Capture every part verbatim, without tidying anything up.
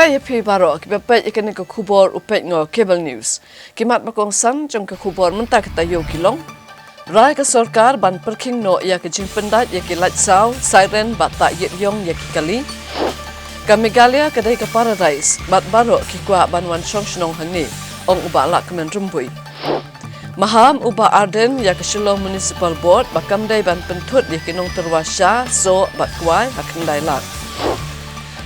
Ïa phi baroh kiba peit ïa kane ka khubor u peit nga Cable News. Ki mat ba kongsan jong ka khubor mynta ka taïew ki long: Rai ka sorkar ban pyrkhing noh ïa ka jingpyndait ïa ki light saw, siren bad tah ïit ïong ïa ki kali. Ka Meghalaya ka dei ka paradise bad baroh ki kwah ban wan shong shnong hangne, ong u Bah Lahkmen Rymbui. Maham u Bah Ardent ïa ka Shillong Municipal Board ba kam dei ban pynthut ïa ki nongtyrwa sha, soh bad kwai ha khyndai lak.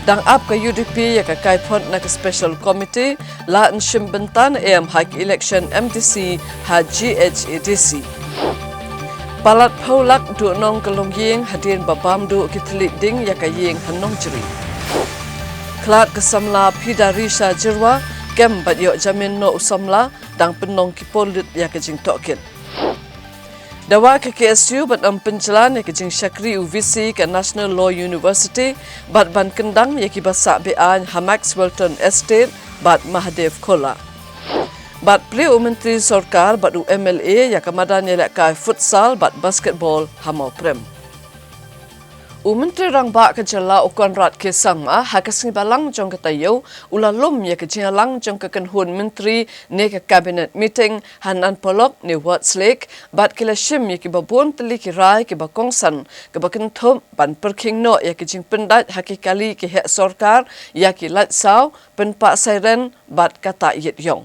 Dang ap ka U D P ïa ka kaiphod na ka Special Committee, la shim bynta ne em ha ka election M D C ha G H A D C. Palat phew lak duhnong ka longïing hadien ba bam duh ki thylliej ding ïa ka ïing ha Nongjri. Khlad ka samla phi da ri sha Jyrwa, kem bad ïoh jamin noh u samla, dang pynlong ki pulit ïa ka jingtohkit. Dawa ka K S U ban ym pynjlan ïa ka jingshakri u V C ka National Law University bad ban kyndang ïa kiba sah be-aiñ ha Maxwellton Estate bad Mahadev Khola. Bad plie u Myntri Sorkar bad u M L A ïa ka madan ïalehkai futsal bad basketball ha Mawprem. U Myntri Rangbah ka Jylla u Conrad K Sangma ha ka sngi Balang jong ka taïew u la lum ïa ka jingïalang jong ka kynhun myntri ne ka cabinet meeting ha Nan Polok ne Ward's Lake bad ki la shim ïa kiba bun tylli ki rai kiba kongsan kaba kynthup ban pyrkhing noh ïa ka jingpyndait ha ki kali ki heh sorkar ïa ki light saw, pynpah siren bad ka tah ïit ïong.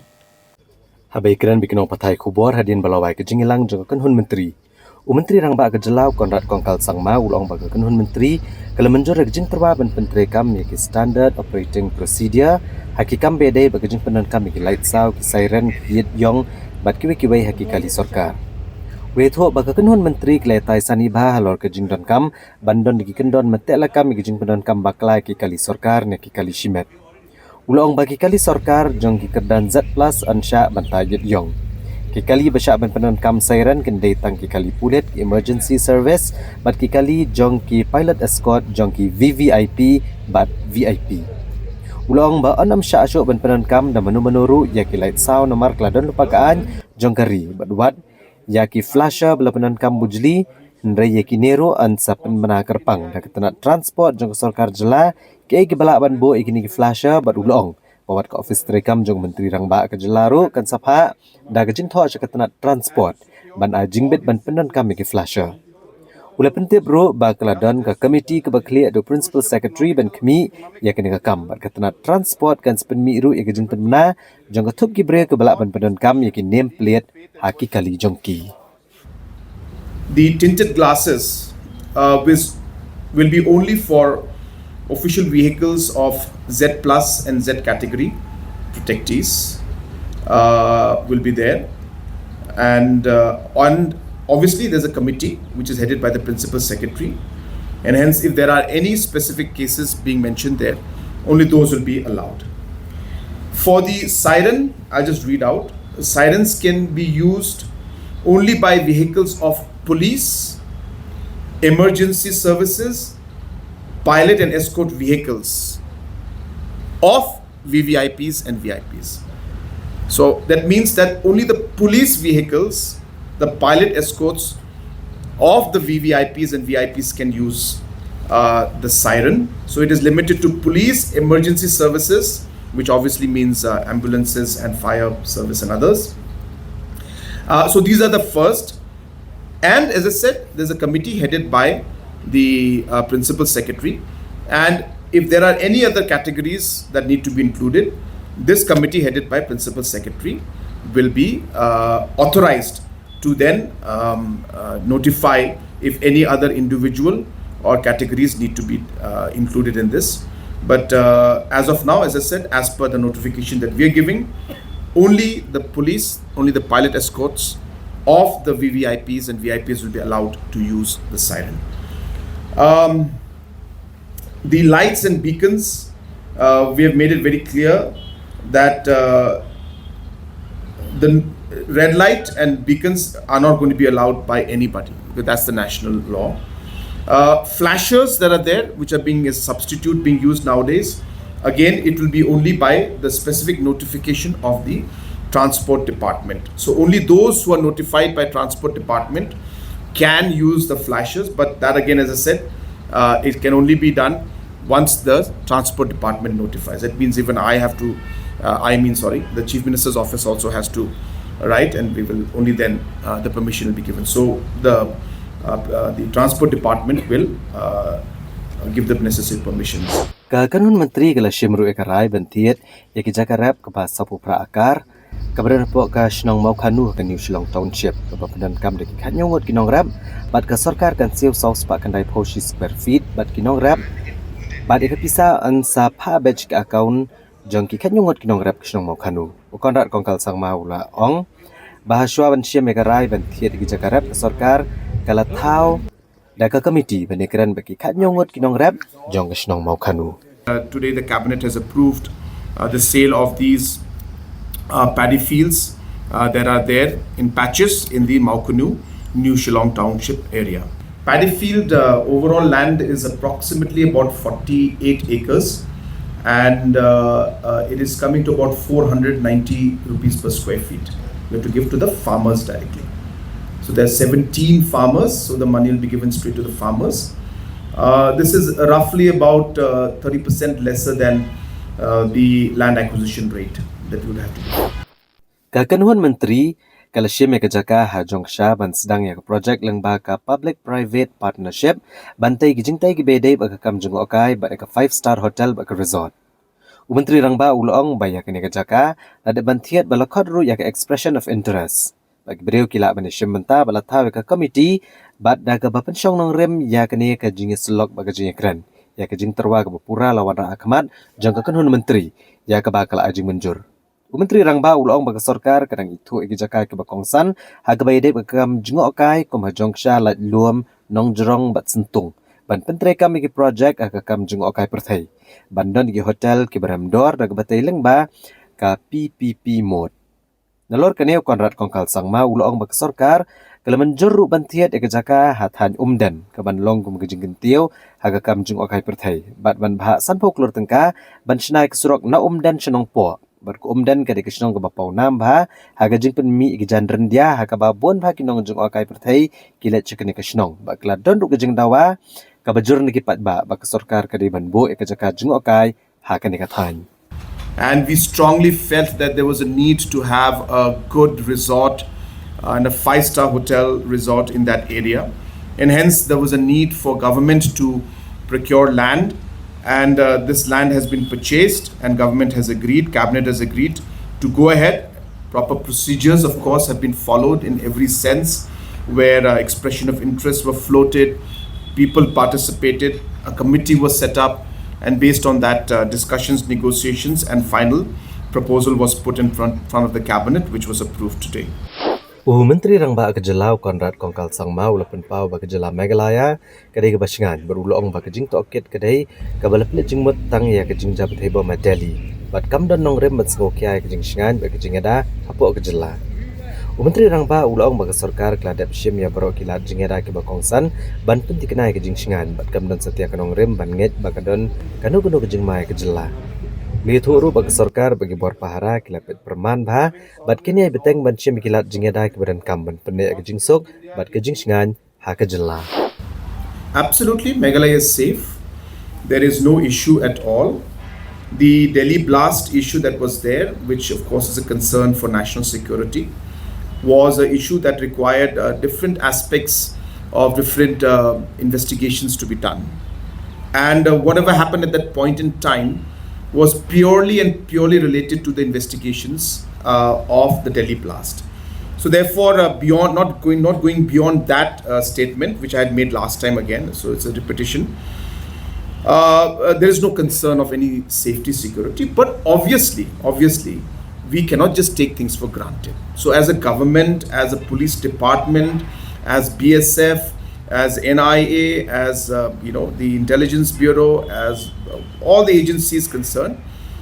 Haba ïakren bad ki nongpathai khubor hadien ba la wai ka jingïalang jong ka kynhun myntri, u Myntri Rangbah ka Jylla u Conrad Kongkal Sangma u la ong ba ka kynhun myntri ka la mynjur ïa ka jingtyrwa ban pyntreikam ïa ki Standard Operating Procedure ha ki kam ba ïadei bad ka jingpyndonkam ïa ki light saw, ki siren, ki ïit ïong bad kiwei kiwei ha ki kali sorkar. U la ïathuh ba ka kynhun myntri ka la ïatai sani bha halor ka jingdonkam ban don ki kyndon mateh lakam ïa ka jingpyndonkam bakla ïa ki kali sorkar ne ki kali shimet. U la ong ba ki kali sorkar jong ki kyrdan Z plus yn shah ban tah ïit ïong. Ki kali ba shah ban pyndonkam siren kin dei tang ki kali pulit, ki emergency service bad ki kali jong ki pilot escort jong ki V V I P bad V I P. U la ong ba yn ym shah shuh ban pyndonkam da mano mano ruh ïa ki light saw namar ka la don lypa ka aiñ jong ka ri bad wat ïa ki flasher ba la pyndonkam bujli, hynrei ïa kine ruh yn sa pynbna kyrpang da ka tnat transport jong ka sorkar jylla, kiei kiba lah ban buh ïa kine ki flasher bad u la ong ba wat ka ophis treikam jong u Myntri Rangbah ka Jylla ruh kan sa phah da ka jingthoh sha ka tnat transport ban ai jingbit ban pyndonkam ïa ki flasher. U la pyntip ruh ba ka la don ka komiti kaba khlieh da u Principal Secretary ban khmih ïa kane ka kam bad ka tnat transport kan sa pynmih ruh ïa ka jingpynbna jong ka thup ki briew kiba lah ban pyndonkam ïa ki name plate ha ki kali jong ki. The tinted glasses, uh, which will be only for official vehicles of Z plus and Z category protectees, uh, will be there. And, uh, on, obviously, there's a committee which is headed by the Principal Secretary. And hence, if there are any specific cases being mentioned there, only those will be allowed. For the siren, I'll just read out. Sirens can be used only by vehicles of police, emergency services, pilot and escort vehicles of V V I Ps and V I Ps. So that means that only the police vehicles, the pilot escorts of the V V I Ps and V I Ps can use, uh, the siren. So it is limited to police, emergency services, which obviously means, uh, ambulances and fire service and others. Uh, so these are the first. And as I said, there's a committee headed by the, uh, Principal Secretary. And if there are any other categories that need to be included, this committee headed by Principal Secretary will be, uh, authorized to then, um, uh, notify if any other individual or categories need to be, uh, included in this. But, uh, as of now, as I said, as per the notification that we are giving, only the police, only the pilot escorts of the V V I Ps and V I Ps will be allowed to use the siren. Um, the lights and beacons, uh, we have made it very clear that, uh, the red light and beacons are not going to be allowed by anybody, because that's the national law. Uh, flashers that are there, which are being a substitute being used nowadays, again, it will be only by the specific notification of the transport department. So only those who are notified by transport department can use the flashers, but that again, as I said, uh, it can only be done once the transport department notifies. That means even I have to, uh, I mean, sorry, the Chief Minister's office also has to write, and we will only then, uh, the permission will be given. So the, uh, uh, the transport department will, uh, give the necessary permissions. Ka kynhun myntri ka la shim ruh ïa ka rai ban thied ïa ki jaka rep kaba saphew phra akar kaba don hapoh ka shnong Mawkhanu ha ka New Shillong Township, kaba pyndonkam da ki khathynñiew ngut ki nongrep, bad ka sorkar kan siew saw spah khyndai phew shi square feet, bad ki nongrep, bad ïa ka pisa yn sa phah beit sha ka account jong ki khathynñiew ngut ki nongrep ka shnong Mawkhanu. U Conrad Kongkal Sangma u la ong ba hashwa ban shim ïa ka rai ban thied ïa ki jaka rep, ka sorkar ka la thaw da ka committee ban ïakren bad ki khathynñiew ngut ki nongrep jong ka shnong Mawkhanu. Uh, today the cabinet has approved, uh, the sale of these, uh, paddy fields, uh, that are there in patches in the Mawkhanu, New Shillong Township area. Paddy field, uh, overall land is approximately about forty-eight acres, and, uh, uh, it is coming to about four hundred ninety rupees per square feet. We have to give to the farmers directly. So there are seventeen farmers, so the money will be given straight to the farmers. Uh, this is roughly about, uh, thirty percent lesser than, uh, the land acquisition rate that you would have to pay. Ka kynhun myntri ka la shim ïa ka jaka ha Jongksha ban sdang ïa ka projek lyngba ka public private partnership, ban tei ki jingtei kiba ïadei bad ka kam jngohkai bad ïa ka five star hotel bad ka resort. U Myntri Rangbah u la ong ba ïa kane ka jaka la dep ban thied bad la khot ruh ïa ka expression of interest. Bad ki briew ki lah ban ïashim bynta bad la thaw ïa ka committee bad da kaba pynshong nongrim ïa kane ka jingïasyllok bad ka jingïakren ïa ka jingtyrwa kaba pura la wanrah ha khmat jong ka kynhun myntri, ïa kaba ka la ai jingmynjur. U Myntri Rangbah u la ong ba ka sorkar ka dang ithuh ïa ki jaka kiba kongsan ha kaba ïadei bad ka kam jngohkai kum ha Jongksha, Laitlum, Nongjrong bad Syntung, ban pyntreikam ïa ki projek ha ka kam jngohkai pyrthei, ban don ïa ki hotel kiba rem dor da kaba tei lyngba ka P P P mode. Nalor kane, u Conrad Kongkal Sangma u la ong ba ka sorkar ka la mynjur ruh ban thied ïa ka jaka ha thaiñ Umden, kaban long kum ka jingkyntiew ha ka kam jngohkai pyrthei, bad ban bhah sanphew klur tyngka ban shna ïa ka surok na Umden sha Nongpoh. Bad ka Umden ka dei ka shnong kaba pawnam bha ha ka jingpynmih ïa ki jaiñ ryndia, ha kaba bun bha ki nongjngohkai pyrthei ki leit sha kane ka shnong. Bad ka la don ruh ka jingdawa kaba jur na ki paidbah ba ka sorkar ka dei ban buh ïa ka jaka jngohkai ha kane ka thaiñ. And we strongly felt that there was a need to have a good resort, uh, and a five-star hotel resort in that area. And hence, there was a need for government to procure land. And, uh, this land has been purchased, and government has agreed, cabinet has agreed to go ahead. Proper procedures, of course, have been followed in every sense, where, uh, expression of interests were floated, people participated, a committee was set up, and based on that, uh, discussions, negotiations, and final proposal was put in front, front of the cabinet, which was approved today. U Myntri Rangbah ka jylla, u Conrad Kongkal Sangma, u la pynpaw ba ka jylla Meghalaya ka dei kaba shngaiñ, bad u la ong ba ka jingtohkit ka dei kaba la pynleit jingmut tang ïa ka jingjia pyrthei bym ha Delhi, bad kam don nongrim ban sngewkhia ïa ka jingshngaiñ bad ka jingïada hapoh ka jylla. U Myntri Rangbah u la ong ba ka sorkar ka la dep shim ïa baroh ki lad jingïada kiba kongsan ban pynthikna ïa ka jingshngaiñ, bad kam don satia ka nongrim ban ngeit ba ka don kano kano ka jingma ïa ka jylla. U la ïathuh ruh ba ka sorkar bad ki bor pahara ki la peit pyrman bha bad kin ïai bteng ban shim ïa ki lad jingïada kiba donkam ban pynneh ïa ka jingsuk bad ka jingshngaiñ ha ka jylla. Absolutely, Meghalaya is safe. There is no issue at all. The Delhi blast issue that was there, which of course is a concern for national security, was an issue that required, uh, different aspects of different, uh, investigations to be done. And, uh, whatever happened at that point in time was purely and purely related to the investigations, uh, of the Delhi blast. So therefore, uh, beyond, not going, not going beyond that, uh, statement which I had made last time again, so it's a repetition. Uh, uh, there is no concern of any safety security, but obviously, obviously, we cannot just take things for granted. So as a government, as a police department, as B S F, as N I A, as, uh, you know, the Intelligence Bureau, as, uh, all the agencies concerned,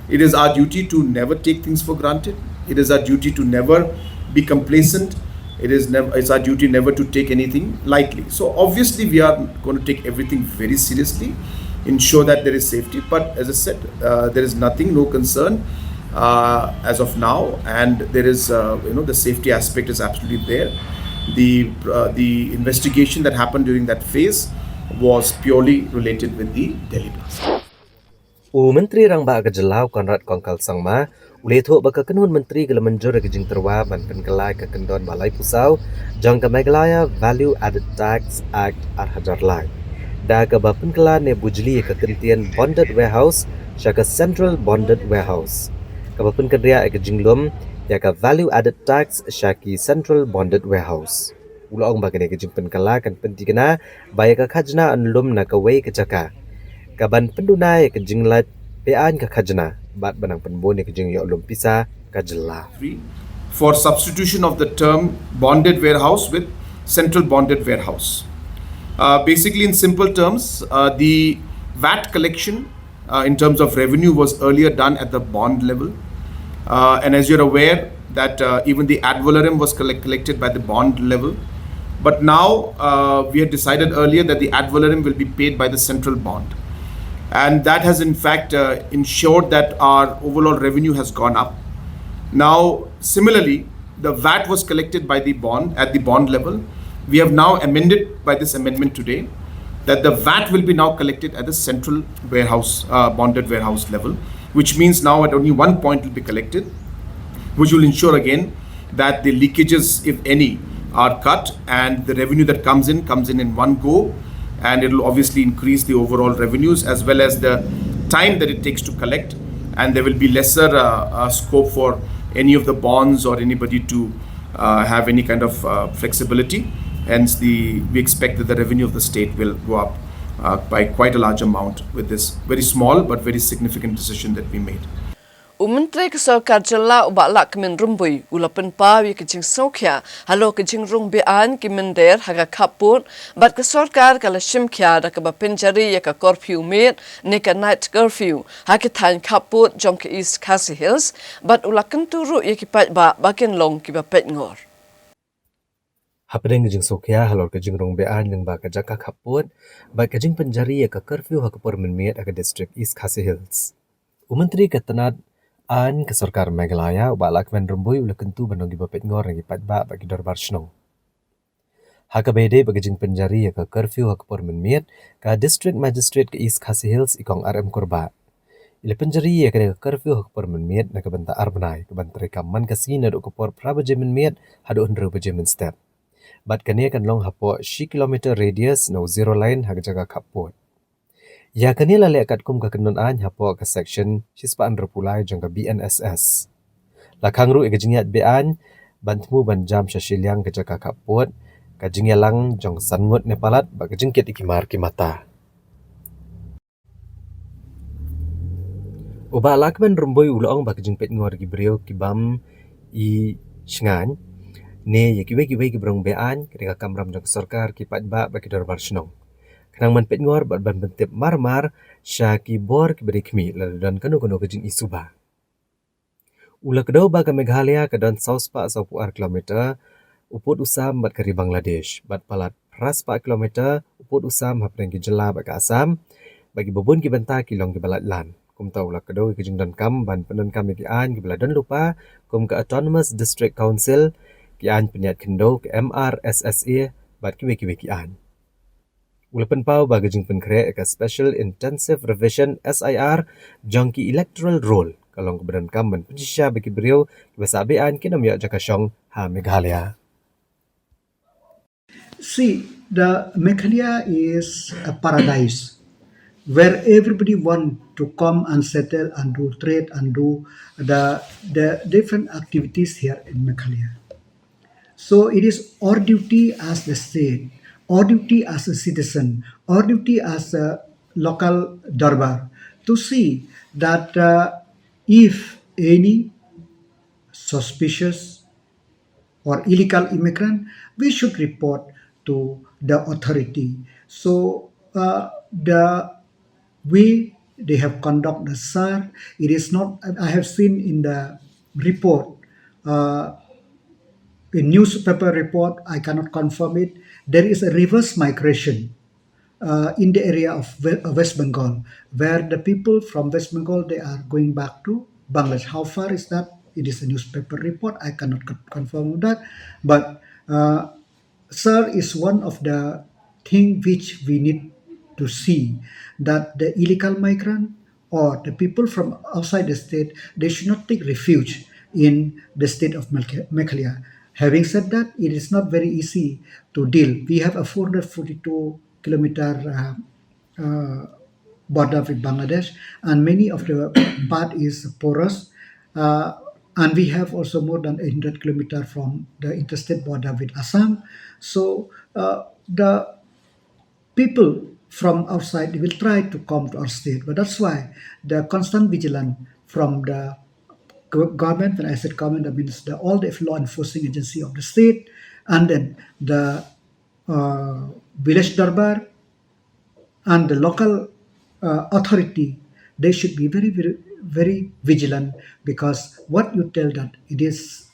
it is our duty to never take things for granted. It is our duty to never be complacent. It is nev-, it's our duty never to take anything lightly. So obviously, we are going to take everything very seriously, ensure that there is safety. But as I said, uh, there is nothing, no concern, uh, as of now, and there is, uh, you know, the safety aspect is absolutely there. The, uh, the investigation that happened during that phase was purely related with the Delhi blast. U Myntri Rangbah ka Jylla u Conrad Kongkal Sangma u la ïathuh ba ka kynhun myntri ka la mynjur ïa ka jingtyrwa ban pynkylla ïa ka kyndon ba laiphew saw jong ka Meghalaya Value Added Tax Act ar hajar lai, da kaba pynkylla ne bujli ïa ka kyntien Bonded Warehouse sha ka Central Bonded Warehouse, kaba pynkynriah ïa ka jinglum ïa ka Value Added Tax sha ki Central Bonded Warehouse. U la ong ba kane ka jingpynkylla kan pynthikna ba ïa ka khajna yn lum na kawei ka jaka, kaban pynduna ïa ka jinglait beaiñ ka khajna bad ban nang pynbun ïa ka jingïoh lum pisa ka jylla. For substitution of the term bonded warehouse with central bonded warehouse. Uh, basically, in simple terms, uh, the vat collection uh, in terms of revenue was earlier done at the bond level. Uh, and as you're aware, that uh, even the ad valorem was collect- collected by the bond level. But now uh, we had decided earlier that the ad valorem will be paid by the central bond. And that has, in fact, uh, ensured that our overall revenue has gone up. Now, similarly, the vat was collected by the bond at the bond level. We have now amended by this amendment today that the vat will be now collected at the central warehouse, uh, bonded warehouse level, which means now at only one point will be collected, which will ensure again that the leakages, if any, are cut and the revenue that comes in comes in in one go, and it will obviously increase the overall revenues as well as the time that it takes to collect, and there will be lesser uh, uh, scope for any of the bonds or anybody to uh, have any kind of uh, flexibility. Hence, the we expect that the revenue of the state will go up uh, by quite a large amount with this very small but very significant decision that we made. U Myntri ka Sorkar Jylla u Bah Lahkmen Rymbui u la pynpaw ïa ka jingsngewkhia halor ka jingrung beaiñ ki mynder ha ka khappud, bad ka sorkar ka la shim khia da kaba pynjari ïa ka curfew miet ne ka night curfew ha ki thaiñ khappud jong ka East Khasi Hills, bad u la kyntu ruh ïa ki paidbah ba kin long kiba peitngor. Hapdeng ka jingsngewkhia halor ka jingrung beaiñ lyngba ka jaka khappud bad ka jingpynjari ïa ka curfew ha ka por mynmiet ha ka district East Khasi Hills, u Myntri ka tnad aiñ ka Sorkar Meghalaya u Bah Lahkmen Rymbui u la kyntu ban long kiba peitngor na ki paidbah bad ki dorbar shnong. Ha kaba ïadei bad ka jingpynjari ïa ka curfew ha ka por mynmiet, ka District Magistrate ka East Khasi Hills i Kong R M Kurbah, i la pynjari ïa kane ka curfew ha ka por mynmiet na ka bynta ar bnai, kaban treikam man ka sngi naduh ka por phra baje mynmiet haduh hynriew baje mynstep. Bad kane kan long hapoh shi kilometer radius na u zero line ha ka jaka khappud. Ïa kane la leh katkum ka kyndon aiñ hapoh ka section shispah hynriewphew lai jong ka B N S S. La khang ruh ïa ka jingïaid beaiñ ban thmu ban jam sha shiliang ka jaka khappud, ka jingïalang jong san ngut ne palat bad ka jingkit ïa ki mar ki mata. U Bah Lahkmen Rymbui u la ong ba ka jingpeitngor ïa ki briew ki bym i shngaiñ ne ïa kiwei kiwei kiba rung beaiñ ka dei ka kamram jong ka sorkar, ki paidbah bad ki dorbar shnong. Khnang ban peitngor bad ban pyntip mar mar sha ki bor kiba dei khmih lada don kano kano ka jingisuba. U la kdew ba ka Meghalaya ka don saw spah sawphew ar kilometer u pud u sam bad ka ri Bangladesh, bad palat phra spah kilometer u pud u sam hapdeng ki jylla bad ka Assam, bad kiba bun ki bynta ki long kiba lait lan. Kumta u la kdew ïa ka jingdonkam ban pyndonkam ïa ki aiñ kiba la don lypa kum ka Autonomous District Council, ki aiñ pynïaid khyndew ka M R S S A bad kiwei kiwei ki aiñ. U la pynpaw ba ka jingpynkhreh ïa ka Special Intensive Revision, S I R, jong ki Electoral Roll ka long kaba donkam ban pynshisha ba ki briew kiba sah beaiñ kin ym ïoh jaka shong ha Meghalaya. See, the Meghalaya is a paradise where everybody want to come and settle and do trade and do the the different activities here in Meghalaya. So it is our duty as the state, our duty as a citizen, our duty as a local dorbar to see that uh, if any suspicious or illegal immigrant, we should report to the authority. So uh, the way they have conducted the search, it is not. I have seen in the report, uh, in newspaper report. I cannot confirm it. There is a reverse migration uh, in the area of West Bengal, where the people from West Bengal, they are going back to Bangladesh. How far is that? It is a newspaper report. I cannot confirm that. But uh, search is one of the thing which we need to see, that the illegal migrant or the people from outside the state, they should not take refuge in the state of Meghalaya. Having said that, it is not very easy to deal. We have a four hundred forty-two kilometer uh, uh, border with Bangladesh, and many of the part is porous. Uh, and we have also more than eight hundred kilometer from the interstate border with Assam. So uh, the people from outside, they will try to come to our state. But that's why the constant vigilance from the go- government, when I said government, that means the, all the law enforcing agency of the state, and then the uh, village darbar and the local uh, authority, they should be very, very, very vigilant, because what you tell that it is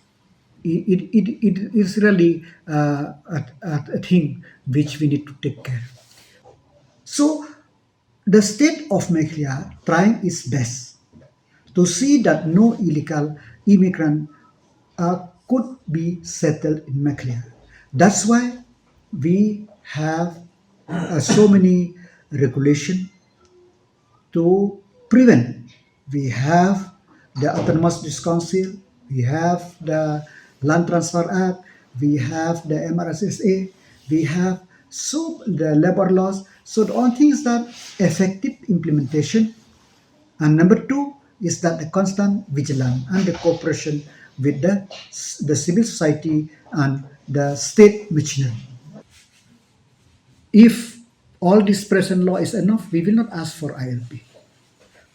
it, it, it, it is really uh, a, a, a thing which we need to take care. So the state of Meghalaya trying its best to see that no illegal immigrant uh, could be settled in Meghalaya. That's why we have uh, so many regulation to prevent. We have the Autonomous District Council, we have the Land Transfer Act, we have the M R S S A, we have so the labor laws. So the only thing is that effective implementation, and number two is that the constant vigilance and the cooperation with the, the civil society and the state machinery. If all this present law is enough, we will not ask for I L P.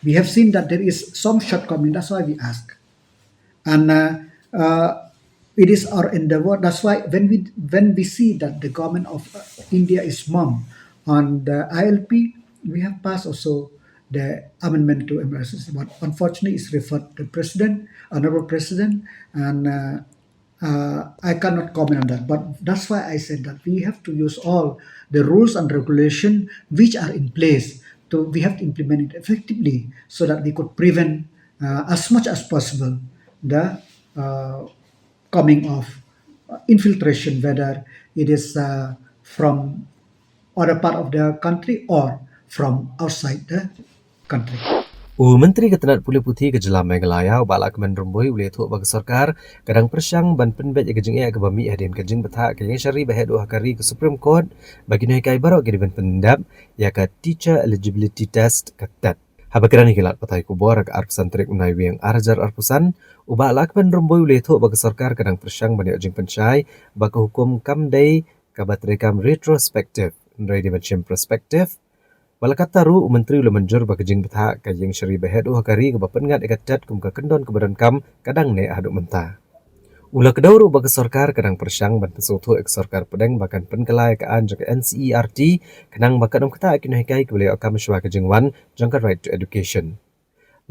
We have seen that there is some shortcoming, that's why we ask. And uh, uh, it is our endeavor. That's why when we when we see that the government of uh, India is mum on the I L P, we have passed also the amendment to M R S S. But unfortunately, it's referred to the president, honorable president, and uh, uh, I cannot comment on that. But that's why I said that we have to use all the rules and regulation which are in place. To we have to implement it effectively so that we could prevent uh, as much as possible the uh, coming of uh, infiltration, whether it is uh, from other part of the country or from outside the country. U Myntri ka tnat pule puthi ka jylla Meghalaya, u Bah Lahkmen Rymbui, u la ïathuh ba ka sorkar ka dang pyrshang ban pynbeit ïa ka jingeh kaba mih hadien ka jingbthah ka ïing shari ba heh duh ha ka ri ka Supreme Court ba ki nonghikai baroh ki dei ban pyndep ïa ka Teacher Eligibility Test, ka TET. Haba kren ha ki lad pathai khubor ha ka arphew san tarik u Naiwieng ar hajar arphew san, u Bah Lahkmen Rymbui u la ïathuh ba ka sorkar ka dang pyrshang ban ïoh jingpynshai ba ka hukum kam dei kaba treikam retrospective, hynrei dei ban shim prospective. Ba la katta ruh, u Myntri u la mynjur ba ka jingbthah ka ïing shari ba heh duh ha ka ri kaba pynngat ïa ka TET kum ka kyndon kaba donkam ka dang neh haduh mynta. U la kdew ruh ba ka sorkar ka dang pyrshang ban pynsngewthuh ïa ka sorkar pdeng ba kan pynkylla ïa ka aiñ jong ka N C E R T, khnang ba kan ym ktah ïa ki nonghikai kiba la ïoh kam shuwa ka jingwan jong ka Right to Education.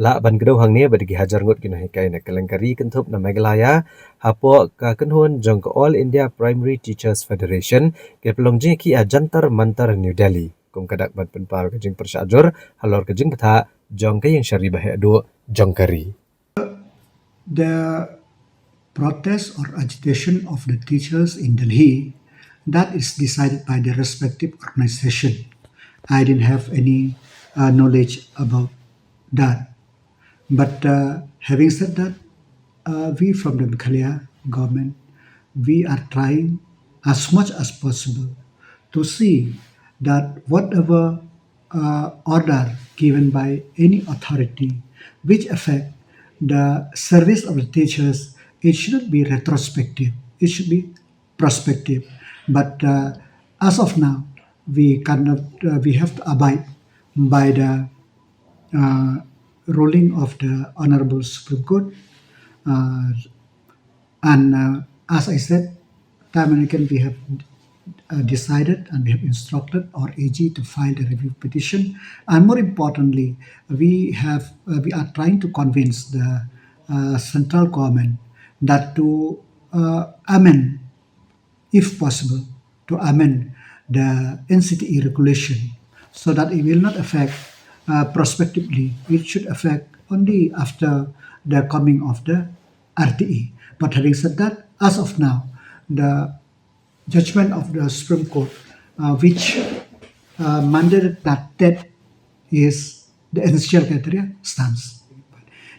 Lah ban kdew hangne ba dei ki hajar ngut ki nonghikai na kylleng ka ri kynthup na Meghalaya, hapoh ka kynhun jong ka All India Primary Teachers Federation, ki la pynlong jingïakhih ha Jantar Mantar, New Delhi, kum ka dak ban pynpaw ka jingpyrshah jur halor ka jingbthah jong ka ïing shari ba heh duh jong ka ri. The protest or agitation of the teachers in Delhi, that is decided by the respective organization. I didn't have any uh, knowledge about that. But uh, having said that, uh, we from the Meghalaya government, we are trying as much as possible to see that whatever uh, order given by any authority which affect the service of the teachers, it shouldn't be retrospective. It should be prospective. But uh, as of now, we cannot. Uh, we have to abide by the uh, ruling of the Honorable Supreme Court. Uh, and uh, as I said, time and again we have uh, decided and we have instructed our A G to file the review petition. And more importantly, we have uh, we are trying to convince the uh, central government that to uh, amend, if possible, to amend the N C T E regulation so that it will not affect uh, prospectively. It should affect only after the coming of the R T E. But having said that, as of now, the judgment of the Supreme Court, uh, which uh, mandated that TET is The essential criteria stands.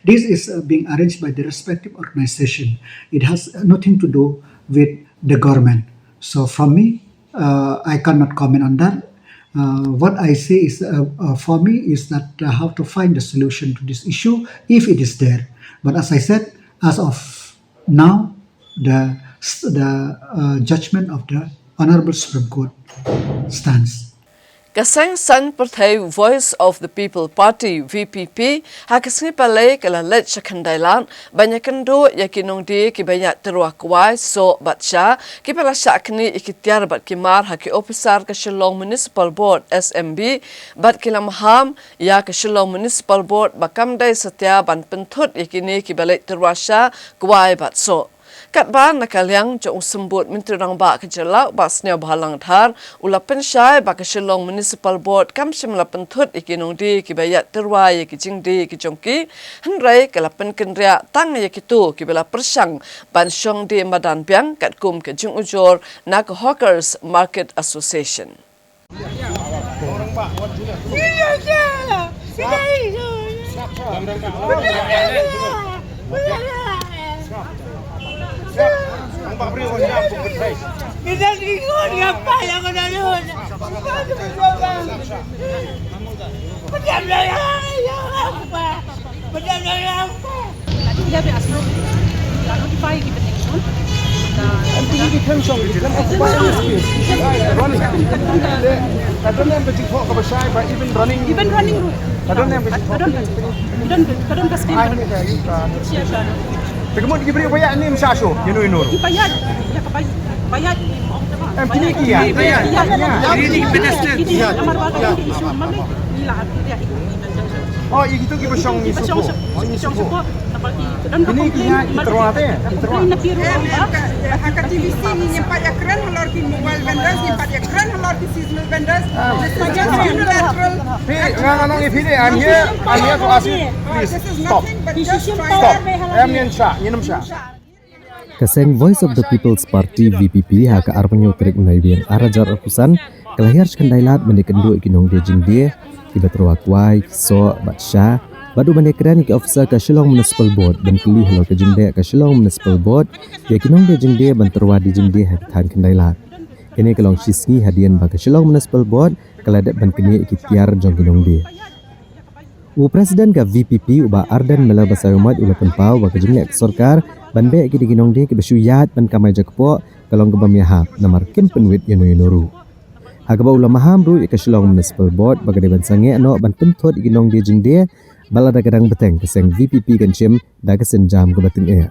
This is uh, being arranged by the respective organization. It has nothing to do with the government. So from me, uh, I cannot comment on that. Uh, what I say is, uh, uh, for me, is that uh, how to find the solution to this issue if it is there. But as I said, as of now, the the uh, judgment of the Honorable Supreme Court stands. Ka seng saiñ pyrthei Voice of the People Party, V P P, ha ka sngi Palei ka la leit sha Khyndailad ban ïakynduh ïa ki nongdie kiba ïaid tyrwa kwai, soh bad sha, kiba la shah knieh ïa ki tiar bad ki mar ha ki ophisar ka Shillong Municipal Board, S M B, bad ki la maham ïa ka Shillong Municipal Board ba kam dei satia ban pynthut ïa kine kiba leit tyrwa sha kwai bad soh. Katba na ka liang jong u Symbud Myntri Rangbah ka jylla, Bah Sniawbhalang Dhar, u la pynshai ba ka Shillong Municipal Board kam shym la pynthut ïa ki nongdie kiba ïaid tyrwa ïa ki jingdie ki jong ki, hynrei ka la pynkynriah tang ïa kito kiba la pyrshang ban shong die madan biang katkum ka jingujor na ka Hawkers Market Association. Empty the tension, you can occupy any space. Right, running. I don't have to talk about shy, but even running. Even running route. I don't have to talk. I don't, I don't, I don't. Ai, ni dah, uh, Tengok di beri bayar ni mesti asuh. You know, you know. Bayar, ya, bayar, bayar. Em, kini ki ya? Bayar, ya, ya. Ini pedestrian. Ini, amar baga ini isu, mami, ni lah, ya, ini. Oh, ïa kito ki ba shong ni suku. Ini ki ïa i tyrwa te, i tyrwa. Ha ka T V C ngin ïa pat ïakren halor ki mobile vendors, ngin pat ïakren halor ki seasonal vendors. This is just unilateral. Phi, nga nga nong ïa phi de, I'm here, I'm here to ask you, please stop. Stop. Em ngin shah, ngin ym shah. Ka seng Voice of the People's Party, V P P, ha ka arphew tarik Naiwieng arhajar arphew san, ka la hiar sha Khyndailad ban ïakynduh ïa ki nongdie jingdie kiba tyrwa kwai, soh bad sha, bad ruh ban ïakren ïa ki officer ka Shillong Municipal Board ban kylli halor ka jingleh ka Shillong Municipal Board ïa ki nongdie jingdie ban tyrwa die jingdie ha ki thaiñ Khyndailad. Kane ka long shisngi hadien ba ka Shillong Municipal Board ka la dep ban knieh ïa ki tiar jong ki nongdie. U President ka V P P, u Bah Ardent Miller Basaiawmoit, u la pynpaw ba ka jingleh ka sorkar ban beh ïa ki da ki nongdie kiba shu ïaid ban kamai jakpoh ka long kaba ïahap, namar kim pynwit ïano ïano ruh. Ha kaba u la maham ruh ïa ka Shillong Municipal Board ba ka dei ban sangeh noh ban pynthut ïa ki nongdie jingdie, bad lada ka dang bteng ka seng V P P kan shim da ka sienjam kaba tyngeh.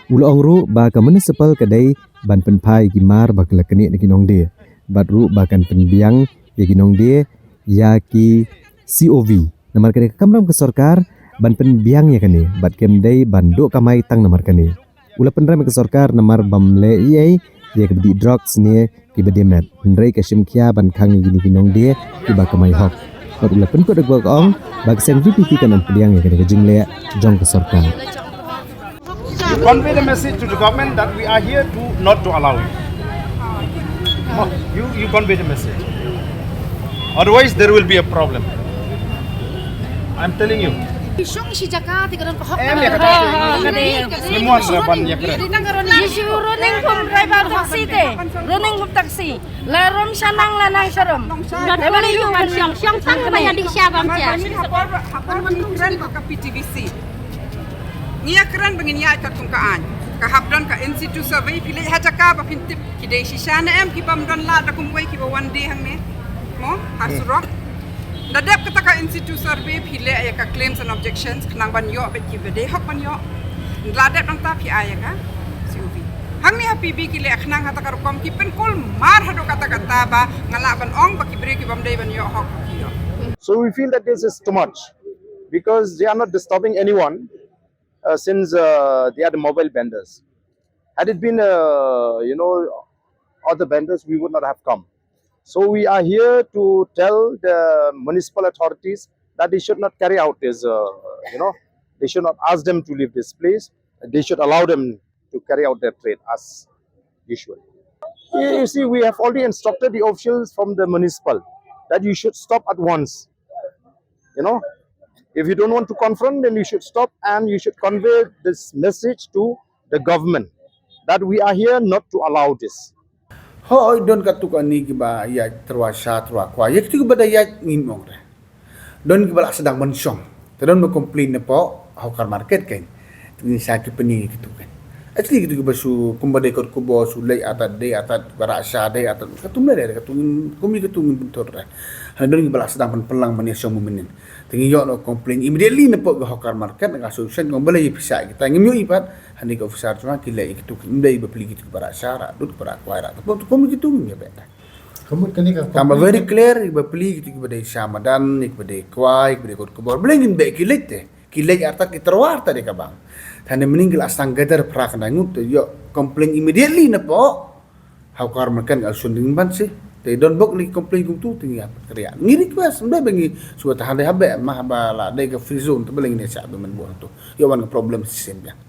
U la ong ruh ba ka municipal ka dei ban pynphai ïa ki mar ba ka la knieh na ki nongdie, bad ruh ba kan pynbiang ïa ki nongdie ïa ki C O V. Namar ka dei ka kamram ka sorkar ban pynbiang ïa kane, bad kim dei ban duh kamai tang namar kane. U la pynrem ïa ka sorkar namar bym leh ei ei ïa kaba dih drugs ne kiba dih meth, hynrei ka shim khia ban khang ïa kine ki nongdie kiba kamai hok. Bad u la pynkut da kaba ong ba ka seng V P P kan ym pdiang ïa kane ka jingleh jong ka sorkar. You convey the message to the government that we are here to not to allow it. You, you convey the message. Otherwise, there will be a problem. I'm telling you. Shong shi jaka te ka don ka hok. Em ïa kata. Ni mon sa ban ïa kren. Ni shi running kum driver taxi te. Running kum taxi. La rum sha nang la nang sha rum. Ka te bali yu ban shong shong tang ba ïa di sha bam sha. Hapor hapor ban kren ka P T V C. Ngi ïa kren ba ngin ïa ka tung ka aiñ. Ka hap don ka in situ survey phi leit ha jaka ba phin tip ki dei shisha ne em ki bym don lad da kum wei kiba wan die hangne. Mo ha surok. Da dep kata ka in situ survey phi leh ïa ka claims and objections khnang ban ïoh bad kiba dei hok ban ïoh. La dep nangta phi ai ïa ka C O V. Hangne ha P B ki leh khnang ha ta ka rukom ki pynkul mar haduh kata kata ba nga lah ban ong ba ki briew ki bym dei ban ïoh hok ki ïoh. So we feel that this is too much because they are not disturbing anyone uh, since uh, they are the mobile vendors. Had it been, uh, you know, other vendors, we would not have come. So we are here to tell the municipal authorities that they should not carry out this, uh, you know, they should not ask them to leave this place. They should allow them to carry out their trade as usual. You, you see, we have already instructed the officials from the municipal that you should stop at once. You know, if you don't want to confront, then you should stop and you should convey this message to the government that we are here not to allow this. Hooid, don katto katne kiba ïaid tyrwa sha tyrwa kwai. Ïa kito kiba da ïaid ngim ong re. Don kiba la sdang ban shong. Te don ba complain na pdeng Hawker Market kein. Te ngin sa ki pyni kito kein. Actually kito kiba shu kumba dei kot khubor shu leit artat dei artat ba rah sha dei artat. Katto mlei re katto ngin kum ïa katto ngin pynthut re. Hana don kiba la sdang ban pynlang ban ïa shong mynnin. Te ngi ïoh noh complain immediately na pdeng ka Hawker Market na ka association kong ba leit ïa pisa kita ngim ïoh i pat. Hana ka officer jong nga ki leit ïa kito ki ym dei ba plie kito kiba rah sha rah dud kiba rah kwai rah. Te pdeng to kum ïa kito ngim ïa beh. Ka mut kane ka Tang ba complaint very clear ba plie kito kiba dei sha madan, kiba dei kwai, kiba dei kot khubor. Ba leit ngin beh ki leit te. Ki leit artat ki tyrwa artat ïa ka bank. Te hana mynnin ki la sdang gather phra kynda ngut te ïoh complain immediately na pdeng Hawker Market ka association ding ban shi. Te don bok lei complain kumtu te ngi ïa pat kyrïa. Ngi request ym dei ba ngi shu ta hana haba ma haba la dei ka free zone te ba lei ngin ïa shah ba men buh hangto. Ïoh wan ka problem system biang.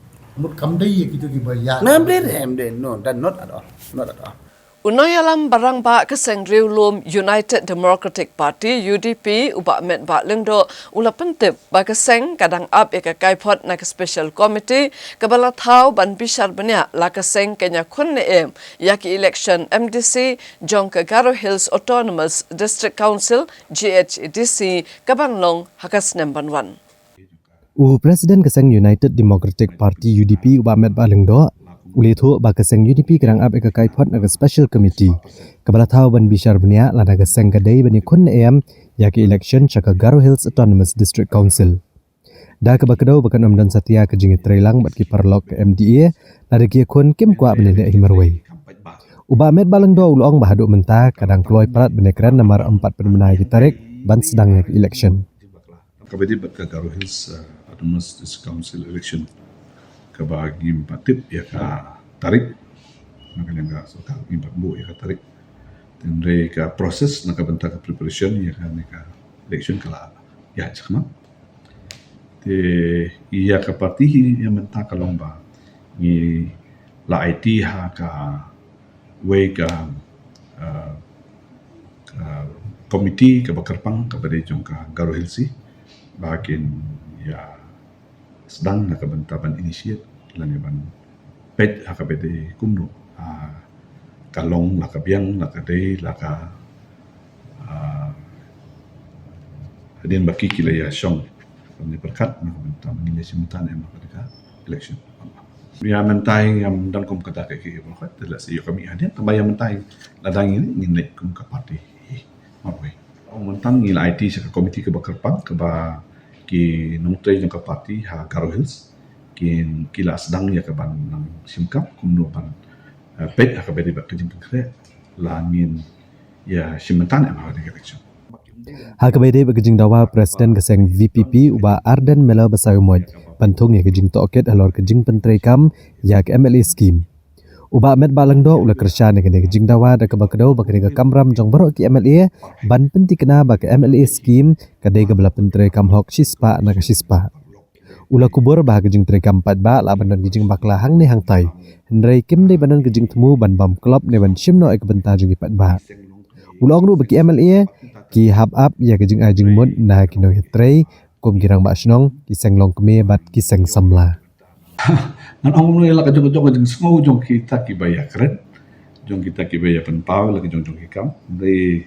Mut kam dei ïa kito kiba ïa. Na ym dei re, ym dei, no, that not at all. Not at all. U nongïalam ba rangbah ka seng riewlum United Democratic Party, U D P, u Bah Metbah Lyngdoh, u la pyntip ba ka seng ka dang ap ïa ka kaiphod na ka Special Committee kaba la thaw ban bishar bniah la ka seng kan ïakhun ne em ïa ka election M D C jong ka Garo Hills Autonomous District Council, G H A D C, kaban long ha ka snem ban wan. U President ka seng United Democratic Party, U D P, u Bah Metbah Lyngdoh, u la ïathuh ba ka seng U D P ka dang ap ïa ka kaiphod na ka Special Committee kaba la thaw ban bishar bniah lada ka seng ka dei ban ïakhun ne em ïa ka election sha ka Garo Hills Autonomous District Council. Da kaba kdew ba kan ym don satia ka jingïatreilang bad ki paralok ka M D A lada ki ïakhun kim kwah ban ïaleh hi marwei. U Bah Metbah Lyngdoh u la ong ba haduh mynta ka dang kloi palat ban ïakren namar ym pat pynbna ïa ki tarik ban sdang ïa ka election. Kaba ïadei bad ka Garo Hills, uh, Autonomous District Council election kaba ngim pat tip ïa ka tarik. Na ka liang ka sorkar ngim pat buh ïa ka tarik. Hynrei ka process na ka bynta ka preparation ïa kane ka election ka la ïaid shakhmat. Te ïa ka party hi ïa mynta ka long ba ngi la aiti ha ka wei ka, uh, ka committee kaba kyrpang kaba dei jong ka Garo Hills hi ba kin ïa sdang na ka bynta ban initiate lane ban peit ha kaba dei kumno, ah, ka long la ka biang la ka dei la ka, ah, hadien ba ki ki la ïa shong ban ïa pyrkhat na ka bynta ban ïa shim bynta ne em ha ka election. Ïa mynta ngam don kum kata ka ki ba khat te la sa ïa ka mih hadien tang ba ïa mynta lada ngi ngin leit kum ka party. Marwei. Ong mynta ngi la aiti sha ka komiti kaba kyrpang kaba ki nongtrei jong ka party ha Garo Hills ki, ki la sdang ïa ka ban nang shim kam kumno ban, eh, peit ha kaba dei bad ka jingpynkhreh la ngin ïa shim bynta ne em ha ka election. Ha kaba dei bad ka jingdawa President ka seng V P P u Bah Ardent Miller Basaiawmoit ban thung ïa ka jingtohkit halor ka jingpyntreikam ïa ka M L A scheme. U Bah Metbah Lyngdoh u la kyrshan ïa kane ka jingdawa da kaba kdew ba kane ka kamram jong baroh ki M L A ban pynthikna ba ka M L A scheme ka dei kaba la pyntreikam hok shispah na ka shispah. U la kubur ba ha ka jingtreikam paidbah lah ban don ka jingbakla hangne hangtai. Hynrei kim dei ban don ka jingthmu ban bam klop ne ban shim noh ïa ka bynta jong ki paidbah. U la ong ruh ba ki M L A ki hap ap ïa ka jingai jingmut na ki nongtrei kum ki rangbah shnong, ki seng longkmie bad ki seng samla. Ngan ong kumno ïa la ka jong ka jong ka jingsngew jong kita kiba ïakren, jong kita kiba ïapynpaw la ka jong jong ki kam. Dei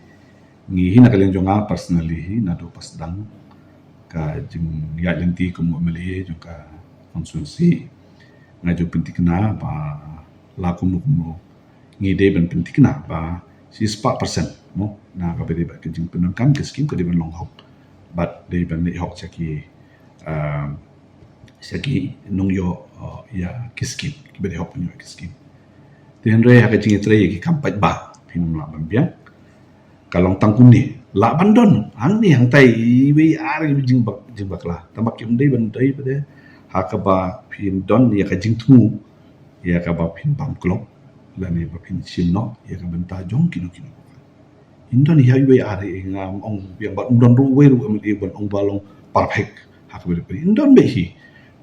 ngi hi na ka liang jong nga personally hi naduh ba sdang ka jingïaid lynti kum u M L A jong ka constituency. Nga ju pynthikna ba la kumno kumno ngi dei ban pynthikna ba shispah percent mo na kaba dei bad ka jingpyndonkam ka skim ka dei ban long hok bad dei ban leh hok sha ki, ah, sha ki nongïoh, ah, ïa ki skim kiba dei hok ban ïoh ïa ki skim. Te hynrei ha ka jingïatrei ïa ki kam paidbah phin ym lah ban biang. Ka long tang kumne lah ban don hangne hangtai iwei ar iwei jingbak, jingbakla tang ba kim dei ban dei ba dei ha kaba phin don ïa ka jingthmu ïa kaba phin bam klop lane ba phin shim noh ïa ka bynta jong kino kino. Ym don ïa iwei ar hi ngam ong biang bad ym don ruh uwei ruh M L A ban ong ba long perfect ha kaba dei. Ym don beit hi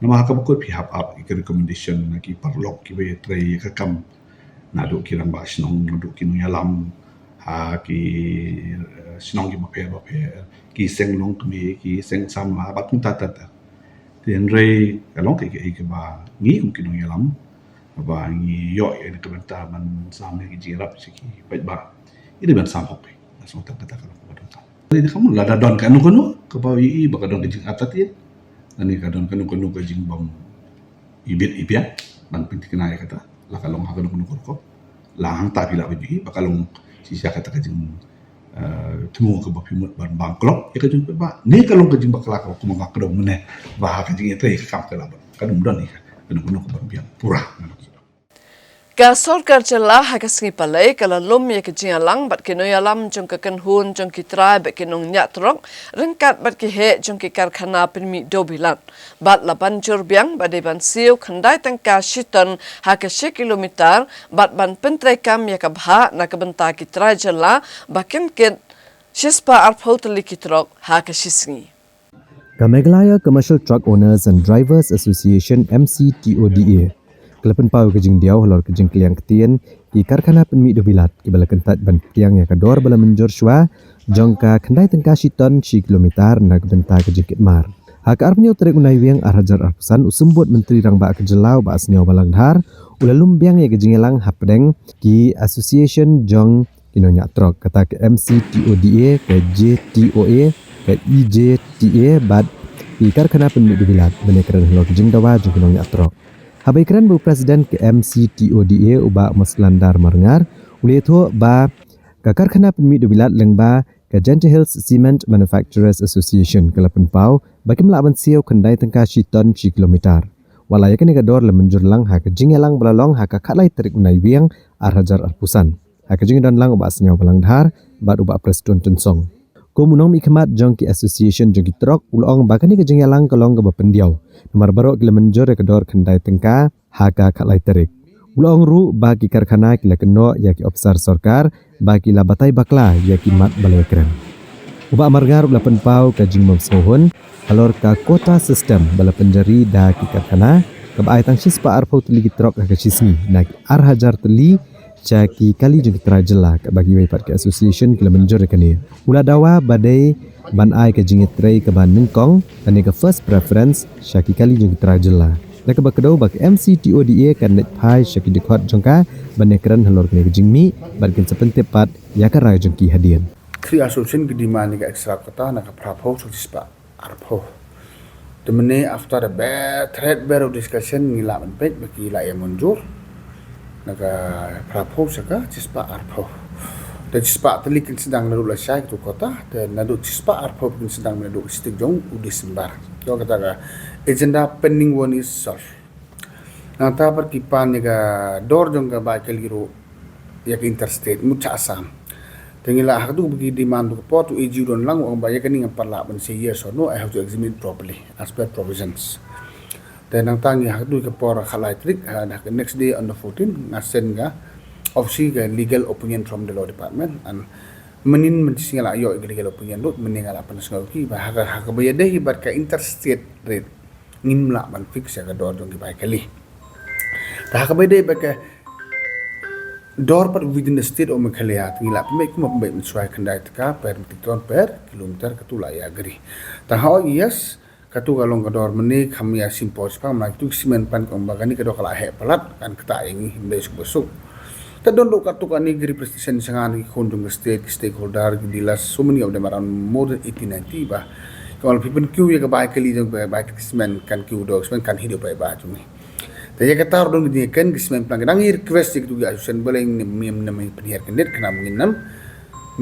namar ha kaba kut phi hap ap ïa ka recommendation na ki paralok kiba ïatrei ïa ka kam naduh ki rangbah shnong naduh ki nongïalam ha ki, eh, shnong ki bapher bapher, ki seng longkmie, ki seng samla, bad kumta ter ter. Te hynrei ka long kaei kaei kaba ngi kum ki nongïalam, ba ngi ïoh ïa ka bynta ban sam ïa ki jingïarap sha ki paidbah, ngi dei ban sam hok. Nga sngew tang kata ka long kaba donkar. Lada don kano kano kaba ïohi ba ka don ka jingartatien, lane ka don kano kano ka jingbym ibit ibiang, ban pynthikna ïa kata, la ka long ha kano kano ka rukom. La hangta phi lah ban ïohi ba ka long shisha kata ka jing, eh, thmu kaba phi mut ban bam klop ïa ka jingpynbha, ne ka long ka jingbakla kaba kum nga kdew mynne, ba ha ka jingïatrei ka kam ka lah ban, ka dum don ïa ka, kano kano kaba biang pura. Ka sorkar jylla ha ka sngi Palei ka la lum ïa ka jingïalang bad ki nongïalam jong ka kynhun jong ki trai bad ki nongñiah trok ryngkat bad ki heh jong ki karkhana pynmih dewbilat, bad la ban jur biang ba dei ban siew khyndai tyngka shi ton ha ka shi kilometer, bad ban pyntreikam ïa ka bhah na ka bynta ki trai jylla ba kin kit shispah arphew tylli ki trok ha ka shi sngi. Ka Meghalaya Commercial Truck Owners and Drivers Association, M C T O D A, ka la pynpaw ka jingdiaw halor ka jingkylliang ktien ki karkhana pynmih dewbilat kiba la kyntait ban pdiang ïa ka dor ba la mynjur shuwa jong ka khyndai tyngka shi ton shi kilometer na ka bynta ka jingkit mar. Ha ka arphew tarik u Naiwieng ar hajar arphew san, u Symbud Myntri Rangbah ka jylla u Bah Sniawbhalang Dhar u la lum biang ïa ka jingïalang hapdeng ki association jong ki nongñiah trok, kata ka M C T O D A, ka J T O A, ka E J T A bad ki karkhana pynmih dewbilat, ban ïakren halor ka jingdawa jong ki nongñiah trok. Haba ïakren bad u President ka M C T O D A u Bah Maslandar Marngar, u la ïathuh ba ka karkhana pynmih dewbilat lyngba ka Jaintia Hills Cement Manufacturers Association ka la pynpaw ba kim lah ban siew khyndai tyngka shi ton shi kilometer. Wat la ïa kane ka dor la mynjur lang ha ka jingïalang ba la long ha ka khatlai tarik u Naiwieng ar hajar arphew san ha ka jingdon lang u Bah Sniawbhalang Dhar bad u Bah Prestone Tynsong. Kum u nongmihkhmat jong ki association jong ki trok, u la ong ba kane ka jingïalang ka long kaba pyndiaw, namar baroh ki la mynjur ïa ka dor khyndai tyngka ha ka khatlai tarik. U la ong ruh ba ki karkhana ki la kynnoh ïa ki ophisar sorkar ba ki la batai bakla ïa ki mat ba la ïakren. U Bah Marngar u la pynpaw ka jingbym sngewhun halor ka quota system ba la pynjari da ki karkhana, kaba ai tang shispah arphew tylli ki trok ha ka shi sngi na ki ar hajar tylli sha ki kali jong ki trai jylla, kaba kiwei pat ki association ki la mynjur ïa kane. U la dawa ba dei ban ai ka jingïatrei kaba nyngkong, lane ka first preference, sha ki kali jong ki trai jylla. Da kaba kdew ba ka M C T O D A kan leit phai sha ki dkhot jong ka ban ïakren halor kane ka jingmih, bad kin sa pyntip pat ïa ka rai jong ki hadien. Three association ki demand ïa ka extra quota na ka phraphew sha shispah arphew. Te mynne after a very thorough discussion ngi lah ban peit ba ki la ïa mynjur na ka phraphew sha ka shispah arphew. Te shispah tylli kin sdang naduh lashai katu ka quota, te naduh shispah arphew kin sdang naduh ka shi tarik jong u December. Te kata ka agenda pending one is solved. Nangta pat ki pan ïa ka dor jong ka bai kali ruh ïa ka interstate mut sha Assam. Te ngi la ha katu ba ki demand ba ka por, tu A G u don lang, u ong ba ïa kane ngam pat lah ban say yes or no, I have to examine it properly as per provisions. Te nangta ngi ha katu ka por khatlai tarik, ha, ha ka next day on the fourteen, nga send ka, obviously, ka legal opinion from the law department, and mynnin mynta shi nga la ïoh ïa ka legal opinion ruh, mynnin nga la pynsngew ïa ki ba ha ka, ha kaba ïadei bad ka interstate rate, ngim lah ban fix ïa ka dor jong ki bai kali. Te ha kaba ïadei bad ka dor pat within the state of Meghalaya, te ngi lah pynbeit kumba pynbeit mynshuwa, khyndai tyngka per metric ton per kilometer, katu la ïa agree. Te hooid, yes, katu ka long ka dor mynne, kham ïa shim por shiphang, namar katu ki cement plant ki ong ba kane ka dor ka la heh palat, kan ktah ïa ngi, ym dei suk ba suk. Te don ruh katto katne ki representation sha nga na ki khun jong ka state, ki stakeholder, ki dealers, so many of them, around more than eighty, ninety, ba ka ong lada phi pynkiew ïa ka bai kali jong, bai kali cement, kan kiew dor cement, kan hit ïa u paidbah jong ngi. Te ïa kata ruh don ki jingïakren, ki cement plant ki dang ïa request ïa kitu ki association ba lei ngin ym, ngin ym pynhiar kyndit, khnang ba ngin ym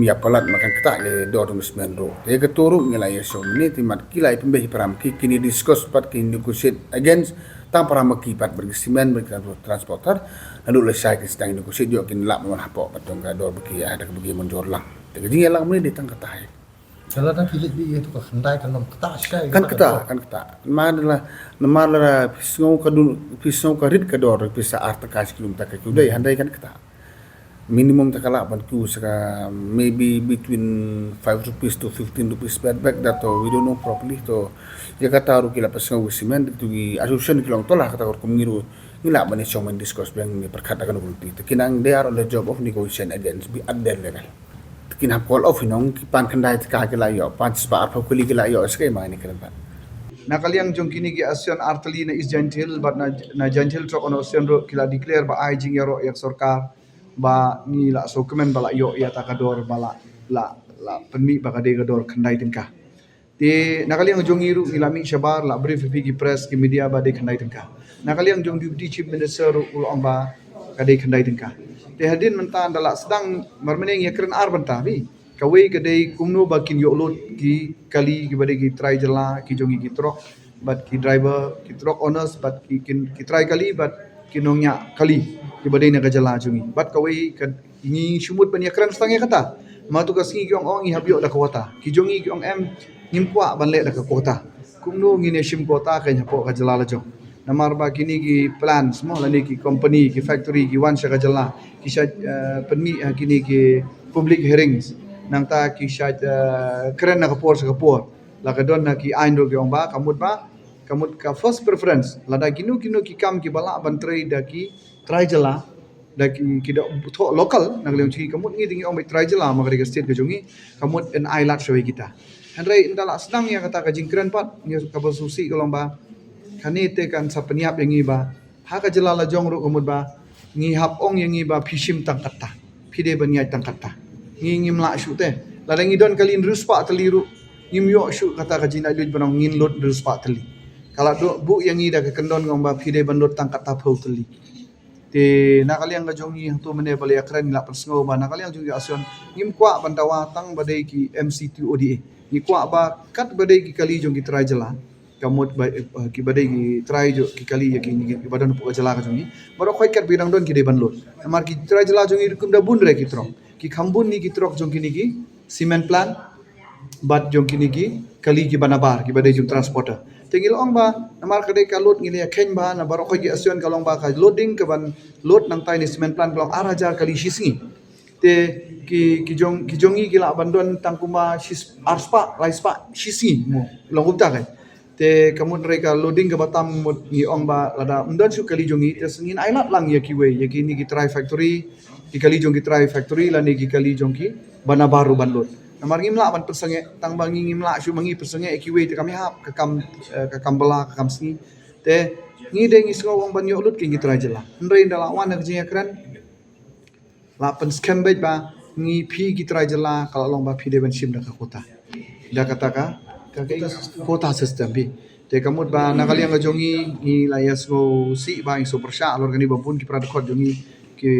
ïa palat, ma kan ktah ïa ka dor jong ka cement ruh. Te ïa katu ruh ngi la ïa shong mynne, te mat ki la ïa pynbeit para ma ki, kin ïa discuss pat, kin negotiate against tang para ma ki pat, bad ki cement, bad ki transport-, transporter. Naduh lashai ki sdang negotiate, ïoh kin lah ban wan hapoh pat jong ka dor ba ki ïa, da kaba ki mynjur lang. Te ka jingïalang mynne dei tang kata hi. Te lada ki leit beit ïa katu ka khyndai, kan ym ktah shai? Kan ktah, kan ktah. Namar la, namar la phi sngew ka dun, phi sngew ka rit ka dor, phi sa ar tyngka shi kilometer ka kiew, dei, hynrei kan ktah. Minimum te ka lah ban kiew sa ka maybe between five rupees to fifteen rupees per bag, da to we don't know properly. To ïa kata ruh ki la pynsngew ki cement, kito ki association ki long, to la kata ka rukom ngi ruh ngi lah ban ïa shong ban discuss biang, ngi pyrkhat da kano ka lynti. Te ki nang, they are on the job of negotiation against, be at their level. Kin hap call off i nong, ki pan khyndai tyngka ki la ïoh, pan spah arphew kali ki la ïoh, skei ma ïa kane kren pat. Na ka liang jong kine ki association artylli na East Jaintia Hills bad na, na Jaintia Hills Truck Owners Association ruh ki la declare ba ai jingïaroh ïa ka sorkar ba ngi la sngewkmen ba la ïoh ïa kata ka dor ba la, la, la pynmih ba ka dei ka dor khyndai tyngka. Te na ka liang jong ngi ruh ngi la mih shabar, la brief ïa phi ki press, ki media ba dei khyndai tyngka. Na ka liang jong Deputy Chief Minister ruh u la ong ba ka dei khyndai tyngka. Te hadien mynta ynda la sdang, mar mynne ngi ïakren ar bynta phi. Kawei ka dei kumno ba kin ïoh load ki kali kiba dei ki trai jylla, ki jong ngi ki truck bad ki driver, ki truck owners bad ki, kin, ki trai kali bad ki nongñiah kali kiba dei na ka jylla jong ngi. Bad kawei ka, ngi shu mut ban ïakren tang ïa kata. Namar tu ka sngi ki ong, ong ngi hap ïoh da ka quota. Ki jong ngi ki ong em, ngim kwah ban leh da ka quota. Kumno ngin ïa shim quota ka hapoh ka jylla la jong. Namar ba kine ki plants mo, lane ki company, ki factory ki wan sha ka jylla, ki shait, eh, pynmih ha kine ki public hearings. Nangta ki shait, eh, kren na ka por sha ka por. La ka don na ki aiñ ruh ki ong ba, ka mut ba, ka mut ka first preference. Lada kino kino ki kam kiba lah ban trei da ki trai jylla, da ki, ki da thoh local, na ka liang jong ngi ka mut ngi dang ong ba trai jylla, ma ka dei ka state ka jong ngi, ka mut yn ai lad shawei kita. Hynrei ynda la sdang ïa kata ka jingkren pat, ngi kaba sngewsih ka long ba, kane te kan sa pynïap ïa ngi ba, ha ka jylla la jong ruh ka mut ba, ngi hap ong ïa ngi ba phi shim tang kata, phi dei ban ïaid tang kata. Ngi ngim lah shuh te. Lada ngi don kali hynriew spah tylli ruh, ngim ïoh shuh kata ka jinglaitluid ban ong ngin load hynriew spah tylli. Ka la buh ïa ngi da ka kyndon ka ong ba phi dei ban load tang kata phew tylli. Te na ka liang ka jong ngi hangto mynne ba la ïakren ngi la pynsngew ba na ka liang jong ngi association ngim kwah ban dawa tang ba dei ki M C T O D A. Ngi kwah ba kat ba dei ki kali jong ki trai jylla. Ka mut ba, eh, kiba dei ki trai jong ki kali ïa ki, ki, kiba don hapoh ka jylla ka jong ngi. Baroh khoit kat ba dang don ki dei ban load. Namar ki trai jylla jong ngi ruh kim da bun re ki truck. Ki kham bun ne ki truck jong kine ki cement plant bad jong kine ki kali kiba nabar, kiba dei jong transporter. Te ngi la ong ba namar ka dei ka load ngi la ïa kheiñ ba na baroh khoit ki association ka long ba ka loading kaban load nangtai ne cement plant ka long ar hajar kali shi sngi. Te ki, ki jong, ki jong ngi ki lah ban don tang kumba shi, ar spah, lai spah shi sngi mo, long kumta kai. Te ka mut hynrei ka loading kaba tam mut ngi ong ba lada ym don shuh kali jong ngi te ngin ai lad lang ïa kiwei, ïa kine ki trai factory, ki kali jong ki trai factory lane ki kali jong kiba nabar ruh ban load. Namar ngim lah ban pynsangeh, tang ba ngi ngim lah shuh ma ngi pynsangeh ïa kiwei te kam ïahap ka kam, eh, ka kam bylla, ka kam sngi. Te ngi dei ngi sngew ong ban ïoh load ki ngi trai jylla. Hynrei ynda la wan ha ka jingïakren, la pynskhem beit ba ngi phi ki trai jylla ka la long ba phi dei ban shim da ka quota. Da kata ka, ka, ka quota system phi. Te ka mut ba na ka liang ka jong ngi, ngi la ïa sngewsih ba ngi sngewpyrshah halor kane ba bun ki para dkhot jong ngi ki,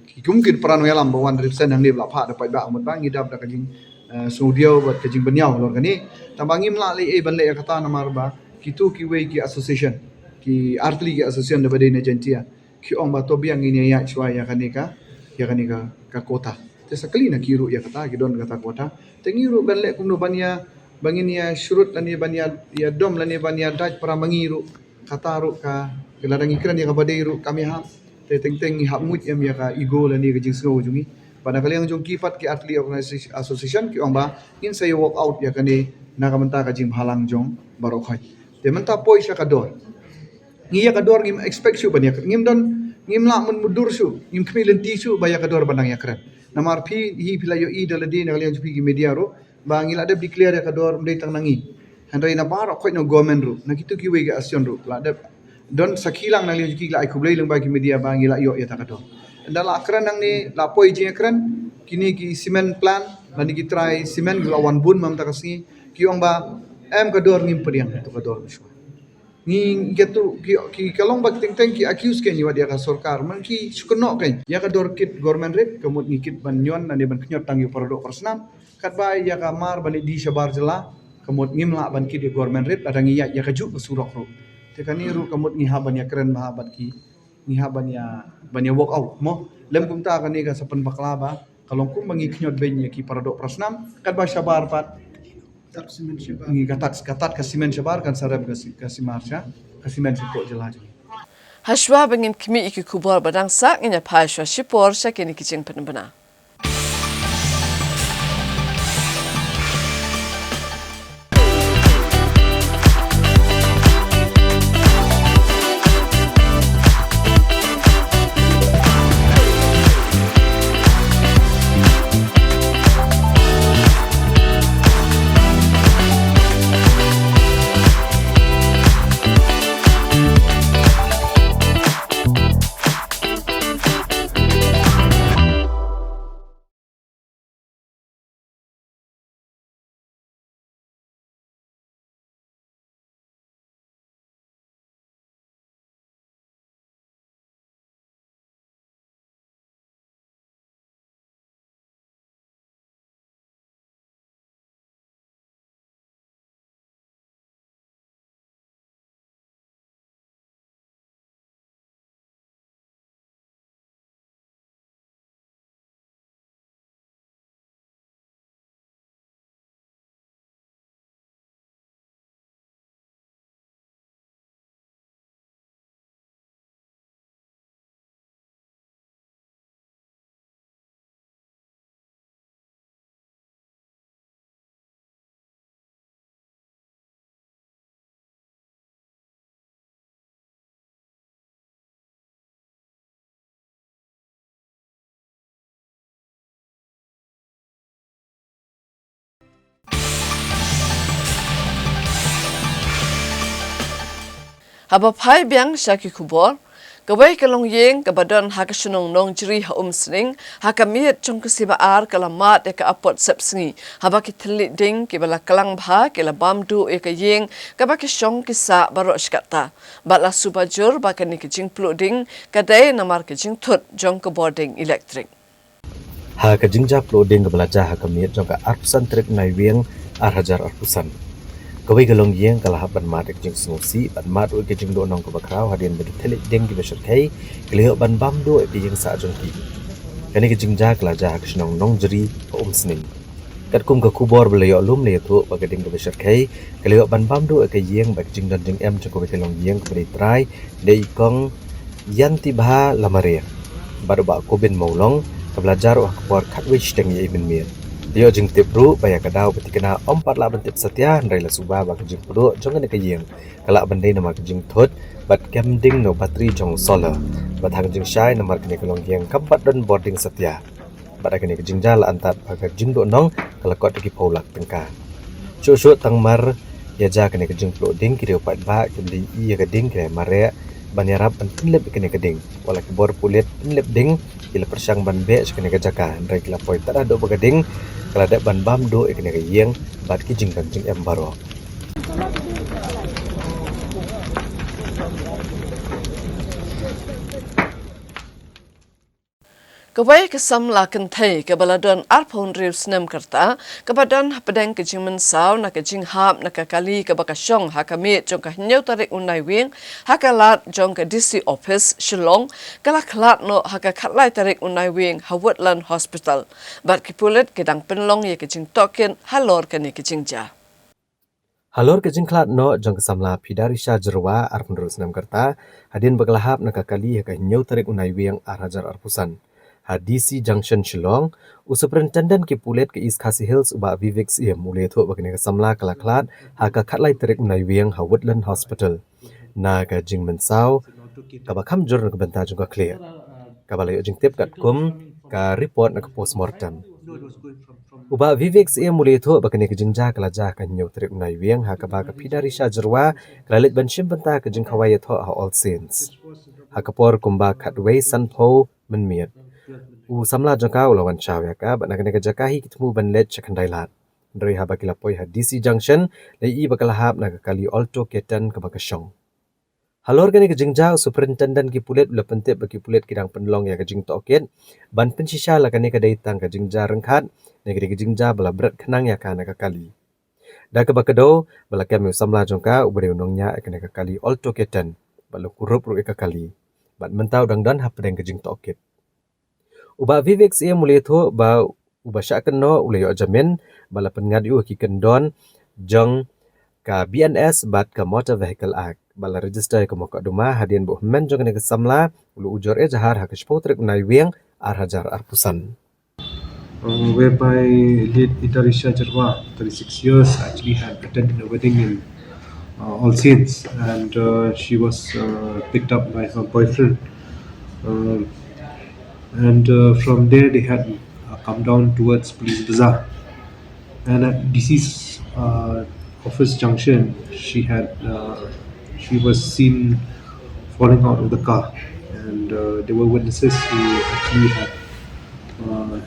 ki kum ki para nongïalam ba wan represent hangne ba la phah da paidbah, ka mut ba ngi dap da ka jing, eh, sngewdiaw bad ka jingbynñiaw halor kane. Tang ba ngim lah leh ei ban leh ïa kata namar ba kito kiwei ki association, ki artylli ki association da ba dei na Jaintia. Ki ong ba to biang ngin ïa ïaid shuwa ïa kane ka, ïa kane ka, ka quota. Te sa kylli na ki ruh ïa kata, ki don kata quota. Te ngi ruh ban leh kumno ban ïa, ba ngin ïa shrut lane ban ïa, ïa dom lane ban ïa dait para ma ngi ruh. Kata ruh ka, ka lada ngi kren ïa kaba dei ruh kam ïahap. Te teng teng ngi hap nguid em ïa ka ego lane ka jingsngew jong ngi. Ba na ka liang jong ki pat ki artylli organization, association ki ong ba ngin sa ïa walk out ïa kane na ka bynta ka jingbhalang jong baroh khoit. Te mynta poi sha ka dor. Ngi ïa ka dor ngim expect shuh ban ïa, ngim don, ngim lah mut mudur shuh, ngim khmih lynti shuh ba ïa ka dor ban dang ïakren. Namar phi hi phi la ïohi da lade na ka liang jong phi ki media ruh ba ngi la dep declare ïa ka dor ym dei tang na ngi. Hynrei na baroh khoit na government ruh, na kito kiwei ki association ruh la dep don sakhi lang na liang jong ki, la ai khublei lyngba ki media ba ngi la ïoh ïa kata ka dor. Ynda la kren nangne, la poi jingïakren, kine ki cement plant lane ki trai cement ki la wan bun mynta ka sngi, ki ong ba em ka dor ngim pdiang, to ka dor mynshuwa. Ngi, ngi katu, ki, ki ka long ba ki teng teng ki accuse kein wat ïa ka sorkar, man ki shu kynnoh kein ïa ka dor kit government rate, ka mut ngi kit ban ñion lane ban kñiot tang ïa u paradoh parasnam. Katba ïa ka mar ban ïa die shabar jylla, ka mut ngim lah ban kit ïa government rate lada ngi ïaid ïa kajuh ka surok ruh. Te kane ruh ka mut ngi hap ban ïakren bha bad ki, ngi hap ban ïa, ban ïa walk out mo. Lym kumta kane ka sa pynbakla ba ka long kumba ngi kñiot beiñ ïa ki paradoh parasnam, katba shabar pat. Tat cement shabar. Ngi ka tat, ka tat ka cement shabar kan sa rem ka si-, ka cement sha, ka cement sha ka jylla jong ngi. Hashwa ba ngin khmih ïa ki khubor ba dang sah, ngin ïa phai shuwa shipor sha kine ki jingpynbna. Haba phai biang sha ki khubor, kawei ka longïing kaba don ha ka shnong Nongjri ha Umsning, ha ka miet jong ka sngi ba ar ka la mad ïa ka apot sepsngi, haba ki thylliej ding kiba la klang bha ki la bam duh ïa ka ïing kaba ki shong ki sah baroh shi katta. Bad la suba jur ba kane ka jingpluh ding ka dei namar ka jingthut jong ka bording elektrik. Ha ka jingjia pluh ding kaba la jia ha ka miet jong ka arphew san tarik u Naiwieng ar hajar arphew san, kawei ka longïing ka la hap ban mad ïa ka jingsngewsih, ban mad ruh ïa ka jingduhnong kaba khraw hadien ba ki thylliej ding kiba shyrkhei ki la ïoh ban bam duh ïa ka ïing sah jong ki. Kane ka jingjia ka la jia ha ka shnong Nongjri ha Umsning. Katkum ka khubor ba la ïoh lum la ïathuh ba ka ding kaba shyrkhei ka la ïoh ban bam duh ïa ka ïing bad ka jingdon jingem jong kawei ka longïing kaba dei trai, dei i Kong Ïantibha Lamare bad u Bah Kobin Mawlong, kaba la jia ruh ha ka por khatwei shiteng ïa i mynmiet. La ïoh jingtip ruh ba ïa ka daw ba thikna ym pat lah ban tip satia, hynrei la suba ba ka jingpluh jong kane ka ïing ka lah ban dei namar ka jingthut bad kem ding na u batri jong u solar, bad ha ka jingshai namar kane ka longïing kam pat don bording satia. Bad ha kane ka jingjia la antad ba ka jingduhnong ka la kot da ki phew lak tyngka. Shuh shuh tang mar ïa jia kane ka jingpluh ding, ki riew paidbah kiba la ïohi ïa ka ding ki la mareh ban ïarap ban pynlip ïa kane ka ding. Wat la ki bor pulit pynlip ding ki la pyrshang ban beh sha kane ka jaka, hynrei ki la poi tad haduh ba ka ding ka la dep ban bam duh ïa kane ka ïing bad ki jingdon jingem baroh. Kawei ka samla kynthei kaba la don arphew hynriew snem ka rta, kaba don hapdeng ka jingmynsaw na ka jinghap na ka kali kaba ka shong ha ka miet jong ka hynñiew tarik u Naiwieng ha ka lad jong ka D C office Shillong, ka la khlad noh ha ka khatlai tarik u Naiwieng ha Woodland Hospital. Bad ki pulit ki dang pynlong ïa ka jingtohkit halor kane ka jingjia. Halor ka jingkhlad noh jong ka samla Phidarisha Jyrwa, arphew hynriew snem ka rta, hadien ba ka la hap na ka kali ha ka hynñiew tarik u Naiwieng ar hajar arphew san ha D C Junction Shillong, u Superintendent ki pulit ka East Khasi Hills u Bah Vivek Syiem u la ïathuh ba kane ka samla ka la khlad ha ka khatlai tarik u Naiwieng ha Woodland Hospital na ka jingmynsaw kaba kham jur na ka bynta jong ka khlieh, kaba la ïoh jingtip katkum ka report na ka postmortem. U Bah Vivek Syiem u la ïathuh ba kane ka jingjia ka la jia ha ka hynñiew tarik u Naiwieng, ha kaba ka Phidarisha Jyrwa ka la leit ban shim bynta ka jingkhawai ïathoh ha All Saints ha ka por kumba khatwei sanphew mynmiet. U samla jong ka u la wan shaw ïa ka bad na kane ka jaka hi ki thmu ban leit sha khyndai lad. Hynrei haba ki la poi ha D C Junction, la ïohi ba ka la hap na ka kali Alto K ten kaba ka shong. Halor kane ka jingjia, u Superintendent ki pulit u la pyntip ba ki pulit ki dang pynlong ïa ka jingtohkit ban pynshisha la kane ka dei tang ka jingjia ryngkat ne ka dei ka jingjia ba la bret khnang ïa ka na ka kali. Da kaba kdew ba la kem ïa u samla jong ka uba dei u nongñiah ïa kane ka kali Alto K ten bad la kurup ruh ïa ka kali, bad mynta u dang don hapdeng ka jingtohkit. U Bah Vivek Syiem u la ïathuh ba uba shah kynnoh u la ïoh jamin bad la pyngngad ïa u ha ki kyndon jong ka B N S bad ka Motor Vehicle Act bad la register ïa ka mukotduma hadien ba u hynmen jong kane ka samla u la ujor ejahar ha ka shiphew tarik u Naiwieng ar hajar arphew san. Uh, whereby late Idarisha Jarwa, thirty-six years, actually had attended a wedding in uh, All Saints, and uh, she was uh, picked up by her boyfriend. Um and uh, from there, they had uh, come down towards Police Bazaar. And at D C's uh, office junction, she had uh, she was seen falling out of the car, and uh, there were witnesses who actually had uh,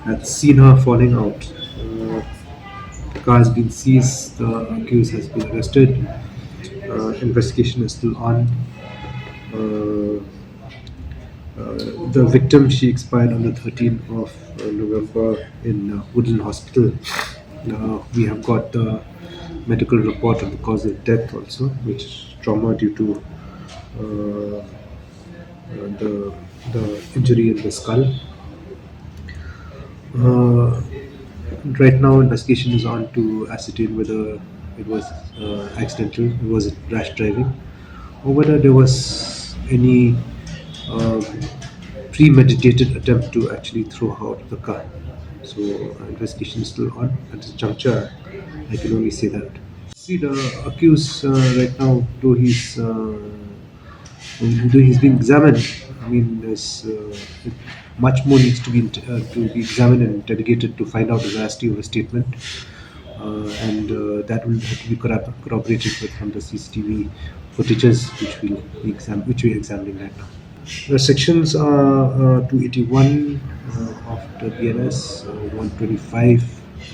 had seen her falling out. Uh, the car has been seized. The accused has been arrested. Uh, investigation is still on. Uh, uh, the victim, she expired on the thirteenth of uh, November in uh, Woodland Hospital. Uh, we have got the medical report of the cause of death also, which is trauma due to uh, uh, the the injury in the skull. Uh, right now, investigation is on to ascertain whether it was uh, accidental, it was rash driving, or whether there was any uh, premeditated attempt to actually throw her out of the car. So, uh, investigation is still on. At this juncture, I can only say that. See, the accused uh, right now, though he's uh, though he's being examined, I mean, there's uh, much more needs to be uh, to be examined and interrogated to find out the veracity of his statement. Uh, and uh, that will have to be corrab- corroborated with from the C C T V footages which we exam which we are examining right now. The sections are uh, two eighty-one uh, of the B N S, uh, one twenty-five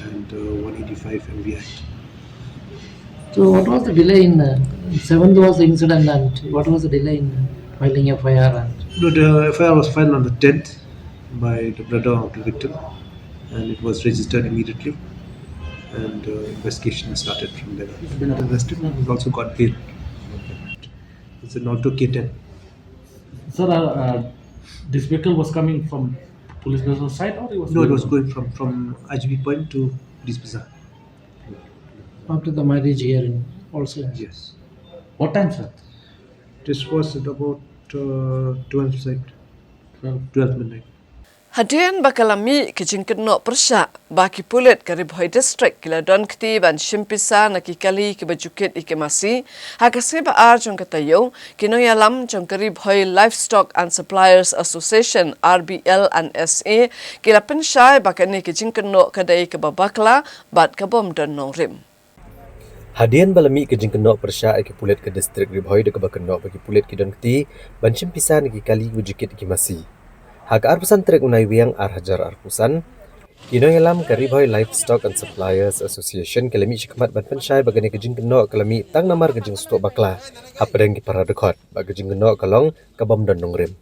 and uh, one eighty-five M V Act. So what was the delay in uh, seventh was the incident and what was the delay in filing F I R and No, the F I R was filed on the tenth by the brother of the victim, and it was registered immediately, and uh, investigation started from there. He's been arrested and he also got bail. It's an Alto K ten. Sir, uh, uh, this vehicle was coming from police station side or it was No, it going was from- going from from I G B point to Police Bazaar. after the marriage hearing also. Yes. What time, sir? This was at about uh, twelve side, Twelve. twelve midnight. Hadien ba ka la mih ka jingkynnoh pyrshah ba ki pulit ka Ri Bhoi District ki la don kti ban shim pisa na ki kali kiba ju kit ïa ki masi, ha ka sngi ba ar jong ka taïew, ki nongïalam jong ka Ri Bhoi Livestock and Suppliers Association, R B L and S A, ki la pynshai ba kane ka jingkynnoh ka dei kaba bakla bad ka bym don nongrim. Hadien ba la mih ka jingkynnoh pyrshah ïa ki pulit ka distrik Ri Bhoi da kaba kynnoh ba ki pulit ki don kti ban shim pisa na ki kali kiba ju kit ïa ki masi. Ha ka arphew san tarik u Naiwieng ar hajar arphew san, ki nongïalam ka Ri Bhoi Livestock and Suppliers Association ki la mih shakhmat ban pynshai ba kane ka jingkynnoh ka la mih tang namar ka jingsngewthuh bakla hapdeng ki para dkhot, ba ka jingkynnoh ka long ka bym don nongrim.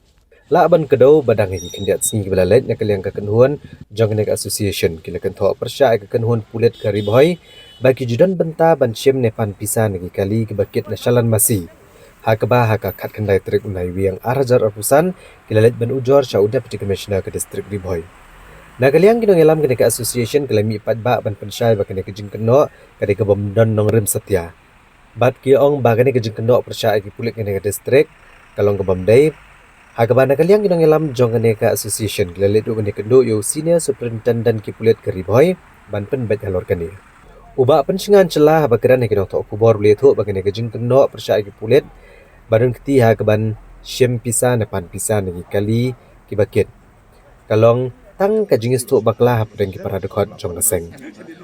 Lah ban kdew ba dang ha ki khyndiat sngi kiba la leit, na ka liang ka kynhun jong kane ka association ki la kynthoh pyrshah ïa ka kynhun pulit ka Ri Bhoi ba ki ju don bynta ban shim ne pan pisa na ki kali kiba kit na shalan masi. Ha kaba ha ka khatkhyndai tarik u Naiwieng ar hajar arphew san ki la leit ban ujor sha u Deputy Commissioner ka distrik Ri Bhoi. Na ka liang ki nongïalam kane ka association ki la mih paidbah ban pynshai ba kane ka jingkynnoh ka dei ka bym don nongrim satia. Bad ki ong ba kane ka jingkynnoh pyrshah ïa ki pulit kane ka distrik ka long ka bym dei. Ha kaba na ka liang ki nongïalam jong kane ka association ki la leit ruh ban ïakynduh ïa u Senior Superintendent ki pulit ka Ri Bhoi ban pynbeit halor kane. U Bah Pynshngan Shylla haba kren ha ki nongthoh khubor u la ïathuh ba kane ka jingkynnoh pyrshah ïa ki pulit ba don kti ha kaban shim pisa ne pan pisa na ki kali kiba kit ka long tang ka jingsngewthuh bakla hapdeng ki para dkhot jong ka seng.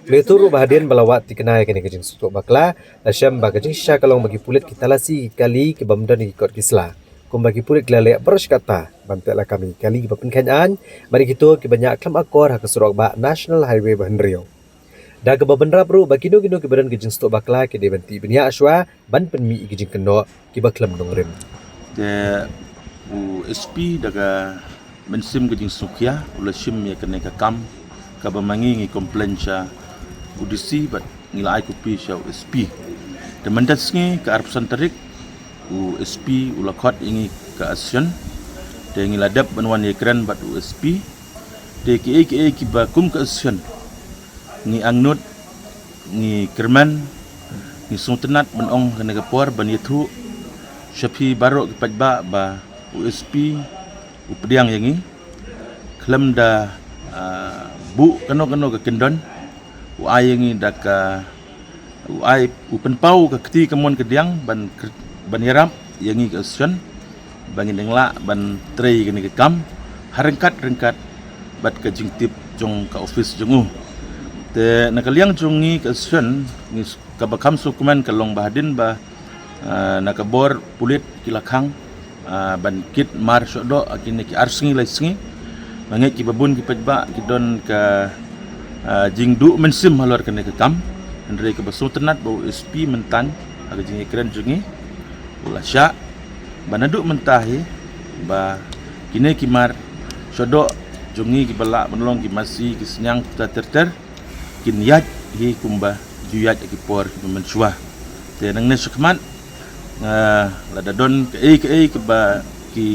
U la ïathuh ruh ba hadien ba la wad thikna ïa kane ka jingsngewthuh bakla, la shem ba ka jingshisha ka long ba ki pulit ki talasi ïa ki kali ki bym don ïa ki kot ki sla, kumba ki pulit ki la leh baroh shi katta ban teh lakam ïa ki kali kiba pynkheiñ aiñ bad ïa kito kiba ñiah khlem akor ha ka surok bah National Highway ba hynriew. Da kaba bynrap ruh ba kino kino kiba don ka jingsngewthuh bakla ki dei ban tih bniah shuwa ban pynmih ïa ki jingkynnoh kiba khlem nongrim. Te u S P da ka mynsiem ka jingsngewkhia u la shim ïa kane ka kam kaba ma ngi ngi complain sha u D C bad ngi la ai copy sha u S P. Te mynta sngi ka arphew san tarik u S P u la khot ïa ngi ka association, te ngi la dep ban wan ïakren bad u S P. Te kiei kiei kiba kum ka association ngi angnud, ngi kyrmen, ngi sngewtynnat ban ong ha kane ka por ban ïathuh sha phi baroh ki paidbah ba u S P u pdiang ïa ngi khlem da, ah, buh kano kano ka kyndon, u ai ïa ngi da ka, u ai, u pynpaw ka kti kamon kadiang ban kr- ban ïarap ïa ngi ka association ba ngin ïeng lah ban trei kane ka kam ha ryngkat ryngkat bad ka jingtip jong ka office jong u. Te na ka liang jong ngi ka association ngi s- kaba kham sngewkmen ka long ba hadien ba, ah, na ka bor pulit ki la khang, ah, ban kit mar shoh doh ha kine ki ar sngi lai sngi. Nga ngeit kiba bun ki paidbah ki don ka, ah, jingduh mynsiem halor kane ka kam. Hynrei kaba sngewtynnat ba u S P mynta ha ka jingïakren jong ngi u la shah ba naduh mynta hi ba kine ki mar shoh doh jong ngi kiba lah ban long ki masi ki sniang kita ter ter kin ïaid hi kumba ju ïaid ha ki por kiba mynshuwa. Te nangne shakhmat nga la da don kaei kaei kaba ki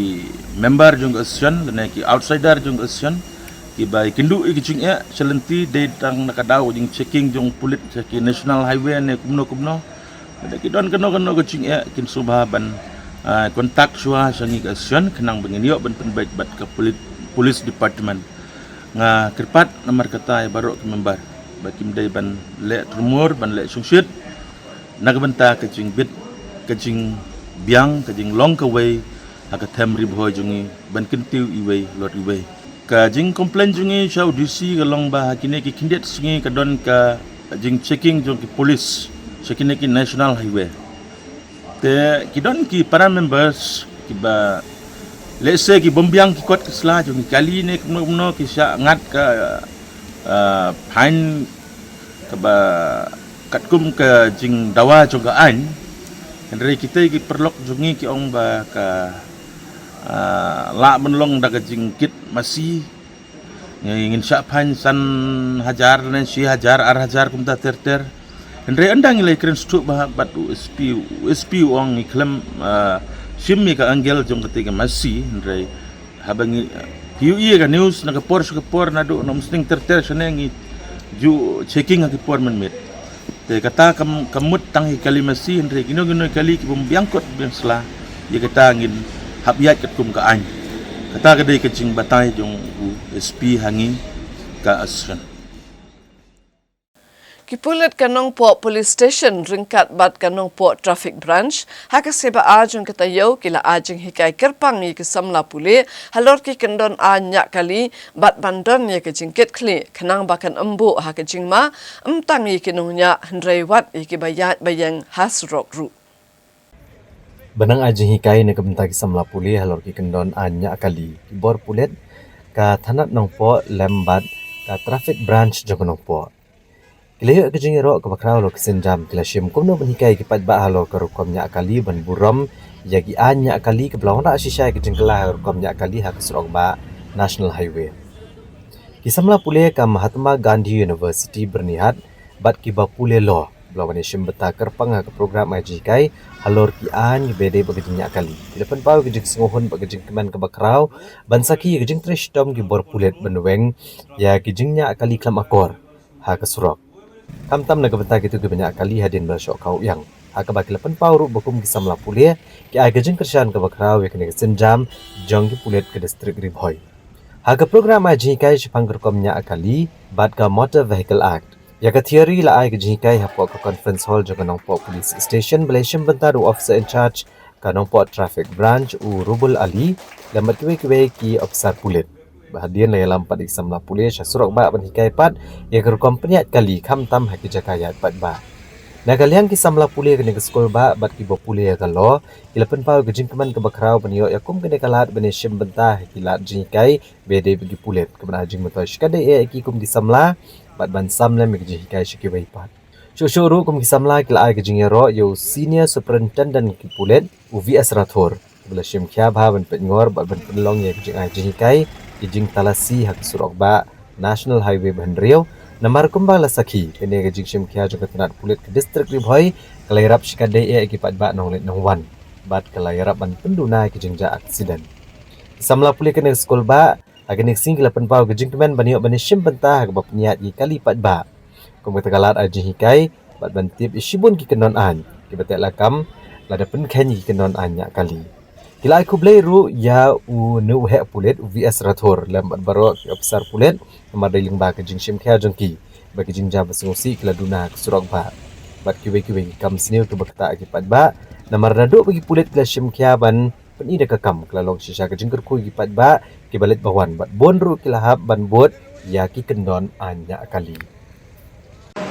member jong ka association lane ki outsider jong ka association kiba ïakynduh ïa ki jingeh sha lynti dei tang na ka daw jingchecking jong pulit sha ki national highway ne kumno kumno. Lada ki don kano kano ka jingeh kin sngewbha ban, ah, contact shuwa sha ngi ka association khnang ba ngin ïoh ban pynbeit bad ka pulit, police department. Nga kyrpad namar kata ïa baroh ki member ba kim dei ban leh tyrmur ban leh shongshit na ka bynta ka jingbit ka jingbiang ka jinglong kawei ha ka them Ri Bhoi jong ngi ban kyntiew iwei lor iwei. Ka jingcomplain jong ngi sha u D C ka long ba ha kine ki khyndiat sngi ka don ka jingchecking jong ki police sha kine ki national highway. Te ki don ki para members kiba lehse ki bym biang ki kot ki sla jong ki kali ne kumno kumno, ki shah ngat ka, ah, fine kaba katkum ka jingdawa jong ka aiñ. Hynrei kita ki paralok jong ngi ki ong ba ka, ah, lah ban long da ka jingkit masi. Ngi, ngin shah fine san hajar ne shi hajar, ar hajar kumta ter ter. Hynrei ynda ngi la kren shuh bha bad u S P, u S P u ong ngi khlem, ah, shim ïa ka angle jong kata ka masi, hynrei haba ngi, ah, phi ïohi ïa ka news na ka por sha ka por, naduh na umsning ter ter shane ngi ju checking ha ki por mynmiet. Te kata kam, kam mut tang ïa ki kali masi, hynrei kino kino ki kali ki bym biang kot biang sla, ïa kata ngin hap ïaid katkum ka aiñ. Kata ka dei ka jingbatai jong u S P ha ngi ka association. Ki pulit ka Nongpoh Police Station ryngkat bad ka Nongpoh Traffic Branch ha ka sngi ba ar jong ka taïew ki la ai jinghikai kyrpang ïa ki samla pule halor ki kyndon aiñ ñiah kali bad ban don ïa ka jingkitkhlieh khnang ba kan ym buh ha ka jingma, ym tang ïa ki nongñiah hynrei wat ïa kiba ïaid ba ïeng ha surok ruh. Ban nang ai jinghikai na ka bynta ki samla pule halor ki kyndon aiñ ñiah kali, ki bor pulit ka thanat Nongpoh lem bad ka Traffic Branch jong ka Nongpoh ki la ïoh ka jingïaroh kaba khraw halor ka sienjam, ki la shim kumno ban hikai ki paidbah halor ka rukom ñiah kali ban burom ïa ki aiñ ñiah kali kaba la wanrah shisha ïa ka jingkylla ha ka rukom ñiah kali ha ka surok bah National Highway. Ki samla pule ka Mahatma Gandhi University Byrnihat bad kiba pule law ba la wan ïashim bynta kyrpang ha ka program ai jinghikai halor ki aiñ ba ïadei bad ka jingñiah kali. Ki la pynpaw ïa ka jingsngewhun bad ka jingkmen kaba khraw ban sakhi ïa ka jingtrei shitom ki bor pulit ban weng ïa ki jingñiah kali khlem akor ha ka surok, khamtam na ka bynta kito kiba ñiah kali hadien ba la shoh khaw ïang. Ha kaba ki la pynpaw ruh ba kum ki samla pule ki ai ka jingkyrshan kaba khraw ïa kane ka sienjam jong ki pulit ka district Ri Bhoi. Ha ka program ai jinghikai shaphang ka rukom ñiah kali bad ka Motor Vehicle Act, ïa ka theory la ai ka jinghikai hapoh ka conference hall jong ka Nongpoh Police Station ba la ïashim bynta da u officer in charge ka Nongpoh Traffic Branch u Rubul Ali lem bad kiwei kiwei ki officer pulit. Ba hadien la ïalam pat ïa ki samla pule sha surok bah ban hikai pat ïa ka rukom pynïaid kali khamtam ha ki jaka ïaid paidbah. Na ka liang ki samla pule kane ka skul bah bad kiba pule ïa ka law ki la pynpaw ïa ka jingkmen kaba khraw ban ïoh ïa kum kane ka lad ban ïashim bynta ha ki lad jinghikai ba ïadei bad ki pulit, kaba na jingmyntoi shikatdei eh ïa ki kum ki samla bad ban sam lem ïa ka jinghikai sha kiwei pat. Shuh shuh ruh kum ki samla ki la ai ka jingïaroh ïa u Senior Superintendent ki pulit u V S Rathore, kaba la shim khia bha ban peit ngor bad ban pynlong ïa ka jingai jinghikai ki jingtalasi ha ka surok bah National Highway ba hynriew. Namar kumba la sakhi, kane ka jingshim khia jong ka tnat pulit ka district Ri Bhoi ka la ïarap shikatdei eh ïa ki paidbah nongleit nongwan bad ka la ïarap ban pynduna ïa ki jingjia accident. Ki samla pule kane ka skul bah ha kane ka sngi ki la pynpaw ka jingkmen ban ïoh ban ïashim bynta ha kaba pynïaid ïa ki kali paidbah kum kata ka lad ai jinghikai bad ban tip ïa shibun ki kyndon aiñ kiba teh lakam lada pynkheiñ ïa ki kyndon aiñ ñiah kali. Ki la ai khublei ruh ïa u nongïalam pulit u V S Rathore lem bad baroh ki officer pulit namar dei lyngba ka jingshim khia jong ki ba ki jingjia ba sngewsih ki la duna ha ka surok bah bad kiwei kiwei ki kam sniew kiba ktah ïa ki paidbah. Namar naduh ba ki pulit ki la shim khia ban pyni da ka kam, ka la long shisha ka jingkyrkhu ïa ki paidbah kiba leit ba wan bad bun ruh ki la hap ban bud ïa ki kyndon aiñ ñiah kali.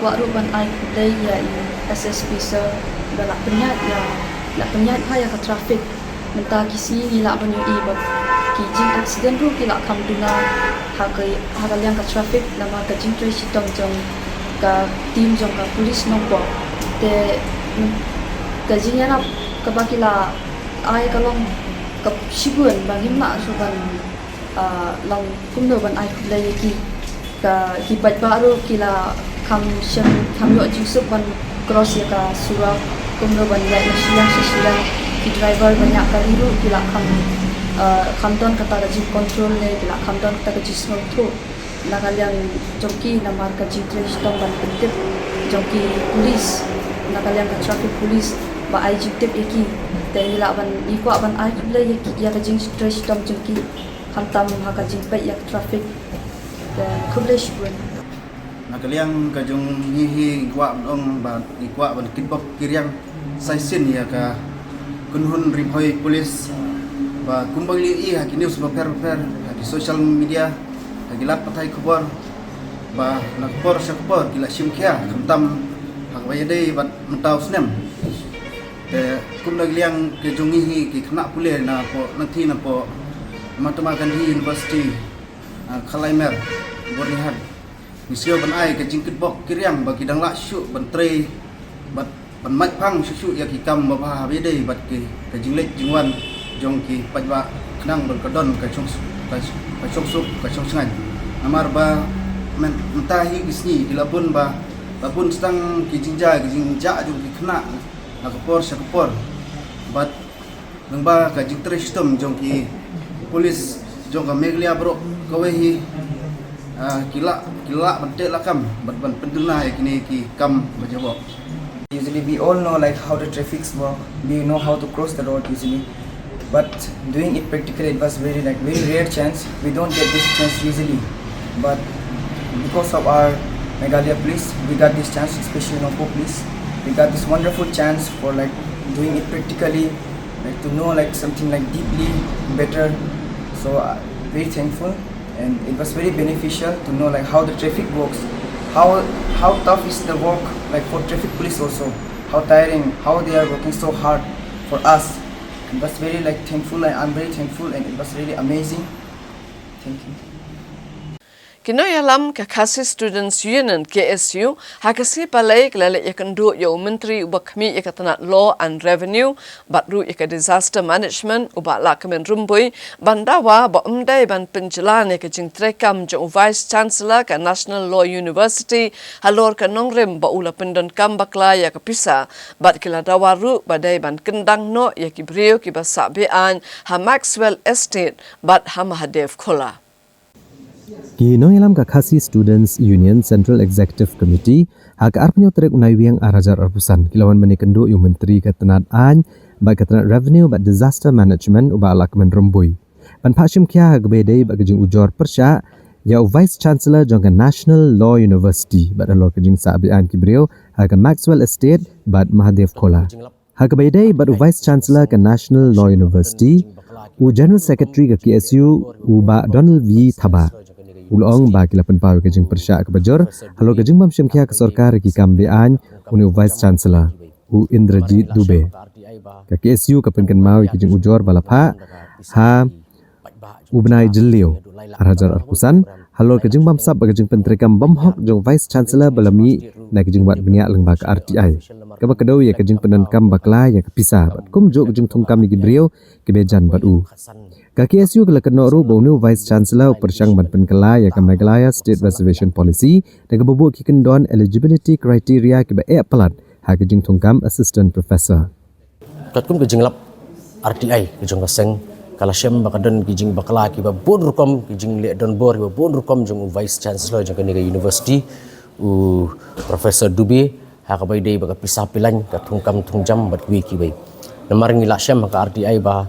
Kwah ruh ban ai khublei ïa i S S P sir ba la pynïaid ïa, la pynïaid bha ïa ka traffic. Mynta ki sngi ngi lah ban ïohi ba ki jing accident ruh ki la kham duna ha ka, ha ka liang ka traffic namar ka jingtrei shitom jong ka team jong ka police Nongpoh. Te, mm, ka jingïarap kaba ki la ai ka long ka shibun ba ngim lah shuh ban, ah, long kumno ban ai khublei ïa ki. Ka, ki paidbah ruh ki la kham shem, kham ïoh jingsuk ban cross ïa ka surok kumno ban ïaid na shiliang sha shiliang. Ki driver ba ñiah kali ruh ki la kham, ah, kham don kata ka jingcontrol ne ki la kham don kata ka jingsngewthuh na ka liang jong ki namar ka jingtrei shitom ban pyntip jong ki police, na ka liang ka traffic police ba ai jingtip ïa ki. Te ngi lah ban, ngi kwah ban ai khublei ïa ki, ïa ka jingtrei shitom jong ki khamtam ha ka jingpeit ïa ka traffic. Te khublei shibun. Na ka liang ka jong ngi hi ngi kwah ban ong ba ngi kwah ban kitbok kiriang sa shisien ïa ka kynhun Ri Bhoi Police ba kumba ngi ïohi ha ki news bapher bapher, ha ki social media, ha ki lad pathai khubor, Ba na ka por sha ka por ki la shim khia khamtam ha kaba ïadei bad mynta u snem. Te kum da ka liang ka jong ngi hi ki khynnah pule na poh na thina poh Mahatma Gandhi University, ah, Khalaimer, Byrnihat. Ngi sngewbha ban ai ka jingkitbok kiriang ba ki dang lah shuh ban trei bad ban mait phang shuh shuh ïa ki kam ba bha ha ba ïadei bad ki ka jingleit jingwan jong ki paidbah khnang ban ka don ka shong ka, ka shong suk ka shong shngaiñ. Namar ba mynta hi ki sngi ki la bun ba la bun stang ki jingjia ki jingjia jong ki khynnah na ka por sha ka por. Bad nang ba ka jingtrei shitom jong ki police jong ka Meghalaya baroh kawei hi, ah, ki lah ki lah ban teh lakam bad ban pynduna ïa kine ki kam ba jabok. Usually we all know like how the traffics work. We know how to cross the road usually. But doing it practically, it was very like very rare chance. We don't get this chance usually. But because of our Meghalaya police, we got this chance, especially Nongpoh police. We got this wonderful chance for like doing it practically, like to know like something like deeply better. So uh, very thankful, and it was very beneficial to know like how the traffic works, how how tough is the work like for traffic police also, how tiring, how they are working so hard for us. It was very like thankful, and I'm very thankful, and it was really amazing. Thank you. Ki nongïalam ka Khasi Students Union, K S U, ha ka sngi Palei ki la leit ïakynduh ïa u Myntri uba khmih ïa ka tnat Law and Revenue bad ruh ïa ka Disaster Management, u Bah Lahkmen Rymbui, ban dawa ba ym dei ban pynjlan ïa ka jingtreikam jong u Vice Chancellor ka National Law University halor ka nongrim ba u la pyndonkam bakla ïa ka pisa, bad ki la dawa ruh ba dei ban kyndang noh ïa ki briew kiba sah be-aiñ ha Maxwell Estate bad ha Mahadev Khola. Ki nongïalam ka Khasi Students Union Central Executive Committee ha ka arphew tarik u Naiwieng ar hajar arphew san ki la wan ban ïakynduh ïa u Myntri ka tnat aiñ bad ka tnat Revenue bad Disaster Management u Bah Lahkmen Rymbui ban phah shim khia ha kaba ïadei bad ka jingujor pyrshah ïa u Vice Chancellor jong ka National Law University bad halor ka jingsah be-aiñ ki briew ha ka Maxwell Estate bad Mahadev Khola. Ha kaba ïadei bad u Vice Chancellor ka National Law University, u General Secretary ka K S U, u Bah Donald V Thabah, u la ong ba ki la pynpaw ïa ka jingpyrshah kaba jur halor ka jingbym shim khia ka sorkar ïa ki kam be-aiñ une u Vice Chancellor, u Indrajit Dubey. Ka K S U ka pynkynmaw ïa ka jingujor ba la phah ha u bnai Jylliew ar hajar arphew san halor ka jingbamsap bad ka jingpyntreikam bymhok jong u Vice Chancellor ba la mih na ka jingwad bniah lyngba ka R T I, kaba kdew ïa ka jingpyndonkam bakla ïa ka pisa bad kumjuh ka jingthungkam ïa ki briew kiba ïajan bad u. Ka K S U ka la kynnoh ruh ba une u Vice Chancellor u pyrshang ban pynkylla ïa ka Meghalaya State Reservation Policy da kaba buh ki kyndon eligibility criteria kiba eh palat ha ka jingthungkam Assistant Professor. Katkum ka jinglap R T I ka jong ka seng, ka la shem ba ka don ki jingbakla kiba bun rukom, ki jingleh donbor kiba bun rukom jong u Vice Chancellor jong kane ka university, u Professor Dubey, ha kaba ïadei bad ka pisa pilan, ka thungkam thungjam bad kiwei kiwei. Namar ngi la shem ha ka R T I ba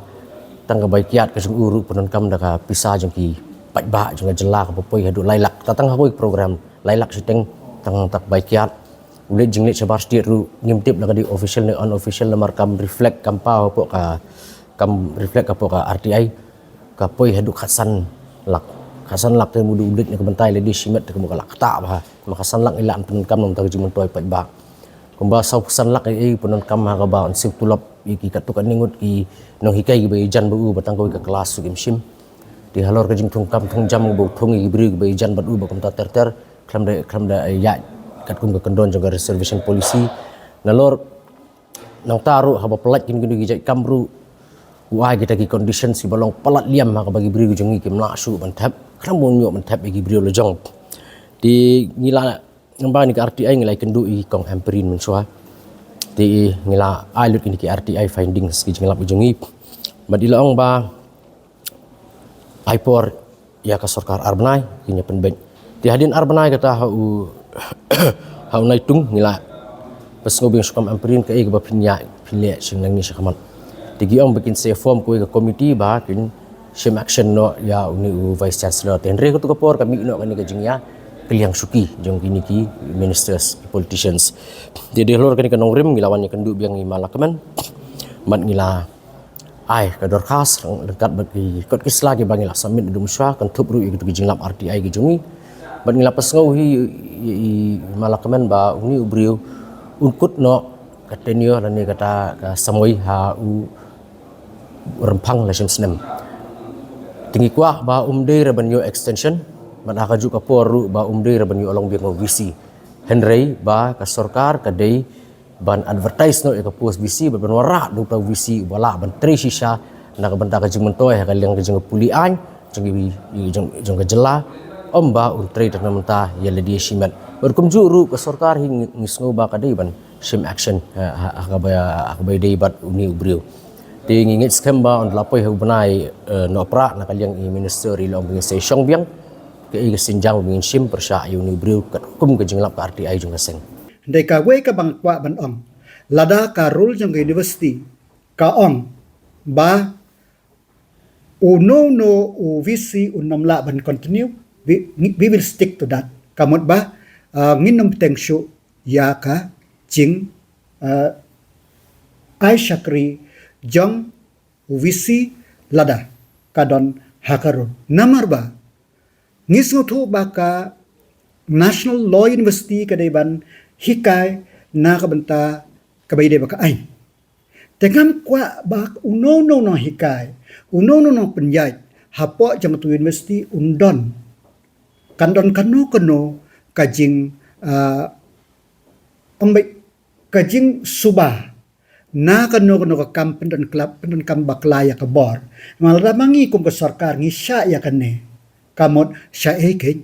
tang ka bai kiad ka jong u ruh pyndonkam da ka pisa jong ki paidbah jong ka jylla kaba poi haduh lai lak. Ta tang ha kawei ka program lai lak shiteng tang ta ka bai kiad. U leit jingleit shabar state ruh ngim tip la ka dei official ne unofficial namar kam reflect kam paw hapoh ka, kam reflect hapoh ka R T I, ka poi haduh khatsan lak. Khatsan lak te mut u leit na ka bynta lei dei shimet te ka mut ka la ktah bha. Ma khatsan lak ngi la pyndonkam na ka bynta ka jingmyntoi paidbah. Kumba saw phew san lak ei ei pyndonkam ha kaba yn siew tulop ïa ki katto katne ngut ki nonghikai kiba ïajan bad u ba tang kawei ka klas ruh kim shim. Te halor ka jingthungkam thungjam ba u thung ïa ki briew kiba ïajan bad u ba kumta ter ter. Khlem da, khlem da ïaid katkum ka kyndon jong ka reservation policy. Nalor nangta ruh haba pynlait kine kine ki jait kam ruh u ai kita ki conditions kiba long palat liam ha kaba ki briew ki jong ngi kim lah shuh ban thep. Khlem bun ïoh ban thep ïa ki briew la jong. Te ngi la, nangba kane ka R T I ngi la ïakynduh ïa i Kong Ampareen mynshuwa. Te ngi la ai lut kine ki R T I findings ki jinglap ki jong ngi. Bad i la ong ba ai por ïa ka sorkar ar bnai kin ïa pynbeit. Te hadien ar bnai kata ha u, ha u Naitung ngi la pynsngewbha ïa i Kong Ampareen kaei kaba phin ïa, phin leh sha nangne sha khmat. Te ki ong ba kin sa form kawei ka committee ba kin shim action noh ïa une u Vice Chancellor. Te hynrei katto ka por ka mih noh kane ka jingïakylliang shuki jong kine ki ministers, ki politicians. Te dei halor kane ka nongrim ngi la wan ïakynduh biang ïa i Ma Lahkmen. Bad ngi la ai ka dorkhas ryngkat bad ki kot ki sla kiba ngi la submit naduh mynshuwa, kynthup ruh ïa kito ki jinglap R T I ki jong ngi. Bad ngi la pynsngew hi i, i, i malakmen ba uni u briew un kut noh ka tenure lane kata ka samoi ha u rymphang la shim snem. Te ngi kwah ba um dei re ban ïoh extension, bad ha kajuh ka por ruh ba um dei re ban ïoh long biang u V C. Hynrei ba ka sorkar ka dei ban advertise noh ïa ka post V C, bad ban wanrah da uta u V C uba lah ban trei shisha na ka bynta ka jingmyntoi ha ka liang ka jingpule aiñ jong i, i, jong, jong ka jylla, ym ba un trei tang na mynta ïa lade shimet. Bad kumjuh ruh ka sorkar hi ngi, ngi sngew ba ka dei ban shim action, ha, ha, ha kaba, ha kaba ïadei bad uni u briew. Te ngi ngeit skhem ba un da la poi ha u bnai, eh, Nohprah na ka liang i minister i la ong ba ngin sa shong biang kaei ka sienjam ba ngin shim pyrshah ïa uni u briew katkum ka jinglap ka R T I jong ka seng. Hynrei kawei kaba nga kwah ban ong, lada ka rule jong ka university ka ong ba uno uno u V C un ym lah ban continue, we, we will stick to that. Ka mut ba, uh, ngin ym bteng shuh ïa ka jing, uh, ai shakri jong u V C lada ka don ha ka rule. Namar ba ngi sngewthuh ba ka National Law University ka dei ban hikai na ka bynta kaba ïadei bad ka aiñ. Te ngam kwah ba uno uno u nonghikai, uno uno u nongpynïaid hapoh jong ka university un don, kan don kano kano ka jing, ah, ong beit, ka jingsuba na kano kano ka kam pyndonkam, pyndonkam bakla ïa ka bor. Namar lada ma ngi kum ka sorkar ngi shah ïa kane, ka mut shaei kein.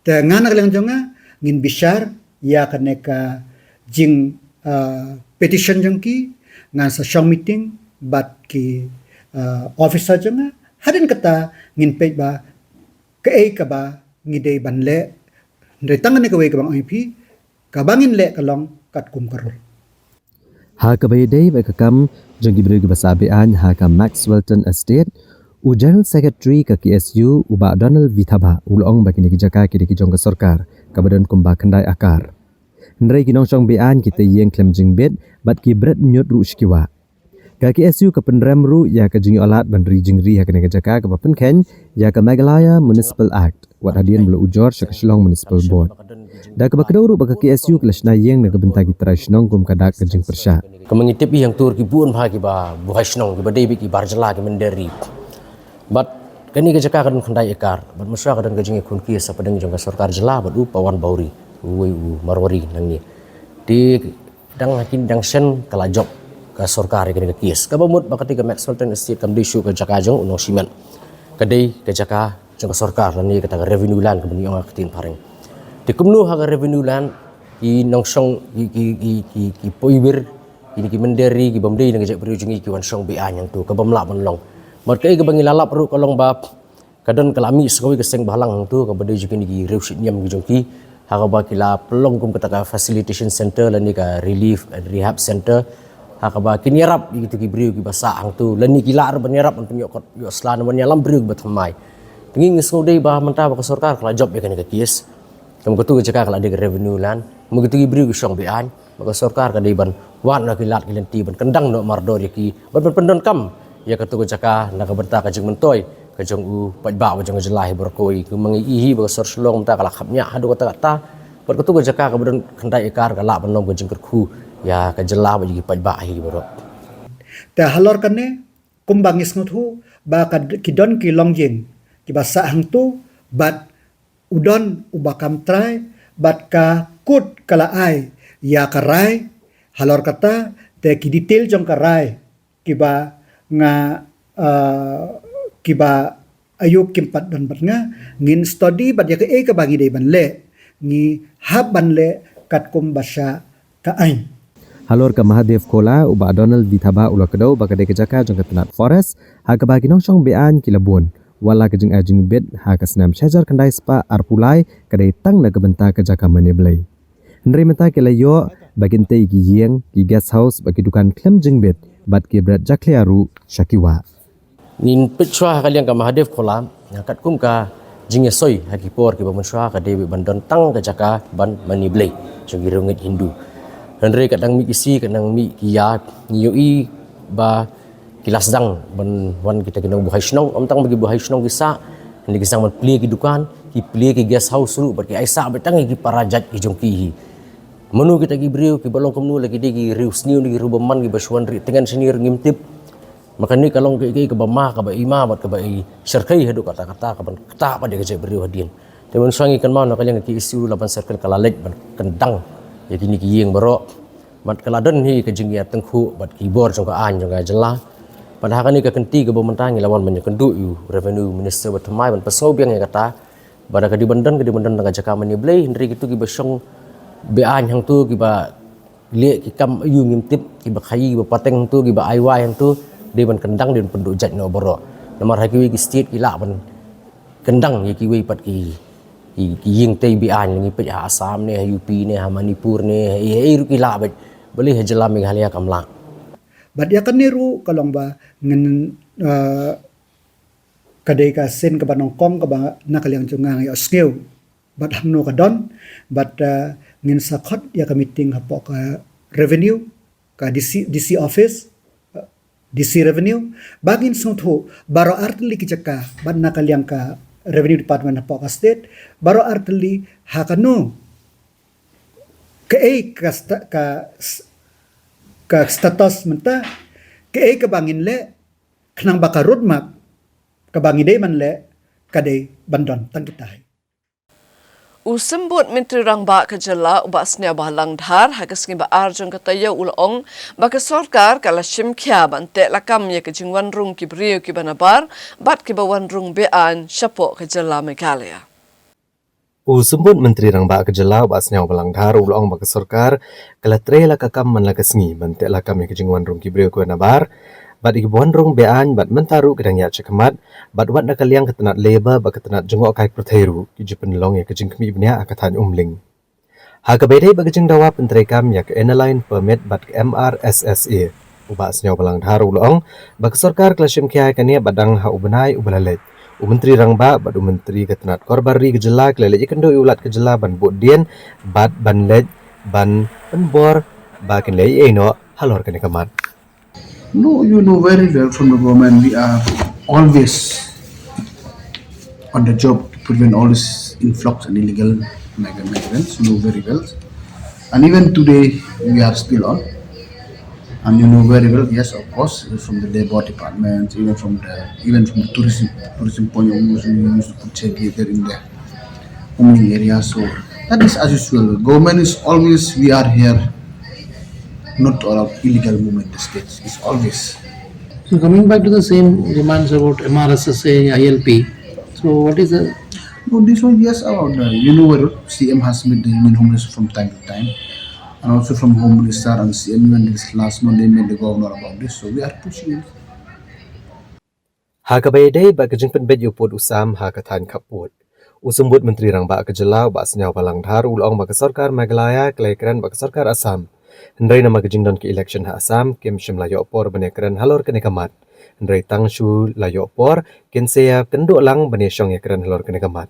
Te nga na ka liang jong nga ngin bishar ïa kane ka jing, ah, petition jong ki, ngan sa shong meeting bad ki, ah, officer jong nga. Hadien kata ngin peit ba kaei kaba ngi dei ban leh. Hynrei tang kane kawei kaba nga ong ïa phi, kaba ngin leh ka long katkum ka rule. Ha kaba ïadei bad ka kam jong ki briew kiba sah be-aiñ ha ka Maxwellton Estate, u General Secretary ka K S U u Bah Donald Vithabah u la ong ba kine ki jaka ki dei ki jong ka sorkar kaba don kumba khyndai akar. Hynrei ki nongshong be-aiñ ki tei ïeng khlem jingbit bad ki bret ñiut ruh sha ki wah. Ka K S U ka pynrem ruh ïa ka jingïoh lad ban ri jingri ha kane ka jaka kaba pynkheiñ ïa ka Meghalaya Municipal Act, wat hadien ba la ujor sha ka Shillong Municipal Board. Da kaba kdew ruh ba ka K S U ka la shna ïeng na ka bynta ki trai shnong kum ka dak ka jingpyrshah. Kumba ngi tip hi hangto ki bun bha kiba buhai shnong kiba dei beit ki bar jylla ki mynder ri. Bad kane ka jaka ka don khyndai akar, bad mynshwa ka don ka jingïakhun case hapdeng jong ka sorkar jylla bad u Pawan Bawri, uwei u Marwari nangne. Te dang ha kine dang shen ka la jop ka sorkar ïa kane ka case. Kaba mut ba kata ka Maxwellton Estate kam dei shuh ka jaka jong u nongshimet. Ka dei ka jaka jong ka sorkar lane kata ka revenue land kaba ngi ong ha ka ktien phareng. Te kumno ha ka revenue land ki nongshong ki, ki, ki, ki, ki poiwir, kine ki mynder ri kibym dei na ka jaitbynriew jong ngi ki wan shong be-aiñ hangto, kaba ym lah ban long. Bad kaei kaba ngi la lap ruh ka long ba ka don ka la mih sa kawei ka seng bahalang hangto kaba dei jong kine ki riewshitñiam ki jong ki, ha kaba ki la pynlong kum kata ka facilitation center lane ka relief and rehab center, ha kaba kin ïarap ïa kito ki briew kiba sah hangto lane ki lah ruh ban ïarap ban pynïoh kot ïoh sla na ban ïalam briew kiba thymmai. Te ngi ngi sngew dei ba mynta ba ka sorkar ka la jop ïa kane ka case. Kum kato ka jaka ka la dei ka revenue land, ma kito ki briew ki shong be-aiñ, ma ka sorkar ka dei ban wad noh ki lad ki lynti ban kyndang noh mardor ïa ki, ban, ban pyndonkam ïa kato ka jaka na ka bynta ka jingmyntoi ka jong u paidbah ba jong ka jylla hi baroh kawei. Kumba ngi i hi ba ka sor Shillong mynta ka la khapngiah haduh katta katta, bad kato ka jaka kaba don khyndai akar ka lah ban long ka jingkyrkhu ïa ka jylla bad ïa ki paidbah hi baroh. Te halor kane, kumba ngi sngewthuh ba ka d-, ki don ki longïing kiba sah hangto, bad u don uba kam trai, bad ka kut ka la ai ïa ka rai. Halor kata te ki detail jong ka rai kiba nga, ah, kiba aïu kim pat don bad nga, ngin study bad ïa kaei kaba ngi dei ban leh, ngi hap ban leh katkum ba shah ka aiñ. Halor ka Mahadev Khola, u Bah Donald Vithabah u la kdew ba ka dei ka jaka jong ka tnat forest ha kaba ki nongshong be-aiñ ki la bun, wat la ka jingai jingbit ha ka snem shi hajar khyndai spah arphew lai ka dei tang na ka bynta ka jaka mane blei. Hynrei mynta ki la ïoh ba kin tei ki ïing, ki guest house bad ki dukan khlem jingbit, bad ki bret jakhlia ruh sha ki wah. Ngin peit shuwa ha ka liang ka Mahadev Khola, katkum ka jingïasoi ha ki por kiba mynshwa ka dei ban don tang ka jaka ban mane blei jong ki riewngeit Hindu. Hynrei ka dang mih ki sngi, ka dang mih ki ïa, ngi ïohi ba ki la sdang ban wan kita ki nongbuhai shnong, ym tang ba ki buhai shnong ki sah, hynrei ki sdang ban plie ki dukan, ki plie ki guest house ruh bad ki ai sah beit tang ïa ki para jait ki jong ki hi. Mano kita ki briew kiba long kumno, la ki dei ki riewsniew ne ki riewbymman kiba shu wan rieh tngen shane ruh ngim tip. Ba kane ka long kaei kaei kaba ma, kaba i ma bad kaba i shyrkhei haduh katta katta, kaban ktah bad ïa ka jaitbynriew hadien. Te mynshwa ngi kynmaw na ka liang ka KSU Laban Circle ka la leit ban kyndang ïa kine ki ïing baroh. Bad ka la don hi ka jingïatyngkhuh bad ki bor jong ka aiñ jong ka jylla. Bad ha kane ka kynti kaba mynta ngi la wan ban ïakynduh ïa u Revenue Minister ba thymmai ban pynsngew biang ïa kata. Ba da ka dei ban don, ka dei ban don da ka jaka mane blei, hynrei kito kiba shong be-aiñ hangto, kiba leh ki kam aïu ngim tip, kiba khaïi, kiba pateng hangto, kiba ai wai hangto, dei ban kyndang, dei ban pynduh jait noh baroh. Namar ha kiwei ki state ki lah ban kyndang ïa kiwei pat ki, ki, ki ïing tei be-aiñ, ngi peit ha Assam ne, ha U P ne, ha Manipur ne, ha ei, ha ei ruh ki lah beit. Balei ha jylla Meghalaya kam lah. Bad ïa kane ruh ka long ba ngin, uh, ka dei ka sien kaba nyngkong kaba na ka liang jong nga ngi ïohsngew. Bad hangno ka don, bad, uh, ngin sa khot ïa ka meeting hapoh ka revenue, ka D C, D C office, uh, D C revenue, ba ngin sngewthuh baroh artylli ki jaka, bad na ka liang ka revenue department hapoh ka state, baroh artylli ha kano, kaei ka sta-, ka s-, ka status mynta, kaei kaba ngin leh, khnang ba ka roadmap kaba ngi dei ban leh ka dei ban don tang kita hi. U Symbud Myntri Rangbah ka jylla u Bah Sniawbhalang Dhar ha ka sngi ba ar jong ka taïew u la ong ba ka sorkar ka la shim khia ban teh lakam ïa ka jingwan rung ki briew kiba nabar bad kiba wan rung be-aiñ shapoh ka jylla Meghalaya. U Symbud Myntri Rangbah ka jylla u Bah Sniawbhalang Dhar u la ong ba ka sorkar ka la trei la ka kam man la ka sngi ban teh lakam ïa ka jingwan rung ki briew kiba nabar bad ïa kiba wan rung be-aiñ bad mynta ruh ki dang ïaid shakhmat bad wat na ka liang ka tnat labour bad ka tnat jngohkai pyrthei ruh ki ju pynlong ïa ka jingkhmih bniah ha ka thaiñ Umling. Ha kaba ïadei bad ka jingdawa pyntreikam ïa ka Inner Line Permit bad ka M R S S A, u Bah Sniawbhalang Dhar u la ong ba ka sorkar ka la shim khia ïa kane bad dang ha u bnai uba la leit, u Myntri Rangbah bad u Myntri ka tnat Korbar Ri ka jylla ki la leit ïakynduh ïa u Lat ka jylla ban buddien bad ban leit ban pynbor ba kin leit ïeh noh halor kane ka mat. No, you know very well from the government, we are always on the job to prevent all this influx and illegal migra-, migrants. You know very well. And even today, we are still on. And you know very well, yes, of course, from the labor department, even from the, even from the tourism, tourism point of view, we used to put check gates there in the Umling area. So that is as usual. Government is always, we are here not to allow illegal movement in the states. It's always. So coming back to the same demands about M R S S A, I L P. So what is the No, this one, yes, about the, you know, where C M has met the Union Home Minister from time to time, and also from Home Minister and C M when this last month they met the governor about this. So we are pushing it. Ha kaba ïadei bad ka jingpynbeit ïa u pud u sam ha ka thaiñ khappud, u Symbud Myntri Rangbah ka jylla u Bah Sniawbhalang Dhar u la ong ba ka sorkar Meghalaya ka la ïakren bad ka sorkar Assam. Hynrei namar ka jingdon ka election ha Assam, kim shym la ïoh por ban ïakren halor kane ka mat. Hynrei tang shu la ïoh por, kin sa ïakynduh lang ban ïashong ïakren halor kane ka mat.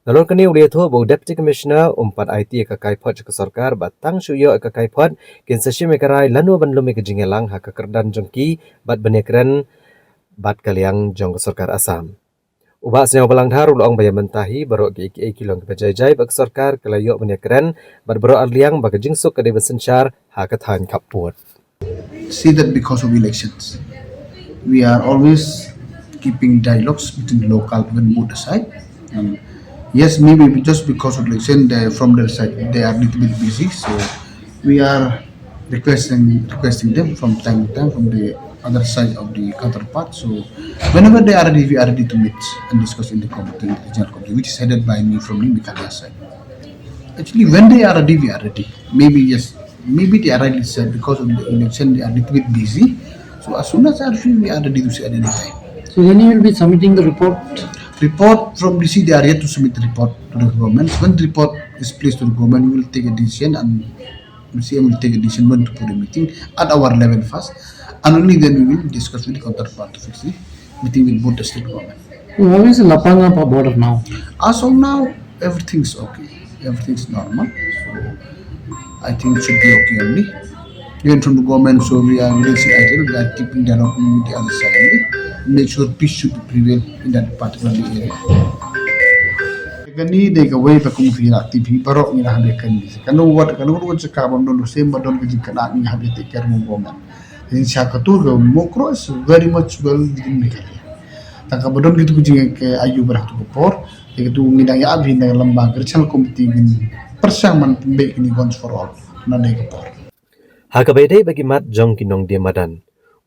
Nalor kane u la ïathuh ba u Deputy Commissioner um pat aiti ïa ka kaiphod sha ka sorkar bad tang shu ïoh ïa ka kaiphod kin sa shim ïa ka rai lano ban lum ïa ka jingïalang ha ka kyrdan jong ki bad ban ïakren bad ka liang jong ka sorkar Assam. U Bah Sniawbhalang Dhar u la ong ba ïa mynta hi baroh kiei kiei ki long kiba jai jai bad ka sorkar ka la ïoh ban ïakren bad baroh arliang ba ka jingsuk ka dei ban synshar ha ka thaiñ khappud. See that because of elections, we are always keeping dialogues between the local and both the side. And yes, maybe just because of election, they, from their side, they are little bit busy. So we are requesting, requesting them from time to time from the other side of the counterpart. So whenever they are ready, we are ready to meet and discuss in the committee, in the regional committee, which is headed by me from the Meghalaya side. Actually, when they are ready, we are ready. Maybe yes, maybe they are rightly said because of the election, they are little bit busy. So as soon as they are free, we are ready to sit at any time. So when you will be submitting the report? Report from D C, they are yet to submit the report to the government. When the report is placed to the government, we will take a decision and C M will take a decision when to put a meeting at our level first. And only then we will discuss with the counterpart to fix the meeting with both the state government. So how is Lapangap border now? As of now, everything's okay. Everything's normal. So I think it should be okay only. Even from the government, so we are very excited. We are keeping dialogue with the other side only. Make sure peace should prevail in that particular area. Kane dei kawei ba kum phi la tip hi baroh ngi la hap ïa kane. Kano wat kano wat jaka bym don u siem ba don ka jingkynnoh ngi hap ïa take care mo bym. Jingshisha ka tur ka Mukroh is very much well within Meghalaya. Tang kaba don kitu ka jingïaid ka ayu ba la tu ka por, ïa kitu ngi dang ïa ap hi na ka lamba ka regional committee ngin pyrshang ban pynbeit kane once for all. Na dei ka por. Ha kaba ïadei bad ki mat jong ki nongdie madan,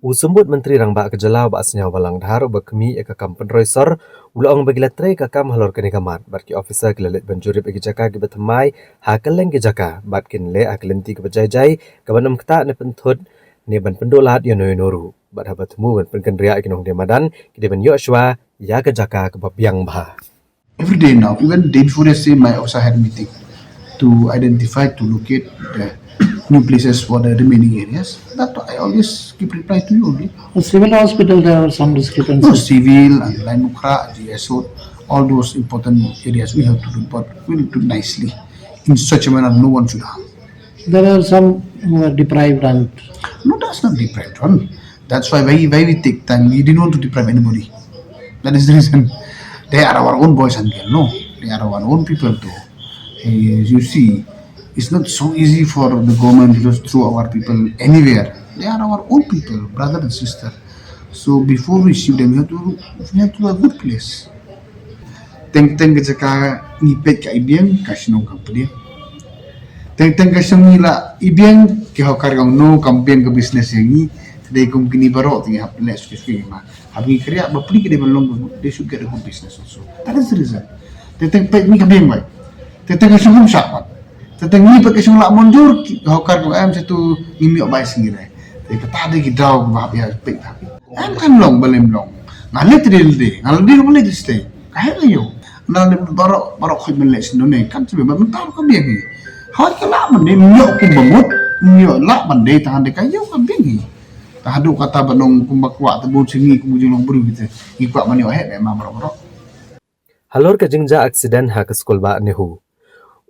u Symbud Myntri Rangbah ka jylla u Bah Sniawbhalang Dhar uba khmih ïa ka kam pynroi sor u la ong ba ki la trei ka kam halor kane ka mat bad ki officer ki la leit ban jurip ïa ki jaka kiba thymmai ha kylleng ki jaka bad kin leh ha ka lynti kaba jai jai kaban ym ktah ne pynthut ne ban pynduh lad ïano ïano ruh bad haba thmu ban pynkynriah ïa ki nongdie madan ki dei ban ïoh shuwa ïa ka jaka kaba biang bha. Every day now, even day before yesterday, my officer had meeting to identify, to locate the new places for the remaining areas. That I always keep reply to you only. The civil hospital, there are some discrepancies. No, civil and Laitumkhrah, G S Road, all those important areas we have to do, but we'll do nicely in such a manner no one should harm. There are some who are deprived and No, that's not deprived one. That's why, why, why we take time. We didn't want to deprive anybody. That is the reason. They are our own boys and girls, no? They are our own people too. Eh, you see, it's not so easy for the government to just throw our people anywhere. They are our own people, brother and sister. So before we ship them, we have to, we have to a good place. Teng teng ka jaka ngi peit ka ibiang ka shnong ka pdiang. Teng teng ka shnong ngi la ibiang ki hawkar ka no kam biang ka business ïa ngi. Dei kum kini baroh ti hap leh suki suki ma. Hap ngi kriah ba pli ki dei ban long ka good, they should get a good business also. That is the reason. Teng teng peit ngi ka biang bai. Teng teng ka shnong kum sha pat. Teng teng ngi peit ka shnong la monjur ki hawkar ka em satu ngi miok bai singi dei. Te kata dei ki daw ba hap ïa peit hap. Em kan long ba lem long. Nga leh tri lde, nga leh tri lde stay. Ka heh ka ïew. Nga leh baroh baroh khoi ban leh shnong ne kan shu ba mynta ka biang hi. Hoi ka lah ban dei miok kum ba mut, miok lah ban dei tahan dei ka ïew ka biang hi. Tahan du kata ba nong kum ba kwah ta bun shngi kum jinglong bru kita. Ngi kwah ban ïoh heh ma baroh baroh. Halor ka jingjia aksiden ha ka skul bah NEHU,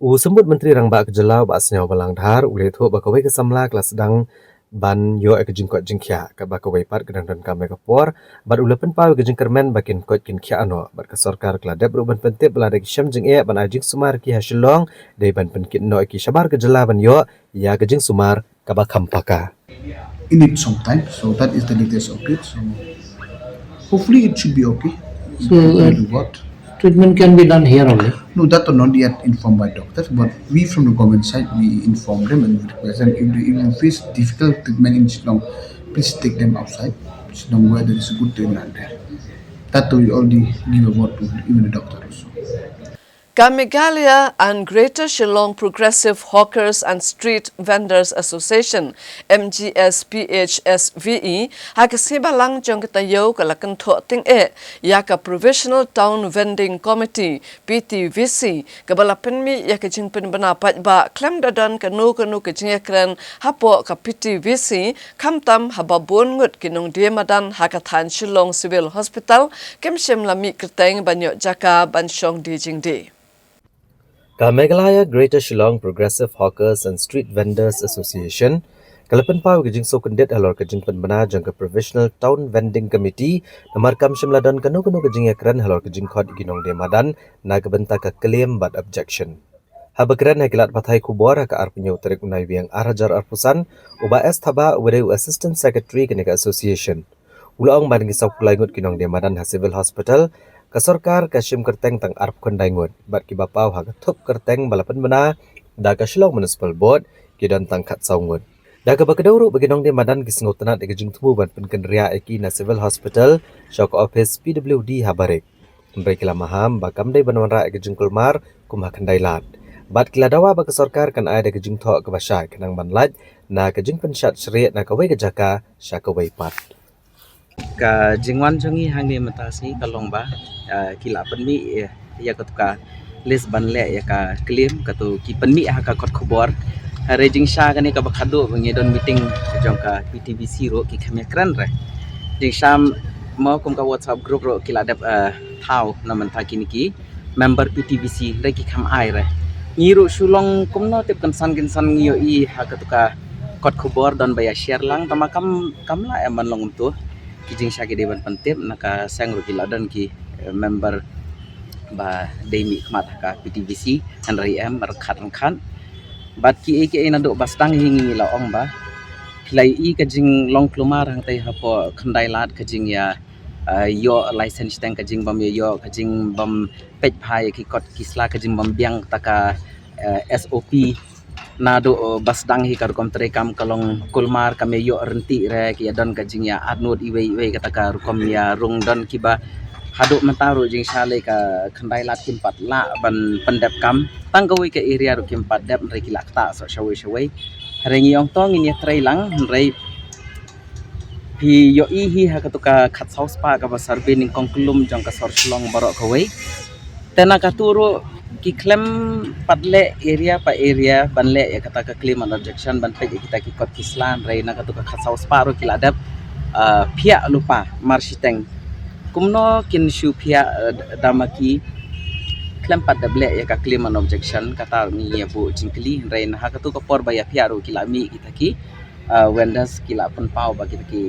u Symbud Myntri Rangbah ka jylla u Bah Sniawbhalang Dhar u la ïathuh ba kawei ka samla ka la sdang ban ïoh ïa ka jingkoit jingkhiah, katba kawei pat ka dang donkam ïa ka por, bad u la pynpaw ïa ka jingkyrmen ba kin koit kin khiah noh, bad ka sorkar ka la dep ruh ban pyntip ba lada ki shem jingeh ban ai jingsumar ïa ki ha Shillong, dei ban pynkit noh ïa ki shabar ka jylla ban ïoh ïa ka jingsumar kaba kham paka. It needs some time, so that is the latest update. So hopefully it should be okay. So, uh, We'll do what? Treatment can be done here only? No, that are not yet informed by doctors, but we from the government side, we inform them and we request them if they even face difficult treatment in Shillong, please take them outside Shillong where there is a good treatment there. That we already give a word to even the doctor also. Ka Meghalaya and Greater Shillong Progressive Hawkers and Street Vendors Association, M G S P H S V E, ha ka sngi Balang jong ka taïew ka la kynthoh tyngeh ïa ka Provisional Town Vending Committee, P T V C, kaba la pynmih ïa ka jingpynbna paidbah khlem da don kano kano ka jingïakren hapoh ka P T V C, khamtam haba bun ngut ki nongdie madan ha ka thaiñ Shillong Civil Hospital kim shym la mih kyrteng ban ïoh jaka ban shong die jingdie. Ka Meghalaya Greater Shillong Progressive Hawkers and Street Vendors Association ka la pynpaw ka jingsngewkyndit halor ka jingpynbna jong ka Provisional Town Vending Committee namar kam shym la don kano kano ka jingïakren halor ka jingkhot ïa ki nongdie madan na ka bynta ka claim bad objection. Haba kren ha ki lad pathai khubor ha ka arphew hynñiew tarik u Naiwieng ar hajar arphew san, u Bah S Thabah uba dei u Assistant Secretary kane ka association, u la ong ba na ki saw phew lai ngut ki nongdie madan ha Civil Hospital, ka sorkar ka shim kyrteng tang arphew khyndai ngut, bad kiba paw ha ka thup kyrteng ba la pynbna da ka Shillong Municipal Board ki don tang khatsaw ngut. Da kaba kdew ruh ba ki nongdie madan ki sngewtynnad ïa ka jingthmu ban pynkynriah ïa ki na Civil Hospital sha ka ophis P W D ha Barik. Hynrei ki la maham ba kam dei ban wanrah ïa ka jingkulmar kum ha khyndai lad. Bad ki la dawa ba ka sorkar kan ai da ka jingthoh kaba shai khnang ban lait na ka jingpynshad shrieh na kawei ka jaka sha kawei pat. Ka jingwan jong ngi hangne mynta ka sngi ka long ba, ah, ki la pynmih, eh, ïa katu ka list ban leh ïa ka claim, katu ki pynmih ha ka kot khubor. Hynrei jingshisha kane kaba khadduh ba ngi don meeting jong ka P T V C ruh ki kham ïakren re. Jingshisha mo kum ka WhatsApp group ruh ki la dep, eh, thaw na mynta kine ki member P T V C hynrei ki kham ai re. Ngi ruh shu long kumno tip kynsan kynsan ngi ïohi ha katu ka kot khubor don ba ïa share lang tangba kam, kam lah em ban long kumtu. Ki jingshisha ki dei ban pyntip na ka seng ruh ki la don ki, eh, member ba dei mih khmat ha ka P T V C, hynrei em ryngkat ryngkat. Bad kiei kiei naduh ba sdang hi ngi la ong ba phi la ïohi ka jinglong kulmar hangtei hapoh Khyndailad, ka jingïa, eh, ïoh license shiteng, ka jingbym ïa ïoh, ka jingbym peit bha ïa ki kot ki sla, ka jingbym biang kata ka, eh, S O P. Naduh, eh, ba sdang hi ka rukom treikam ka long kulmar, kam ïa ïoh ryntih re, ki ïa don ka jingïa atnud iwei iwei, kata ka rukom ïa rung. Don kiba haduh mynta ruh jingshah lei ka Khyndailad kim pat lah ban pyndep kam. Tang kawei ka area ruh kim pat dep, hynrei ki la ktah soh shawei shawei. Hynrei ngi ong to ngin ïa trei lang, hynrei phi ïohi hi ha katu ka khatsaw spah kaba survey nyngkong kyllum jong ka sor Shillong baroh kawei. Te na katu ruh ki khlem pat leh area pa area ban leh ïa kata ka claim and objection, ban peit ïa kita ki kot ki sla, hynrei na katu ka khatsaw spah ruh ki la dep, ah, phiah lypa mar shiteng. Kumno kin shu phiah, eh, da ma ki khlem pat dep leh ïa ka claim and objection? Kata ngi ïa buh jingkylli, hynrei na ha katu ka por ba ïa phiah ruh ki la mih kita ki, uh, vendors ki la pynpaw ba kita ki,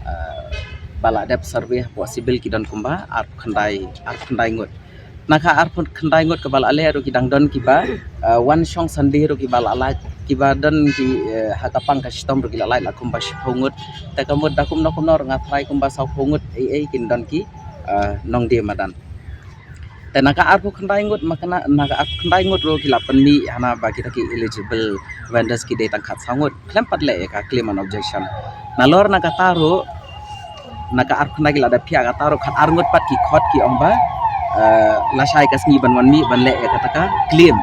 uh, ba la dep survey hapoh civil ki don kumba arphew khyndai, arphew khyndai ngut. Na ka arphew khyndai ngut kaba la leh ruh ki dang don kiba, uh, wan shong Sunday ruh kiba la lait, kiba don ki, uh, ha ka pang ka shitom ruh ki la lait la kumba shiphew ngut. Te ka mut da kumno kumno ruh nga tharai kumba sawphew ngut ei ei kin don ki, uh, nongdie madan. Te na ka arphew khyndai ngut, ma ka na, na ka arphew khyndai ngut ruh ki la pynmih hana ba kita ki eligible vendors ki dei tang khatsaw ngut, khlem pat leh ïa ka claim and objection. Nalor na kata ruh, na ka arphew khyndai ki la dep phiah, kata ruh khatar ngut pat ki khot ki ong ba, eh, lashai ka sngi ban wan mih ban leh ïa kata ka claim.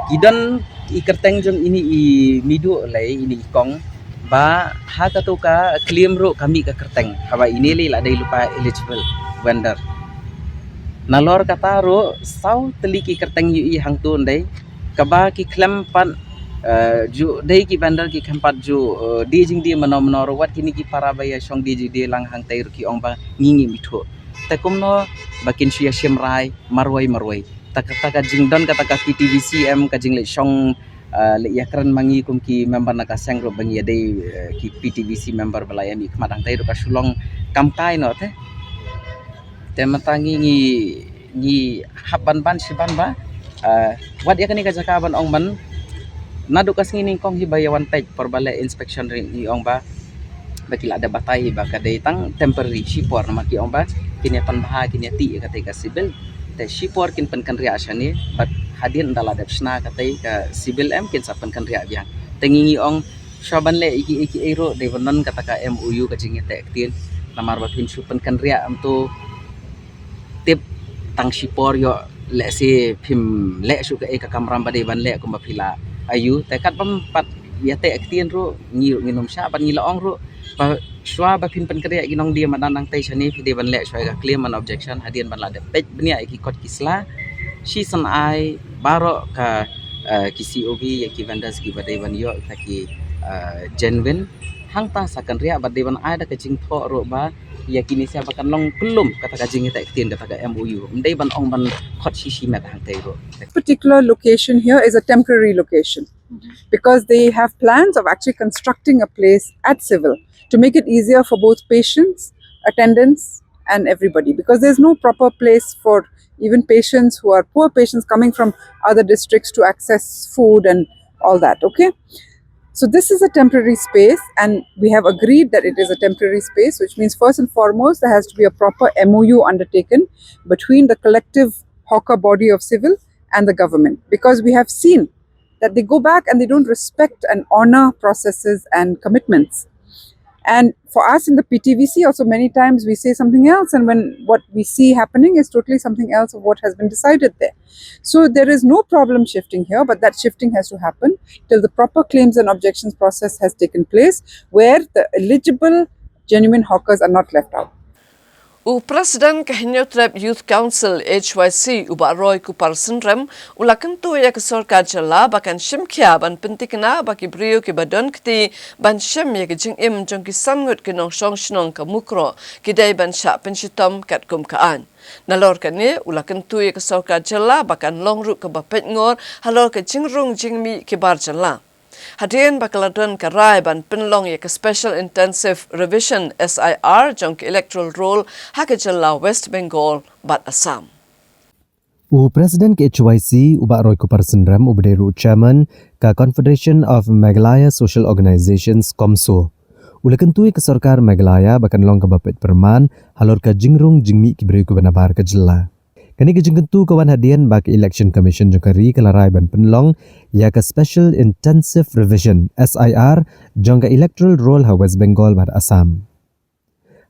Ki don i kyrteng jong ine i mih duh lei, ine i kong, ba ha katu ka claim ruh ka mih ka kyrteng, haba ine lei la dei lypa eligible vendor. Nalor kata ruh saw tylli ki kyrteng ïohi hangtu ndei, kaba ki khlem pat, eh, ju dei ki vendor, ki khlem pat ju, eh, die jingdie mano mano ruh, wat kine ki para ba ïa shong die jingdie lang hangtei ruh ki ong ba ngi ngim ithuh. Te kumno ba kin shu ïa shim rai marwei marwei? Ta ka, ta ka jingdon kata ka P T V C em, ka jingleit shong, ah, leit ïakren ma ngi kum ki member na ka seng ruh ba ngi ïa dei, eh, ki P T V C member ba la ïa mih khmat hangtei ruh ka shu long kam kai noh te. Te mynta ngi, ngi, ngi hap ban ban shi ban ba, ah, wat ïa kane ka jaka ban ong ban, naduh ka sngi nyngkong hi ba ïa wan peit por ba leh inspection ruh ngi ong ba, ba ki la dep batai hi ba ka dei tang temporary shipor, namar ki ong ba kin ïa pan bha, kin ïa tih ïa katei ka civil. Te shipor kin pynkynriah shane, bad hadien da la dep shna katei ka civil em kin sa pynkynriah biang. Te ngi ngi ong shuwa ban leh ïa kiei kiei ruh dei ban don kata ka M O U, ka jingïateh ktien, namar ba phin shu pynkynriah em to tip tang shipor ïoh lehse phim leh shuh kaei ka kamram ba dei ban leh kumba phi la ïohi. Te kat bym pat ïateh ktien ruh ngi ruh ngin ym shah, bad ngi la ong ruh ba shuwa ba phin pynkynriah ki nongdie madan hangtei shane phi dei ban leh shuwa ïa ka claim and objection hadien ban la dep peit bniah ïa ki kot ki sla, shisien ai baroh ka, eh, ki C O V ïa ki vendors kiba dei ban ïoh kita ki, eh, genuine. Hangta sa kynriah, bad dei ban ai da ka jingthoh ruh ba ïa kine sha ba kan long kyllum kata ka jingïateh ktien, kata ka M O U. Ym dei ban ong ban khot shi shi met hangtei ruh. Particular location here is a temporary location because they have plans of actually constructing a place at civil to make it easier for both patients, attendants, and everybody, because there's no proper place for even patients who are poor patients coming from other districts to access food and all that, okay? So this is a temporary space, and we have agreed that it is a temporary space, which means first and foremost, there has to be a proper M O U undertaken between the collective hawker body of civil and the government, because we have seen that they go back and they don't respect and honor processes and commitments. And for us in the P T V C also, many times we say something else, and when what we see happening is totally something else of what has been decided there. So there is no problem shifting here, but that shifting has to happen till the proper claims and objections process has taken place, where the eligible genuine hawkers are not left out. U President ka Hynñiewtrep Youth Council, H Y C, u Bah Roy Kupar Synrem, u la kyntu ïa ka sorkar jylla ba kan shim khia ban pynthikna ba ki briew kiba don kti ban shim ïa ka jingim jong ki san ngut ki nongshong shnong ka Mukroh ki dei ban shah pynshitom katkum ka aiñ. Nalor kane u la kyntu ïa ka sorkar jylla ba kan long ruh kaba peitngor halor ka jingrung jingmih ki bar jylla. Hadien ba ka la don ka rai ban pynlong ïa ka Special Intensive Revision, S I R, jong ka Electoral Roll ha ka jylla West Bengal bad Assam. U President ka H Y C, u Bah Roy Kupar Synrem, uba dei ruh Chairman ka Confederation of Meghalaya Social Organizations, CoMSO, u la kyntu ïa ka sorkar Meghalaya ba kan long kaba peit pyrman halor ka jingrung jingmih ki briew kiba nabar ka jylla. Kane ka jingkyntu ka wan hadien ba ka Election Commission jong ka ri ka la rai ban pynlong ïa ka Special Intensive Revision, S I R, jong ka Electoral Roll ha West Bengal bad Assam.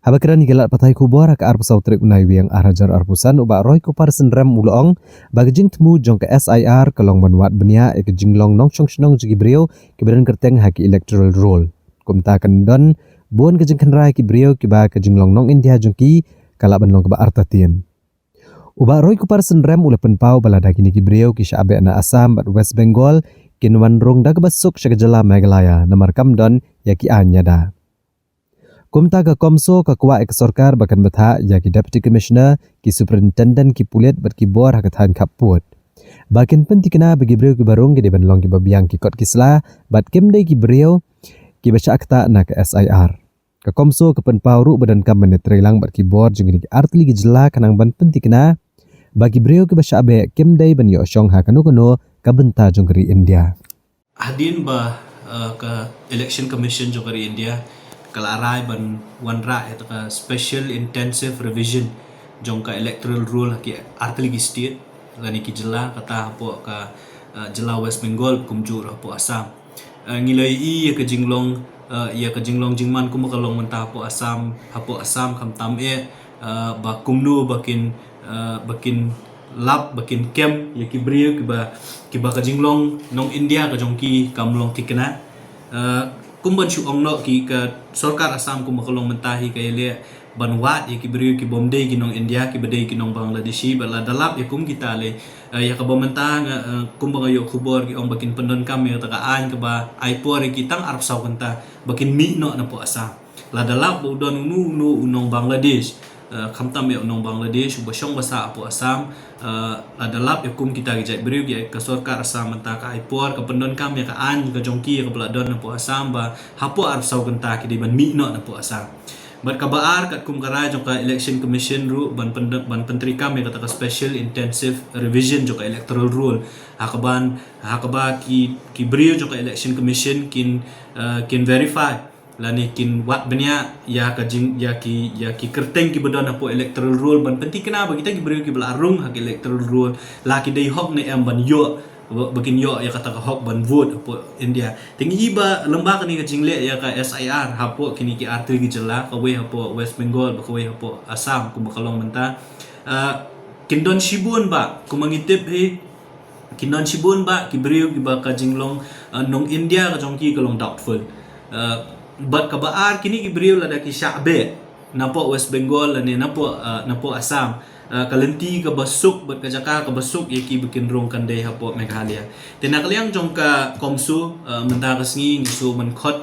Haba kren ïa ki lad pathai khubor ha ka arphew saw tarik u Naiwieng ar hajar arphew san, u Bah Roy Kupar Synrem u la ong ba ka jingthmu jong ka S I R ka long ban wad bniah ïa ka jinglong nongshong shnong jong ki briew kiba don kyrteng ha ki Electoral Roll. Kumta kan don bun ka jingkhynra ïa ki briew kiba ka jinglong nong India jong ki ka lah ban long kaba artatien. U Bah Roy Kupar Synrem u la pynpaw ba lada kine ki briew ki shah beh na Assam bad West Bengal kin wan rung da kaba suk sha ka jylla Meghalaya namar kam don ïa ki aiñ ïada. Kumta ka CoMSO ka kwah ïa ka sorkar ba kan bthah ïa ki Deputy Commissioner, ki Superintendent ki pulit bad ki bor ha ka thaiñ khappud ba kin pynthikna ba ki briew kiba rung ki dei ban long kiba biang ki kot ki sla bad kim dei ki briew kiba shah ktah na ka S I R. Ka CoMSO ka pynpaw ruh ba donkam ban ïatreilang bad ki bor jong kine ki artylli ki jylla khnang ban pynthikna ba ki briew kiba shah beh kim dei ban ïoh shong ha kano kano ka bynta jong ka ri India. Hadien ba, eh, ka Election Commission jong ka ri India ka la rai ban wanrah ïa ka Special Intensive Revision jong ka Electoral Roll ha ki artylli ki state lane ki jylla, kata hapoh ka, eh, jylla West Bengal kumjuh ruh hapoh Assam. Eh, ngi la ïohi ïa ka jinglong, eh, ïa ka jinglong jingman kumba ka long mynta hapoh Assam, hapoh Assam khamtam eh, eh, ba kumno ba kin, eh, ba kin lap, ba kin kem ïa ki briew kiba, kiba ka jinglong nong India ka jong ki kam long thikna. Eh, kum ban shu ong noh, ki ka sorkar Assam kumba ka long mynta hi ka ïaleh ban wad ïa ki briew kibym dei ki nong India, kiba dei ki nong Bangladeshi, bad lada lap ïa kum kita lei, eh, ïa kaba mynta nga, eh, kumba nga ïoh khubor ki ong ba kin pyndonkam ïa kata ka aiñ kaba ai por ïa ki tang arphew saw kynta ba kin mih noh napoh Assam. Lada lap ba u don uno uno u nong Bangladesh, eh, khamtam eh u nong Bangladesh uba shong ba sah hapoh Assam, eh, lada lap ïa kum kita ki jait briew, ki ka sorkar Assam mynta ka ai por, ka pyndonkam ïa ka aiñ ka jong ki ïa kaba la don napoh Assam ba hapoh arphew saw kynta ki dei ban mih noh napoh Assam. Bad kaba ar, katkum ka rai jong ka Election Commission ruh ban pyn-, ban pyntreikam ïa kata ka Special Intensive Revision jong ka Electoral Roll, ha kaban, ha kaba ki, ki briew jong ka Election Commission kin, eh, kin verify lane kin wad bniah ïa ka jing, ïa ki, ïa ki kyrteng kiba don hapoh Electoral Roll ban pynthikna ba kita ki briew kiba la rung ha ka Electoral Roll la ki dei hok ne em ban ïoh, ba, ba kin ïoh ïa kata ka hok ban vote hapoh India. Te ngi i ba lyngba kane ka jingleh ïa ka S I R hapoh kine ki artylli ki jylla, kawei hapoh West Bengal bad kawei hapoh Assam kumba ka long mynta, ah, kin don shibun ba, kumba ngi tip hi, kin don shibun ba ki briew kiba ka jinglong, ah, nong India ka jong ki ka long doubtful. Ah, bad kaba ar, kine ki briew lada ki shah beh napoh West Bengal lane napoh, ah, napoh Assam, ah, ka lynti kaba suk bad ka jaka kaba suk ïa ki ba kin rung kan dei hapoh Meghalaya. Te na ka liang jong ka CoMSO, ah, mynta ka sngi ngi shu mynkhot,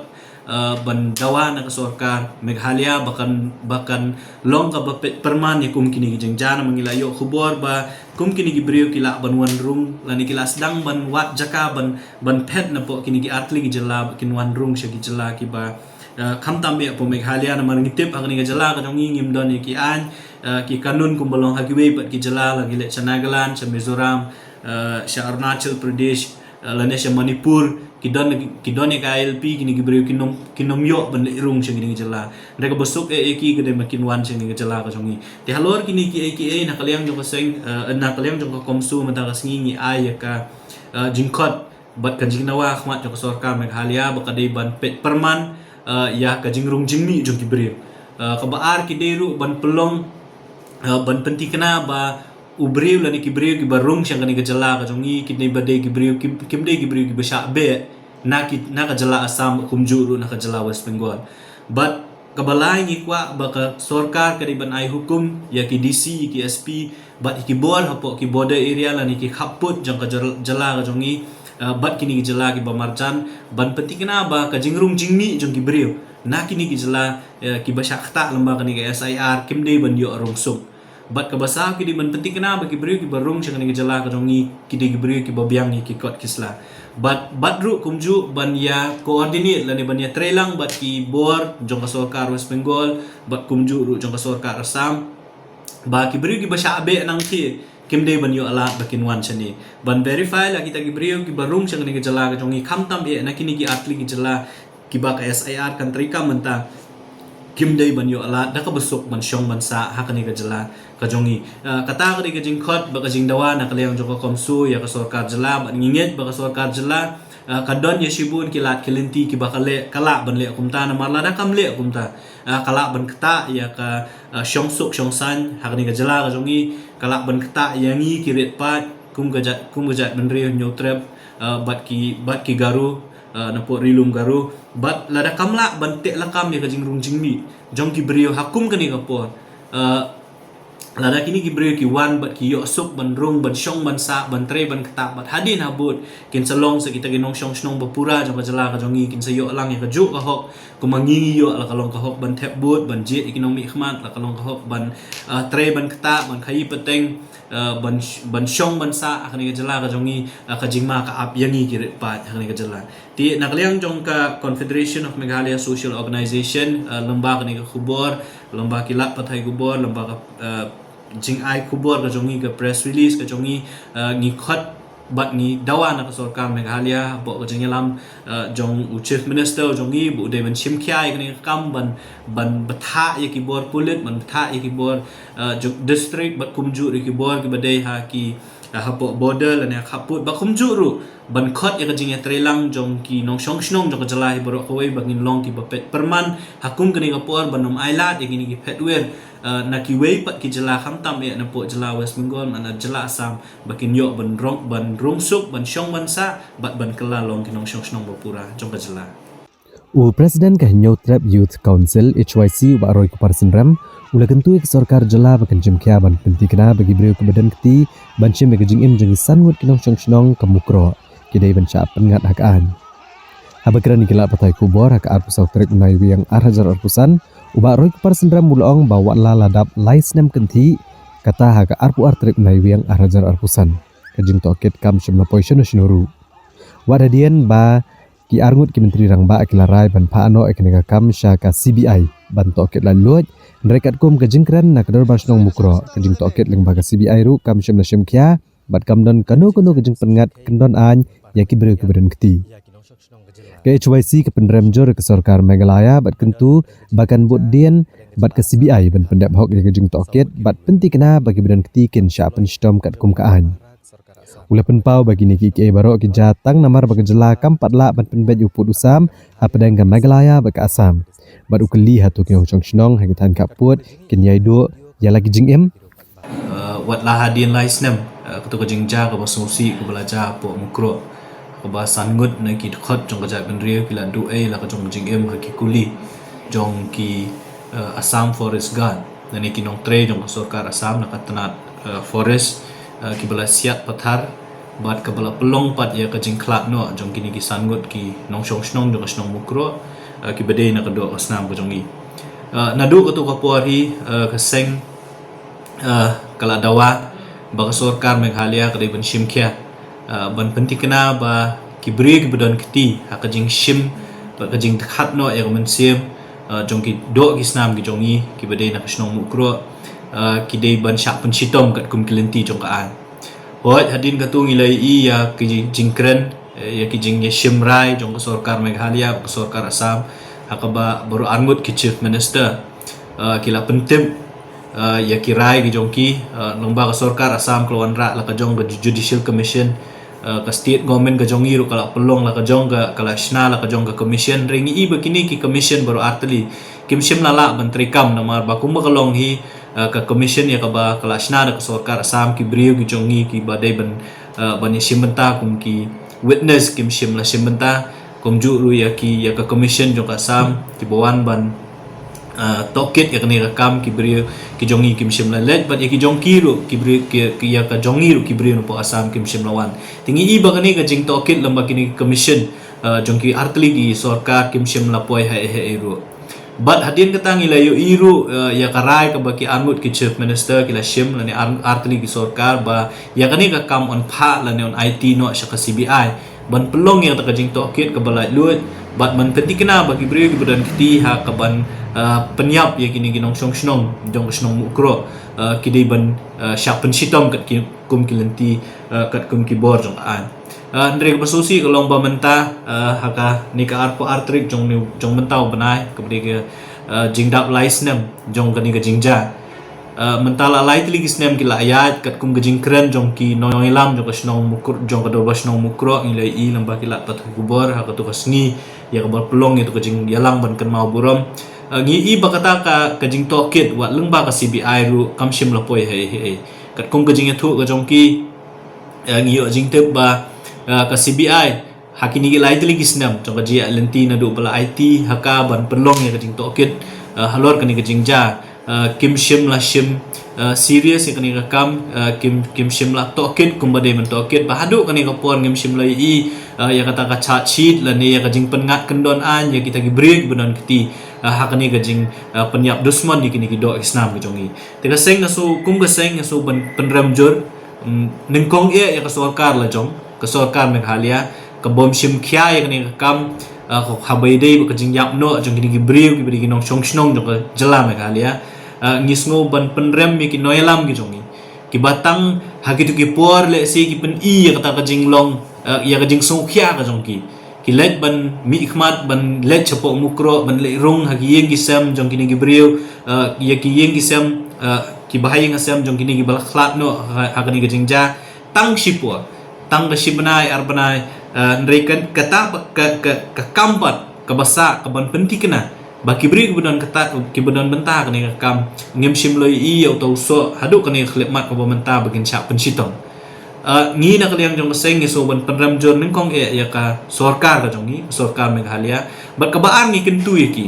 ah, ban dawa na ka sorkar Meghalaya ba kan, ba kan long kaba peit pyrman ïa kum kine ki jingjan. Namar ngi la ïoh khubor ba kum kine ki briew ki lah ban wan rung lane ki la sdang ban wad jaka ban, ban phet napoh kine ki artylli ki jylla ba kin wan rung sha ki jylla kiba, ah, khamtam eh hapoh Meghalaya. Namar ngi tip ha kane ka jylla ka jong ngi ngim don ïa ki aiñ, ah, ki kanun kumba long ha kiwei pat ki jylla, la ngi leit sha Nagaland, sha Mizoram, ah, sha Arunachal Pradesh, ah, lane sha Manipur, ki don, ki don ïa ka I L P, kine ki briew kin ym, kin ym ïoh ban leit rung sha kine ki jylla. Hynrei kaba suk eh ïa ki ka dei ba kin wan sha kine ki jylla ka jong ngi. Te halor kine kiei kiei, na ka liang jong ka seng, ah, na ka liang jong ka CoMSO mynta ka sngi ngi ai ïa ka, ah, jingkhot bad ka jingdawa ha khmat jong ka sorkar Meghalaya ba ka dei ban peit pyrman, ah, ïa ka jingrung jingmih jong ki briew. Ah, kaba ar, ki dei ruh ban pynlong, ah, ban pynthikna ba u briew lane ki briew kiba rung sha kane ka jylla ka jong ngi, ki dei ba dei ki briew, ki, kim dei ki briew kiba shah beh na ki, na ka jylla Assam, kumjuh ruh na ka jylla West Bengal. Bad kaba lai, ngi kwah ba ka sorkar ka dei ban ai hukum ïa ki D C, ïa ki S P bad ïa ki bor hapoh ki border area lane ki khappud jong ka jyl-, jylla ka jong ngi, ah, bad kine ki jylla kiba marjan, ban pynthikna ba ka jingrung jingmih jong ki briew na kine ki jylla, eh, kiba shah ktah lyngba kane ka S I R kim dei ban ïoh rung suk. Bad kaba saw, ki dei ban pynthikna ba ki briew kiba rung sha kane ka jylla ka jong ngi ki dei ki briew kiba biang ïa ki kot ki sla. Bad, bad ruh kumjuh ban ïa coordinate lane ban ïatreilang bad ki bor jong ka sorkar West Bengal bad kumjuh ruh jong ka sorkar Assam, ba ki briew kiba shah beh nangthie kim dei ban ïoh lad ba kin wan shane ban verify la kita ki briew kiba rung sha kane ka jylla ka jong ngi, khamtam eh na kine ki artylli ki jylla kiba ka S I R kan treikam mynta, kim dei ban ïoh lad da kaba suk ban shong ban sah ha kane ka jylla ka jong ngi. Ah, kata ka dei ka jingkhot bad ka jingdawa na ka liang jong ka CoMSO ïa ka sorkar jylla, bad ngi ngeit ba ka sorkar jylla, ah, ka don ïa shibun ki lad ki lynti kiba ka leh, ka lah ban leh kumta, namar lada kam leh kumta, ah, ka lah ban ktah ïa ka, ah, shongsuk shongsaiñ ha kane ka jylla ka jong ngi, ka lah ban ktah ïa ngi ki rit paid kum ka jait, kum ka jaitbynriew Hynñiewtrep, ah, bad ki, bad ki Garo, ah, na pud Ri Lum Garo, bad lada kam lah ban teh lakam ïa ka jingrung jingmih jong ki briew ha kum kane ka por. Ah, lada kine ki briew ki wan bad ki ïoh suk ban rung, ban shong ban sah, ban trei ban ktah, bad hadien habud kin sa long sa kita ki nongshong shnong bapura jong ka jylla ka jong ngi, kin sa ïoh lang ïa kajuh ka hok kumba ngi ngi ïoh, la ka long ka hok ban thep vote, ban jied ïa ki nongmihkhmat, la ka long ka hok ban, ah, trei ban ktah, ban khaïi pateng, ah, ban sh-, ban shong ban sah ha kane ka jylla ka jong ngi, ah, ka jingma ka ap ïa ngi ki rit paid ha kane ka jylla. Te na ka liang jong ka Confederation of Meghalaya Social Organization, ah, lyngba kane ka khubor, lyngba ki lad pathai khubor, lyngba ka, ah, jingai khubor ka jong ngi, ka press release ka jong ngi, ah, ngi khot bad ngi dawa na ka sorkar Meghalaya hapoh ka jingïalam, ah, jong u Chief Minister jong ngi, ba u dei ban shim khia ïa kane ka kam ban, ban bthah ïa ki bor pulit, ban bthah ïa ki bor, ah, jong district bad kumjuh ïa ki bor kiba dei ha ki, ah, hapoh border lane ha khappud, bad kumjuh ruh ban khot ïa ka jingïatreilang jong ki nongshong shnong jong ka jylla hi baroh kawei ba ngin long kiba peit pyrman ha kum kane ka por, ban ym ailad ïa kine ki phetwir, ah, na kiwei pat ki jylla, khamtam eh na pud jylla West Bengal, na jylla Assam, ba kin ïoh ban rung, ban rung suk, ban shong ban sah, bad ban kylla long ki nongshong shnong bapura jong ka jylla. U President ka Hynñiewtrep Youth Council, H Y C, u Bah Roykupar Synrem, u la kyntu ïa ka sorkar jylla ba kan shim khia ban pynthikna ba ki briew kiba don kti ban shim ïa ka jingim jong ki san ngut ki nongshong shnong ka Mukroh, ki dei ban shah pynngat ha ka aiñ. Haba kren ïa ki lad pathai khubor ha ka arphew saw tarik u Naiwieng ar hajar arphew san, u Bah Roykupar Synrem u la ong ba wat la la dap lai snem kynthih, kata ha ka arphew ar tarik u Naiwieng ar hajar arphew san, ka jingtohkit kam shym la poi shano shano ruh. Wat hadien ba ki arngut ki Myntri Rangbah ki la rai ban phah noh ïa kane ka kam sha ka C B I ban tohkit laitluid, hynrei katkum ka jingkren na ka Dorbar Shnong Mukroh, ka jingtohkit lyngba ka C B I ruh kam shym la shim khia, bad kam don kano kano ka jingpynngat kyndon aiñ ïa ki briew kiba don kti. Ka H Y C ka pynrem jur ïa ka sorkar Meghalaya bad kyntu ba kan bud dien bad ka C B I ban pyndep hok ïa ka jingtohkit bad pynthikna ba kiba don kti kin shah pynshitom katkum ka aiñ. U la pynpaw ba kine kiei kiei baroh ki jia tang namar ba ka jylla kam pat lah ban pynbeit ïa u pud u sam hapdeng ka Meghalaya bad ka Assam. Bad u kylli hato ki nongshong shnong ha ki thaiñ khappud kin ïai duh ïa la ki jingim. Uh, wat la hadien lai snem, uh, kato ka jingjia kaba sngewsih kaba la jia hapoh Mukroh, kaba san ngut na ki dkhot jong ka jaitbynriew ki la duh ei la ka jong ka jingim ha ki kuli jong ki, uh, Assam Forest Guard, lane ki nongtrei jong ka sorkar Assam na ka tnat, uh, forest, uh, kiba la siat pathar, bad kaba la pynlong pat ïa ka jingkhlad noh jong kine ki san ngut ki nongshong shnong jong ka shnong Mukroh, uh, kiba dei na ka doh ka snam ka jong ngi. Uh, naduh kato ka por hi, uh, ka seng, uh, ka la dawa ba ka sorkar Meghalaya ka dei ban shim khia, uh, ban pynthikna ba ki briew kiba don kti ha ka jingshim bad ka jingdkhot noh ïa ka mynsiem, uh, jong ki doh ki snam ki jong ngi kiba dei na ka shnong Mukroh, uh, ki dei ban shah pynshitom katkum ki lynti jong ka aiñ. Hooid, hadien kato ngi la ïohi ïa ki jingkren, eh, ïa ki jingïashim rai jong ka sorkar Meghalaya, ka sorkar Assam, ha kaba baroh arngut ki Chief Minister, eh, ki la pyntip, eh, ïa ki rai ki jong ki, eh, lyngba ka sorkar Assam ka la wanrah la ka jong ka Judicial Commission, eh, ka State Government ka jong ngi ruh ka la pynlong la ka jong ka, ka la shna la ka jong ka commission. Hynrei ngi i ba kine ki commission baroh artylli kim shym la lah ban treikam namar ba kumba ka long hi, eh, ka commission ïa kaba ka la shna da ka sorkar Assam, ki briew ki jong ngi kiba dei ban, eh, ban ïashim bynta kum ki witness kim shym la shim bynta, kumjuh ruh ïa ki, ïa ka commission jong ka Assam kiba wan ban, eh, tohkit ïa kane ka kam, ki briew ki jong ngi kim shym la leit, bad ïa ki jong ki ruh, ki briew ki, ki ïa ka jong ngi ruh ki briew napoh Assam kim shym la wan. Te ngi i ba kane ka jingtohkit lyngba kine ki commission, eh, jong ki artylli ki sorkar kim shym la poi haei haei ruh. Bad hadien kata ngi la ïohi ruh, eh, ïa ka rai kaba ki arngut ki Chief Minister ki la shim lane ar-, artylli ki sorkar ba ïa kane ka kam yn phah lane yn aiti noh sha ka C B I ban pynlong ïa kata ka jingtohkit kaba laitluid, Bad ban pynthikna ba ki briew kiba don kti ha kaban, ah, pynïap ïa kine ki nongshong shnong jong ka shnong Mukroh, ah, ki dei ban, ah, shah pynshitom kat ki kum ki lynti, ah, kat kum ki bor jong ka aiñ. Ah, hynrei kaba sngewsih ka long ba mynta, ah, ha kane ka arphew ar tarik jong ni, jong mynta u bnai, kaba dei ka, ah, jingdap lai snem jong kane ka jingjia. Ah, mynta la lai tylli ki snem ki la ïaid kat kum ka jingkren jong ki nongïalam jong ka shnong Mukroh, jong ka dorbar shnong Mukroh, ngi la ïohi lyngba ki lad pathai khubor ha kato ka sngi ïa kaba pynlong ïa kato ka jingïalang ban kynmaw burom. Ah, ngi ïohi ba kata ka, ka jingtohkit wat lyngba ka C B I ruh kam shym la poi ha ei ha ei. Kat kum ka jingïathuh ka jong ki, ah, ngi ïoh jingtip ba, ah, ka C B I ha kine ki lai tylli ki snem jong ka jingïaid lynti naduh ba la aiti ha ka ban pynlong ïa ka jingtohkit, ah, halor kane ka jingjia, ah, kim shym la shim, ah, serious ïa kane ka kam, ah, kim, kim shym la tohkit kumba dei ban tohkit, ba haduh kane ka por ngim shym la ïohi, ah, ïa kata ka charge sheet lane ïa ka jingpynngat kyndon aiñ ïa kita ki briew kiba don kti, ah, ha kane ka jing, ah, pynïap dusmon ïa kine ki doh ki snam ka jong ngi. Te ka seng nga sngew, kum ka seng nga sngew ban pynrem jur, mm, nyngkong eh ïa ka sorkar la jong, ka sorkar Meghalaya, ka bym shim khia ïa kane ka kam, ah, ka, haba ïadei bad ka jingïap noh jong kine ki briew kiba dei ki nongshong shnong jong ka jylla Meghalaya. Ah, ngi sngew ban pynrem ïa ki nongïalam ki jong ngi, kiba tang ha kito ki por lehse ki pyni ïa kata ka jinglong, ah, ïa ka jingsngewkhia ka jong ki. Ki leit ban mihkhmat, ban leit shapoh Mukroh, ban leit rung ha ki ïing ki sem jong kine ki briew, ah, ïa ki ïing ki sem, ah, ki bahaïing hasem jong kine kiba la khlad noh ha, ha kane ka jingjia tang shipor, tang ka shi bnai ar bnai, ah, hynrei ka, kata ka, ka, ka kam pat kaba sah kaban pynthikna ba ki briew kiba don kata, kiba don bynta kane ka kam ngim shym la ïohi ïa uta u soh haduh kane ka khyllipmat kaba mynta ba kin shah pynshitom. Ah, ngi na ka liang jong ka seng ngi sngew ban pynrem jur nyngkong eh ïa ka sorkar ka jong ngi, ka sorkar Meghalaya. Bad kaba ar ngi kyntu ïa ki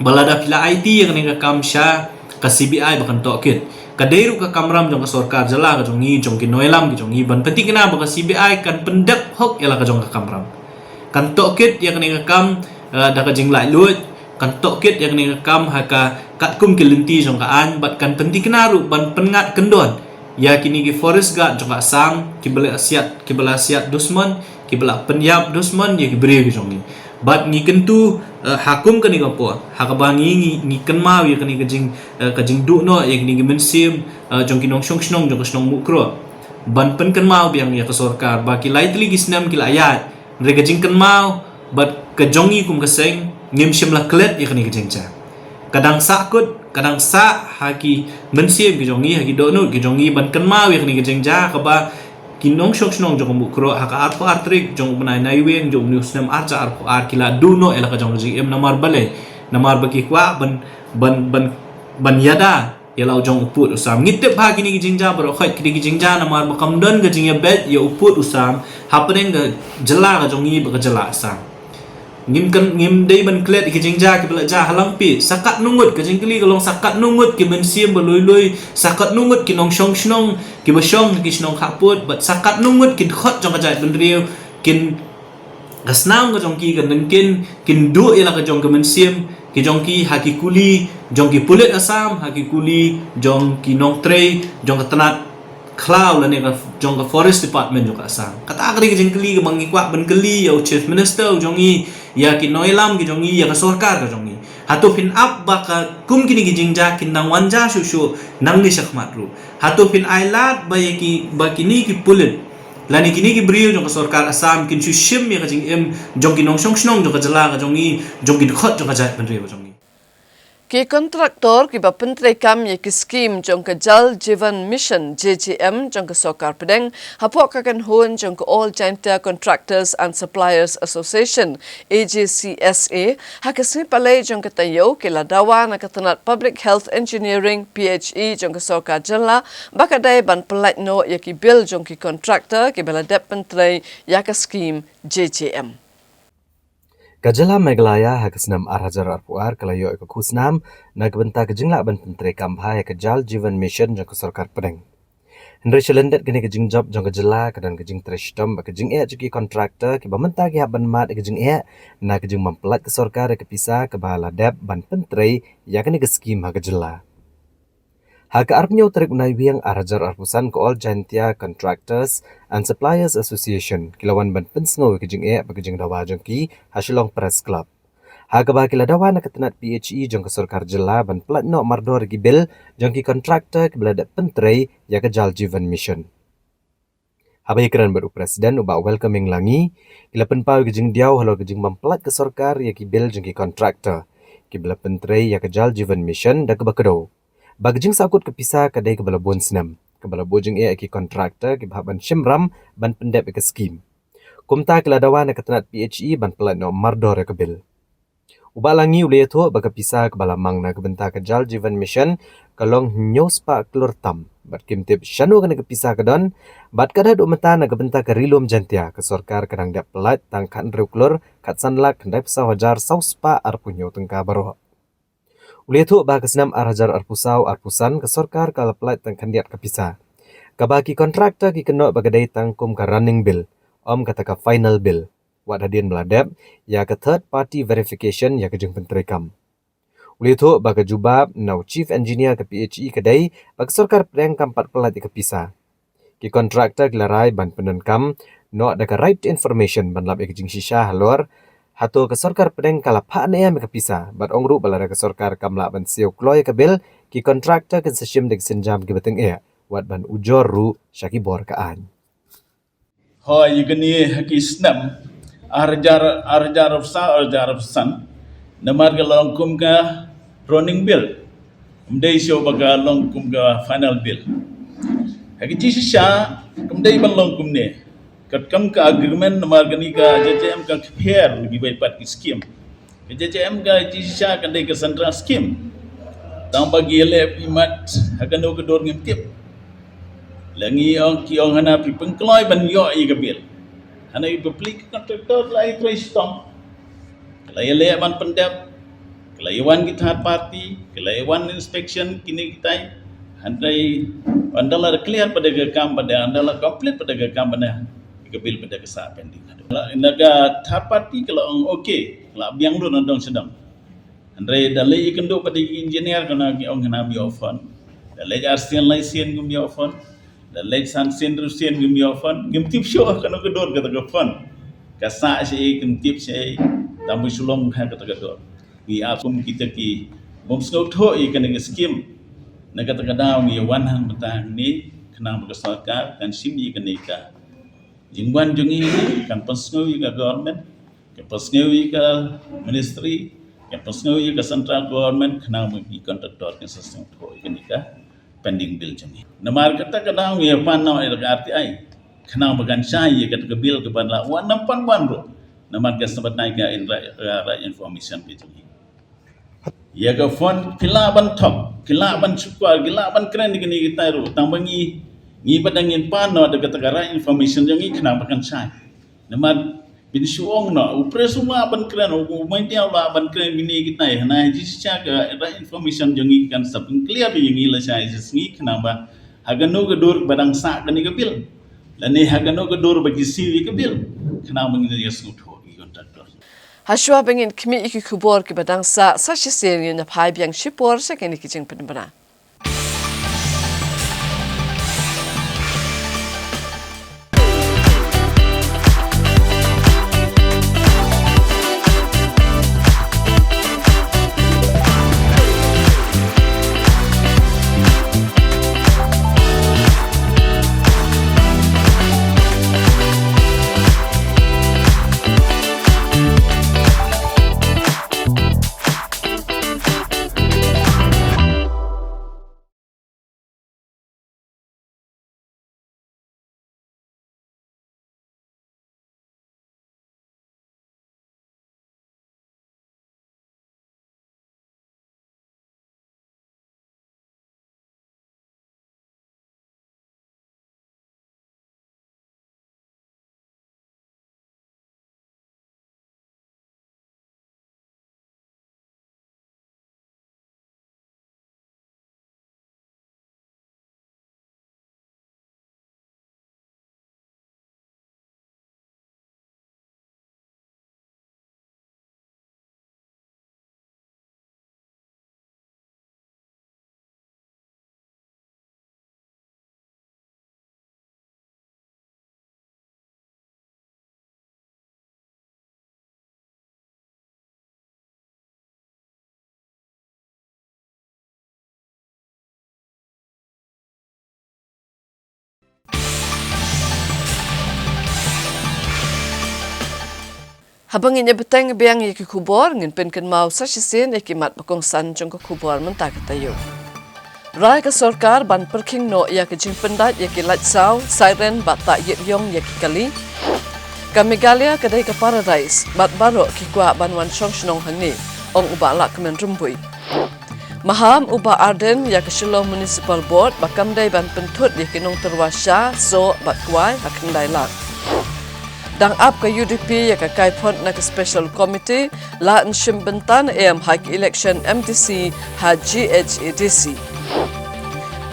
ba lada phi la aiti ïa kane ka kam sha ka C B I ba kan tohkit, ka dei ruh ka kamram jong ka sorkar jylla ka jong ngi, jong ki nongïalam ki jong ngi ban pynthikna ba ka C B I kan pyndep hok ïa la ka jong ka kamram. Kan tohkit ïa kane ka kam, ah, da ka jinglaitluid, kan tohkit ïa kane ka kam ha ka katkum ki lynti jong ka aiñ, bad kan pynthikna ruh ban pynngat kyndon ïa kine ki forest guard jong ka Assam kiba la siat, kiba la siat dusmon, kiba la pynïap dusmon ïa ki briew ki jong ngi. Bad ngi kyntu, eh, ha kum kane ka por ha kaba ngi, ngi, ngi kynmaw ïa kane ka jing, eh, ka jingduh noh ïa kine ki mynsiem, eh, jong ki nongshong shnong jong ka shnong Mukroh, ban pynkynmaw biang ïa ka sorkar ba ki lai tylli ki snem ki la ïaid, hynrei ka jingkynmaw bad ka jong ngi kum ka seng ngim shym la klet ïa kane ka jingjia. Ka dang sahkut, ka dang sah ha ki mynsiem ki jong ngi, ha ki dohnud ki jong ngi ban kynmaw ïa kane ka jingjia kaba ki nongshong shnong jong ka Mukroh ha ka arphew ar tarik jong u bnai Naiwieng jong une u snem ar hajar arphew ar ki la duh noh ïa la ka jong ka jingim. Namar balei? Namar ba ki kwah ban, ban, ban, ban ïada ïa la u jong u pud u sam. Ngi tip ba kine ki jingjia baroh khoit ki dei ki jingjia namar ba kam don ka jingïabeit ïa u pud u sam hapdeng ka jylla ka jong ngi bad ka jylla Assam. Ngim kan, ngim dei ban klet ki jingjia kiba la jia ha Langpih. Sa katno ngut, ka jingkylli ka long, sa katno ngut ki mynsiem ba lui lui, sa katno ngut ki nongshong shnong kiba shong ha ki shnong khapud, bad sa katno ngut ki dkhot jong ka jaitbynriew, kin, ka snam ka jong ki kan nyngkyn, kin duh ïa la ka jong ka mynsiem ki jong ki ha ki kuli jong ki pulit Assam, ha ki kuli jong ki nongtrei jong ka tnat khlaw lane ka jong ka Forest Department jong ka Assam. Kata ka dei ka jingkylli kaba ngi kwah ban kylli ïa u Chief Minister u jong ngi, ïa ki nongïalam ki jong ngi, ïa ka sorkar ka jong ngi. Hato phin ap ba ka kum kine ki jingjia kin nang wan jia shuh shuh nangne shakhmat ruh? Hato phin ailad ba ïa ki, ba kine ki pulit lane kine ki briew jong ka sorkar Assam kin shu shim ïa ka jingim jong ki nongshong shnong jong ka jylla ka jong ngi, jong ki dkhot jong ka jaitbynriew ka jong ngi? Ki kontraktor kiba pyntreikam ïa ki skim jong ka Jal Jeevan Mission, J J M, jong ka sorkar pdeng hapoh ka kynhun jong ka All Jaintia Contractors and Suppliers Association, A J C S A, ha ka sngi Palei jong ka taïew ki la dawa na ka tnat Public Health Engineering, P H E, jong ka sorkar jylla ba ka dei ban pyllait noh ïa ki bill jong ki kontraktor kiba la dep pyntrei ïa ka skim J J M. Ka jylla Meghalaya ha ka snem ar hajar arphew ar ka la ïoh ïa ka khusnam na ka bynta ka jinglah ban pyntreikam bha ïa ka Jal Jeevan Mission jong ka sorkar pdeng. Hynrei shalyndet kane ka jingjop jong ka jylla ka don ka jingtrei shitom bad ka jingeh jong ki kontraktor kiba mynta ki hap ban mad ïa ka jingeh na ka jingbym pyllait ka sorkar ïa ka pisa kaba la dep ban pyntrei ïa kane ka skim ha ka jylla. Ha ka arphew tarik u Naiwieng arhajar arphew san, ka All Jaintia Contractors and Suppliers Association ki la wan ban pynsngew ïa ka jingeh bad ka jingdawa jong ki ha Shillong Press Club. Ha kaba ki la dawa na ka tnat P H E jong ka sorkar jylla ban pyllait noh mardor ïa ki bill jong ki contractor kiba la dep pyntrei ïa ka Jal Jeevan Mission. Haba ïakren bad u President u Bah Welcoming Langi, ki la pynpaw ïa ka jingdiaw halor ka jingbym pyllait ka sorkar ïa ki bill jong ki contractor kiba la pyntrei ïa ka Jal Jeevan Mission da kaba kdew ba ka jingsahkut ka pisa ka dei kaba la bun snem, kaba la buh jingeh ïa ki contractor kiba hap ban shim ram ban pyndep ïa ka skim. Kumta ki la dawa na ka tnat P H E ban pyllait noh mardor ïa ka bill. U Bah Langi u la ïathuh ba ka pisa kaba la mang na ka bynta ka Jal Jeevan Mission ka long hynñiew spah klur tam, bad kim tip shano kane ka pisa ka don, bad ka dei haduh mynta na ka bynta ka Ri Lum Jaintia ka sorkar ka dang dep pyllait tang khathynriew klur khatsan lak khyndaiphew saw hajar saw spah arphew hynñiew tyngka baroh. U la ïathuh ba ka snem arhajar arphew saw arphew san ka sorkar ka la pyllait tang khyndiat ka pisa, kaba ki contractor ki kynnoh ba ka dei tang kum ka running bill, ym kata ka final bill, wat hadien ba la dep ïa ka third party verification ïa ka jingpyntreikam. U la ïathuh ba ka jubab na u Chief Engineer ka P H E ka dei ba ka sorkar pdeng kam pat pyllait ïa ka pisa. Ki contractor ki la rai ban pyndonkam noh da ka right to information ban lap ïa ka jingshisha halor hato ka sorkar pdeng ka la phah ne em ïa ka pisa, bad ong ruh ba lada ka sorkar kam lah ban siew kloi ïa ka bill, ki contractor kin sa shim da ki sienjam kiba tyngeh, wat ban ujor ruh sha ki bor ka aiñ. Hooid, ïa kane ha ki snem arhajar, arhajar arphew saw, arhajar arphew san, namar ka long kum ka running bill, ym dei shuh ba ka long kum ka final bill. Ha ka jingshisha kam dei ban long kumne. Katkam ka agreement, namar kane ka J J M ka kper kiwei pat ki skim. Ka J J M ka jingshisha ka dei ka central skim. Tang ba ki ïaleh imat ha kano ka dur ngim tip. La ngi ong, ki ong hana phi pynkloi ban ïoh ïa ka bill. Hana i bapli ki contractor la ïatrei shitom, ki la ïaleh ban pyndep, ki la ïawan ki third party, ki la ïawan inspection, kine kitai. Hynrei ynda la clear pat da ka kam pat, ynda la complete pat da ka kam pat, ka bill pat ka sah pending. Na ka third party ka la ong okay, ka la biang lut na dong sha dong. Hynrei da leit ïakynduh pat da ki engineer, kane ki ong hana ym ïoh fund. Da leit arsien laisien ngim ïoh fund. Da leit sansien ruhsien ngim ïoh fund. Ngim tip shuh kano ka dur kata ka fund ka sah shaei, ngim tip shaei. Tang ba shu long ha kata ka dur. Ngi ap kum kita ki bym sngewthuh ïa kane ka skim. Na kata ka daw ngi wan hangta hangne khnang ba ka sorkar kan shim ïa kane ka jingwan jong ngi, kan pynsngew ïa ka government, kan pynsngew ïa ka ministry, kan pynsngew ïa ka central government, khnang ba ki contractor kin sa sngewthuh ïa kane ka pending bill jong ngi. Namar kata ka daw ngi ïa pan noh ïa ka R T I, khnang ba kan shai ïa kata ka bill kaba la wan, ym pan wan ruh. Namar ka sngewbha ka in right, right information ka jong ngi. Ïa ka fund ki lah ban thok, ki lah ban shukor, ki lah ban kren ïa kine kitai ruh. Tang ba ngi, ngi pat ngin pan noh da kata ka right information jong ngi khnang ba kan shai. Namar phin shu ong noh, u press u lah ban kren, u media u lah ban kren ïa kine kitai. Hynrei jingshisha ka right information jong ngi kan sa pynclear ïa ngi lashai, jingshisha ngi khnang ba ha kano ka dur ba dang sah kane ka bill, lane ha kano ka dur ba ki siew ïa ka bill, khnang ba ngin ïa sngewthuh ïa ki contractor. Hashuwa ba ngin khmih ïa ki khubor kiba dang sah, sa shisien ngin ïa phai biang shipor sha kine ki jingpynbna. Haba ngin ïa bteng biang ïa ki khubor, ngin pynkynmaw sa shisien ïa ki mat ba kongsan jong ka khubor mynta ka taïew. Rai ka sorkar ban pyrkhing noh ïa ka jingpyndait ïa ki lait saw, siren bad tah ïit ïong ïa ki kali. Ka Meghalaya ka dei ka paradise, bad baroh ki kwah ban wan shong shnong hangne, ong u Bah Lahkmen Rymbui. Maham u Bah Ardent ïa ka Shillong Municipal Board ba kam dei ban pynthut ïa ki nongtyrwa sha, soh bad kwai ha khyndai lak. Dang ap ka U D P ïa ka kaiphod na ka Special Committee, la shim bynta ne em ha ka election M D C ha G H A D C.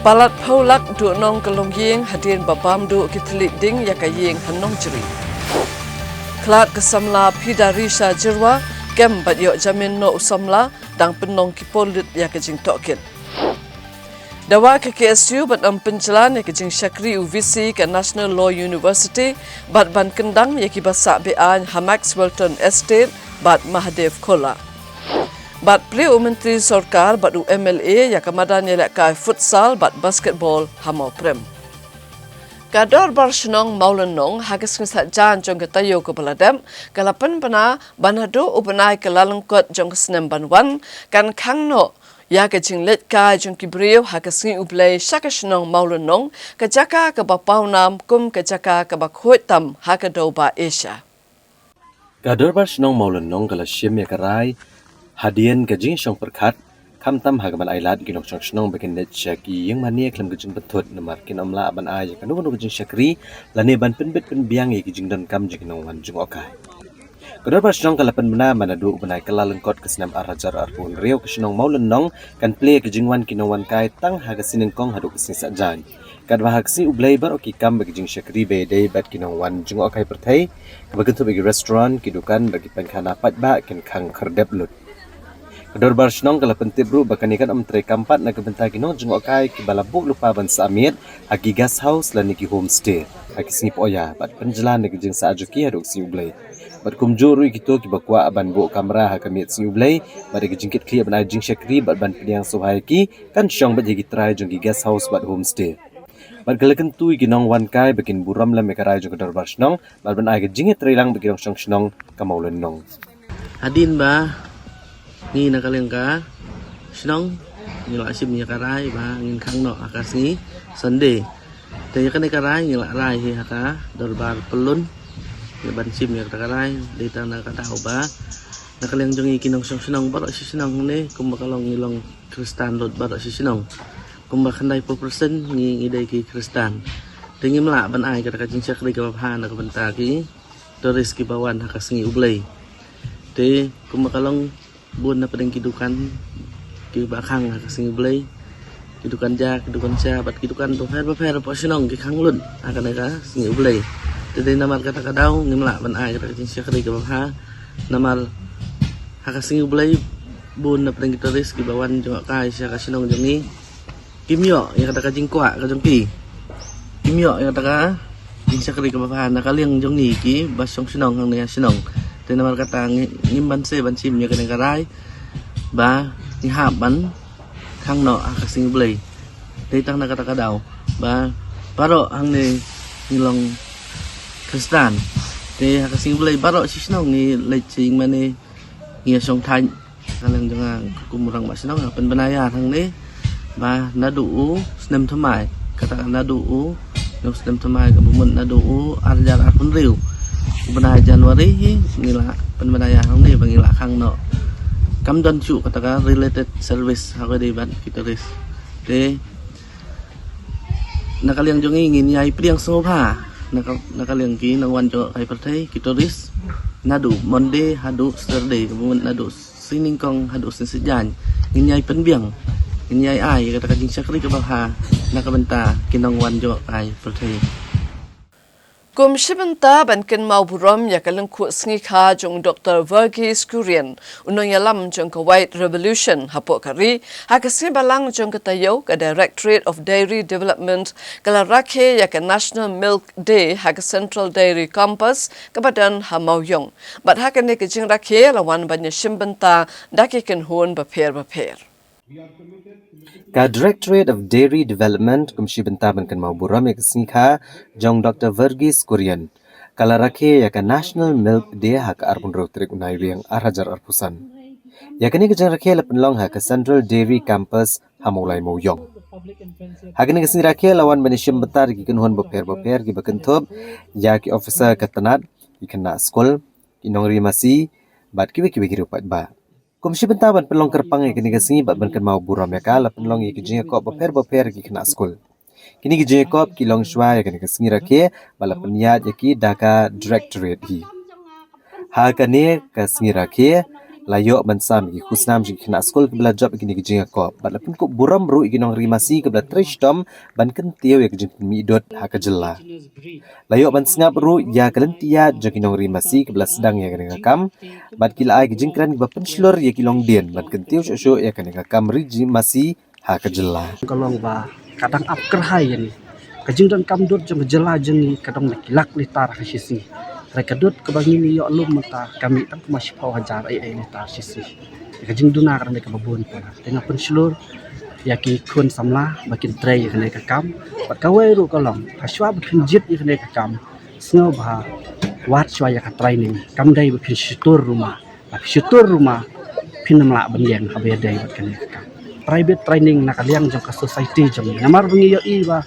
Palat phew lak duhnong ka longïing hadien ba bam duh ki thylliej ding ïa ka ïing ha Nongjri. Khlad ka samla Pida Risha Jyrwa, kem bad ïoh jamin noh u samla, dang pynlong ki pulit ïa ka jingtohkit. Dawa ka K S U ban ym pynjlan ïa ka jingshakri u V C ka National Law University, bad ban kyndang ïa ki ba sah be-aiñ ha Maxwellton Estate bad Mahadev Khola. Bad plie u Myntri Sorkar bad u M L A ïa ka madan ïalehkai futsal bad basketball ha Mawprem. Ka Dorbar Shnong Mawlynnong ha ka sngi Saitjaiñ jong ka taïew kaba la dep, ka la pynbna ba naduh u bnai Kyllalyngkot jong ka snem ban wan, kan khang noh ïa ka jingleit kai jong ki briew ha ka sngi U Blei sha ka shnong Mawlynnong, ka jaka kaba pawnam kum ka jaka kaba khuid tam ha ka dewbah Asia. Ka Dorbar Shnong Mawlynnong ka la shim ïa ka rai hadien ka jingshong pyrkhat, khamtam ha kaba ailad ki nongshong shnong ba kin leit sha ki ïing mane khlem ka jingpynthut, namar kin ym lah ban ai ïa kano kano ka jingshakri lane ban pynbit pynbiang ïa ki jingdonkam jong ki nongwan jngohkai. Ka Dorbar Shnong ka la pynbna ba naduh u bnai Kyllalyngkot ka snem ar hajar arphew hynriew ka shnong Mawlynnong kan plie ka jingwan ki nongwan kai tang ha ka sngi Nyngkong haduh ka sngi Saitjaiñ. Katba ha ka sngi U Blei baroh ki kam bad ki jingshakri ba ïadei bad ki nongwan jngohkai pyrthei, kaba kynthup ïa ki restaurant, ki dukan bad ki painkhana paidbah kin khang khyrdep lut. Ka Dorbar Shnong ka la pyntip ruh ba kane kan ym treikam pat na ka bynta ki nongjngohkai kiba la buh lypa ban sah miet ha ki guest house lane ki homestay ha ki sngi Poh Ïa, bad pynjlan ïa ka jingsah jong ki haduh ka sngi U Blei. Bad kumjuh ruh ïa kito kiba kwah ban buh kamra ha ka miet sngi U Blei, bad ïa ka jingkitkhlieh ban ai jingshakri bad ban pdiang sngewbha ïa ki, kan shong beit ha ki trai jong ki guest house bad homestay. Bad ka la kyntu ïa ki nongwan kai ba kin burom lem ïa ka rai jong ka Dorbar Shnong, bad ban ai ka jingïatreilang bad ki nongshong shnong ka Mawlynnong. Hadien ba ngi na ka liang ka shnong ngi la shim ïa ka rai ba ngin khang noh ha ka sngi Sunday. Te ïa kane ka rai ngi la rai hi ha ka Dorbar Pyllun. Ngi ban shim ïa ka rai, dei tang na ka daw ba na ka liang jong ngi ki nongshong shnong baroh shi shnong ne, kumba ka long ngi long Khristan lut baroh shi shnong. Kumba khyndai phew percent ngi, ngi dei ki Khristan. Te ngim lah ban ai kata ka jingshakri kaba bha na ka bynta ki tourist kiba wan ha ka sngi U Blei. Te kumba ka long bun na pdeng ki dukan kiba khang ha ka sngi U Blei. Ki dukan ja, ki dukan sha, bad ki dukan bapher bapher hapoh shnong ki khang lut ha kane ka sngi U Blei. Te dei namar kata ka daw ngim lah ban ai kata ka jingshakri kaba bha. Namar ha ka sngi U Blei bun na pdeng ki tourist kiba wan jngohkai sha ka shnong jong ngi, kim ïoh ïa kata ka jingkwah ka jong ki. Kim ïoh ïa kata ka jingshakri kaba bha na ka liang jong ngi kiba shong shnong hangne ha shnong. Te namar kata ngi, ngim banse ban shim ïa kane ka rai ba ngi hap ban khang noh ha ka sngi U Blei. Dei tang na kata ka daw ba baroh hangne ngi long Khristan. Te ha ka sngi U Blei baroh shi shnong ngi leit sha ïing mane, ngi ïashong thait. Ka liang jong nga kum u rangbah shnong nga pynbna ïa hangne ba naduh u snem thymmai, kata naduh u, u snem thymmai kaba mut naduh u ar hajar arphew hynriew, u bnai January hi ngi la pynbna ïa hangne ba ngi la khang noh. Kam don shuh kata ka related service ha kaba ïadei bad ki tourist. Te na ka liang jong ngi ngin ïai pdiang sngewbha na ka, na ka liang ki nongwan jngohkai pyrthei, ki tourist, naduh Monday haduh Saturday, kaba mut naduh sngi Nyngkong haduh sngi Saitjaiñ. Ngin ïai pynbiang, ngin ïai ai ïa kata ka jingshakri kaba bha na ka bynta ki nongwan jngohkai pyrthei. Kum shi bynta ban kynmaw burom ïa ka lyngkhuh sngi kha jong u Doktor Verghese Kurien, u nongïalam jong ka White Revolution hapoh ka ri, ha ka sngi Balang jong ka taïew, ka Directorate of Dairy Development ka la rakhe ïa ka National Milk Day ha ka Central Dairy Campus kaba don ha Mawïong. Bad ha kane ka jingrakhe la wan ban ïashim bynta da ki kynhun bapher bapher. Ka Directorate of Dairy Development kum shi bynta ban kynmaw burom ïa ka sngi kha jong Doktor Verghese Kurien. ka la rakhe ïa ka National Milk Day ha ka arphew hynriew tarik u Naiwieng ar hajar arphew san. Ïa kane ka jingrakhe la pynlong ha ka Central Dairy Campus ha Mawlai Mawiong. Ha kane ka sngi rakhe la wan ban ïashim bynta da ki kynhun bapher bapher kiba kynthup ïa ki officer ka tnat, ki khynnah skul, ki nongri masi bad kiwei kiwei ki riew paidbah. Kum shi bynta ban pynlong kyrpang ïa kane ka sngi bad ban kynmaw burom ïa ka, la pynlong ïa ki jingïakop bapher bapher ïa ki khynnah skul. Kine ki jingïakop ki long shuwa ïa kane ka sngi rakhe bad la pynïaid ïa ki da ka Directorate hi. Ha kane ka sngi rakhe la ïoh ban sam ïa ki khusnam jong ki khynnah skul kiba la jop ïa kine ki jingïakop bad la pynkup burom ruh ïa ki nongri masi kiba la trei shitom ban kyntiew ïa ka jingpynmih dud ha ka jylla. La ïoh ban sngap ruh ïa ka lynti ïaid jong ki nongri masi kiba la sdang ïa kane ka kam bad ki la ai ki jingkren kiba pynshlur ïa ki longdien ban kyntiew shuh shuh ïa kane ka kam ri masi ha ka jylla. Ka long ba ka dang ap kyrhai ïa ngi. Ka jingdonkam dud jong ka jylla jong ngi ka dang da ki lak litar ha shi sngi. Hynrei ka dud kaba ngi ïoh lum mynta ka mih tang kumba shiphew hajar ei ei litar shi sngi. Ka jingduna ka dang da kaba bun palat. Te nga pynshlur ïa ki khun samla ba kin trei ïa kane ka kam. Bad kawei ruh ka long, ha shuwa ba phin jied ïa kane ka kam, sngewbha wad shuwa ïa ka training. Kam dei ba phin shu tur ruh ma, ba phin shu tur ruh ma phin ym lah ban ïeng haba ïadei bad kane ka kam. Private training na ka liang jong ka society jong ngi. Namar ba ngi ïohi ba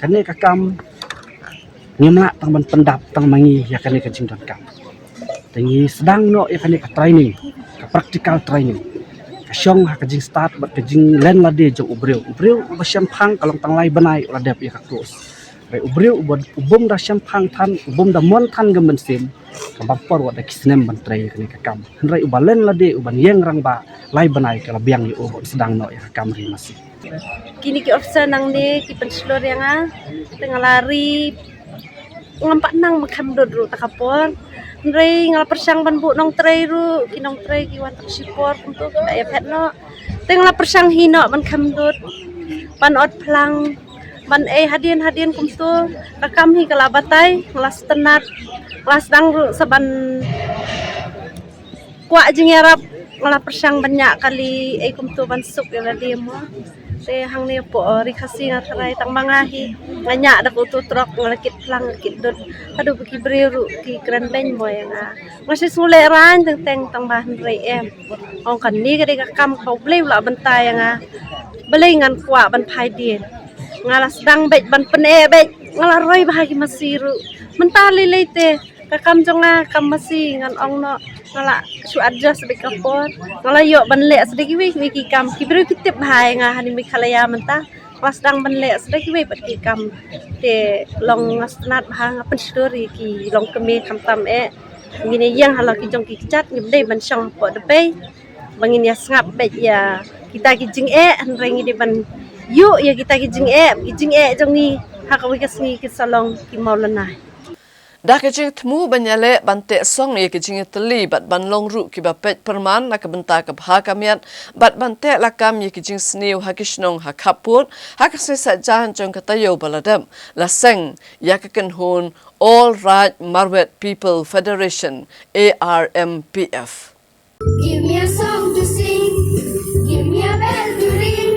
kane ka kam ngim lah tang ban pyndap tang ma ngi ïa kane ka jingdonkam. Te ngi sdang noh ïa kane ka training, ka practical training, ka shong ha ka jingstad bad ka jinglen lade jong u briew. U briew uba shemphang ka long tang lai bnai u la dep ïa ka course. Hynrei u briew uba, u bym da shemphang than, u bym da mon than ka mynsiem, ka bam por wat da ki snem ban trei ïa kane ka kam. Hynrei uba len lade, uban ïeng rangbah, lai bnai ka la biang ïa u ban sdang noh ïa ka kam ri masi. Kine ki officer nangne ki pynshlur ïa nga, te nga la ri, ngam pat nang ban khem dud ruh ta ka por. Hynrei nga la pyrshang ban buh nongtrei ruh, ki nongtrei ki wan tang shipor kumto ki da ïa phet noh. Te nga la pyrshang hi noh ban khem dud, ban ot phlang, ban ei hadien hadien kumto. Ka kam hi ka la batai, nga la sngewtynnat, nga la sdang ruh sa ban kwah jingïarap, nga la pyrshang ban ñiah kali ei kumto ban suk ïa lade mo. Te hangne hapoh Ri Khasi nga tharai tang ma nga hi, nga ñiah da ka uto trok, nga la kit phlang, nga la kit dud. Haduh ba ki briew ruh ki kren beiñ mo ïa nga. Nga shu sngewlehrain teng teng tang ba hynrei em. Ong kane ka dei ka kam kaba U Blei u la bynta ïa nga. Balei ngan kwah ban phai dien. Nga la sdang beit ban pyneh beit, nga la roi bha ki masi ruh. Mynta lei lei te ka kam jong nga kam masi, ngan ong noh, nga la shu adjust beit ka por. Nga la ïoh ban leh sa da kiwei kiwei ki kam. Ki briew ki tip bha ïa nga ha Meghalaya mynta. Nga la sdang ban leh sa da kiwei pat ki kam. Te long nga sngewtynnat bha, nga pynshlur ïa ki longkmie khamtam eh. Ngin ïa ïeng halor ki jong ki kjat, ngim dei ban shong hapoh dpei ba ngin ïa sngap beit ïa kita ki jingeh, hynrei ngi dei ban ïuh ïa kita ki jingeh, ki jingeh jong ngi ha kawei ka sngi kin sa long ki mawlynnai. Da ka jingthmu ban ïaleh ban teh song ïa ka jingïatylli bad ban long ruh kiba peit pyrman na ka bynta ka bha ka miat bad ban teh lakam ïa ka jingsniew ha ki shnong ha khappud, ha ka sngi Saitjaiñ jong ka taïew ba la dep, la seng ïa ka kynhun All Raij Marwet People Federation, A R M P F. Give me a song to sing. Give me a bell to ring.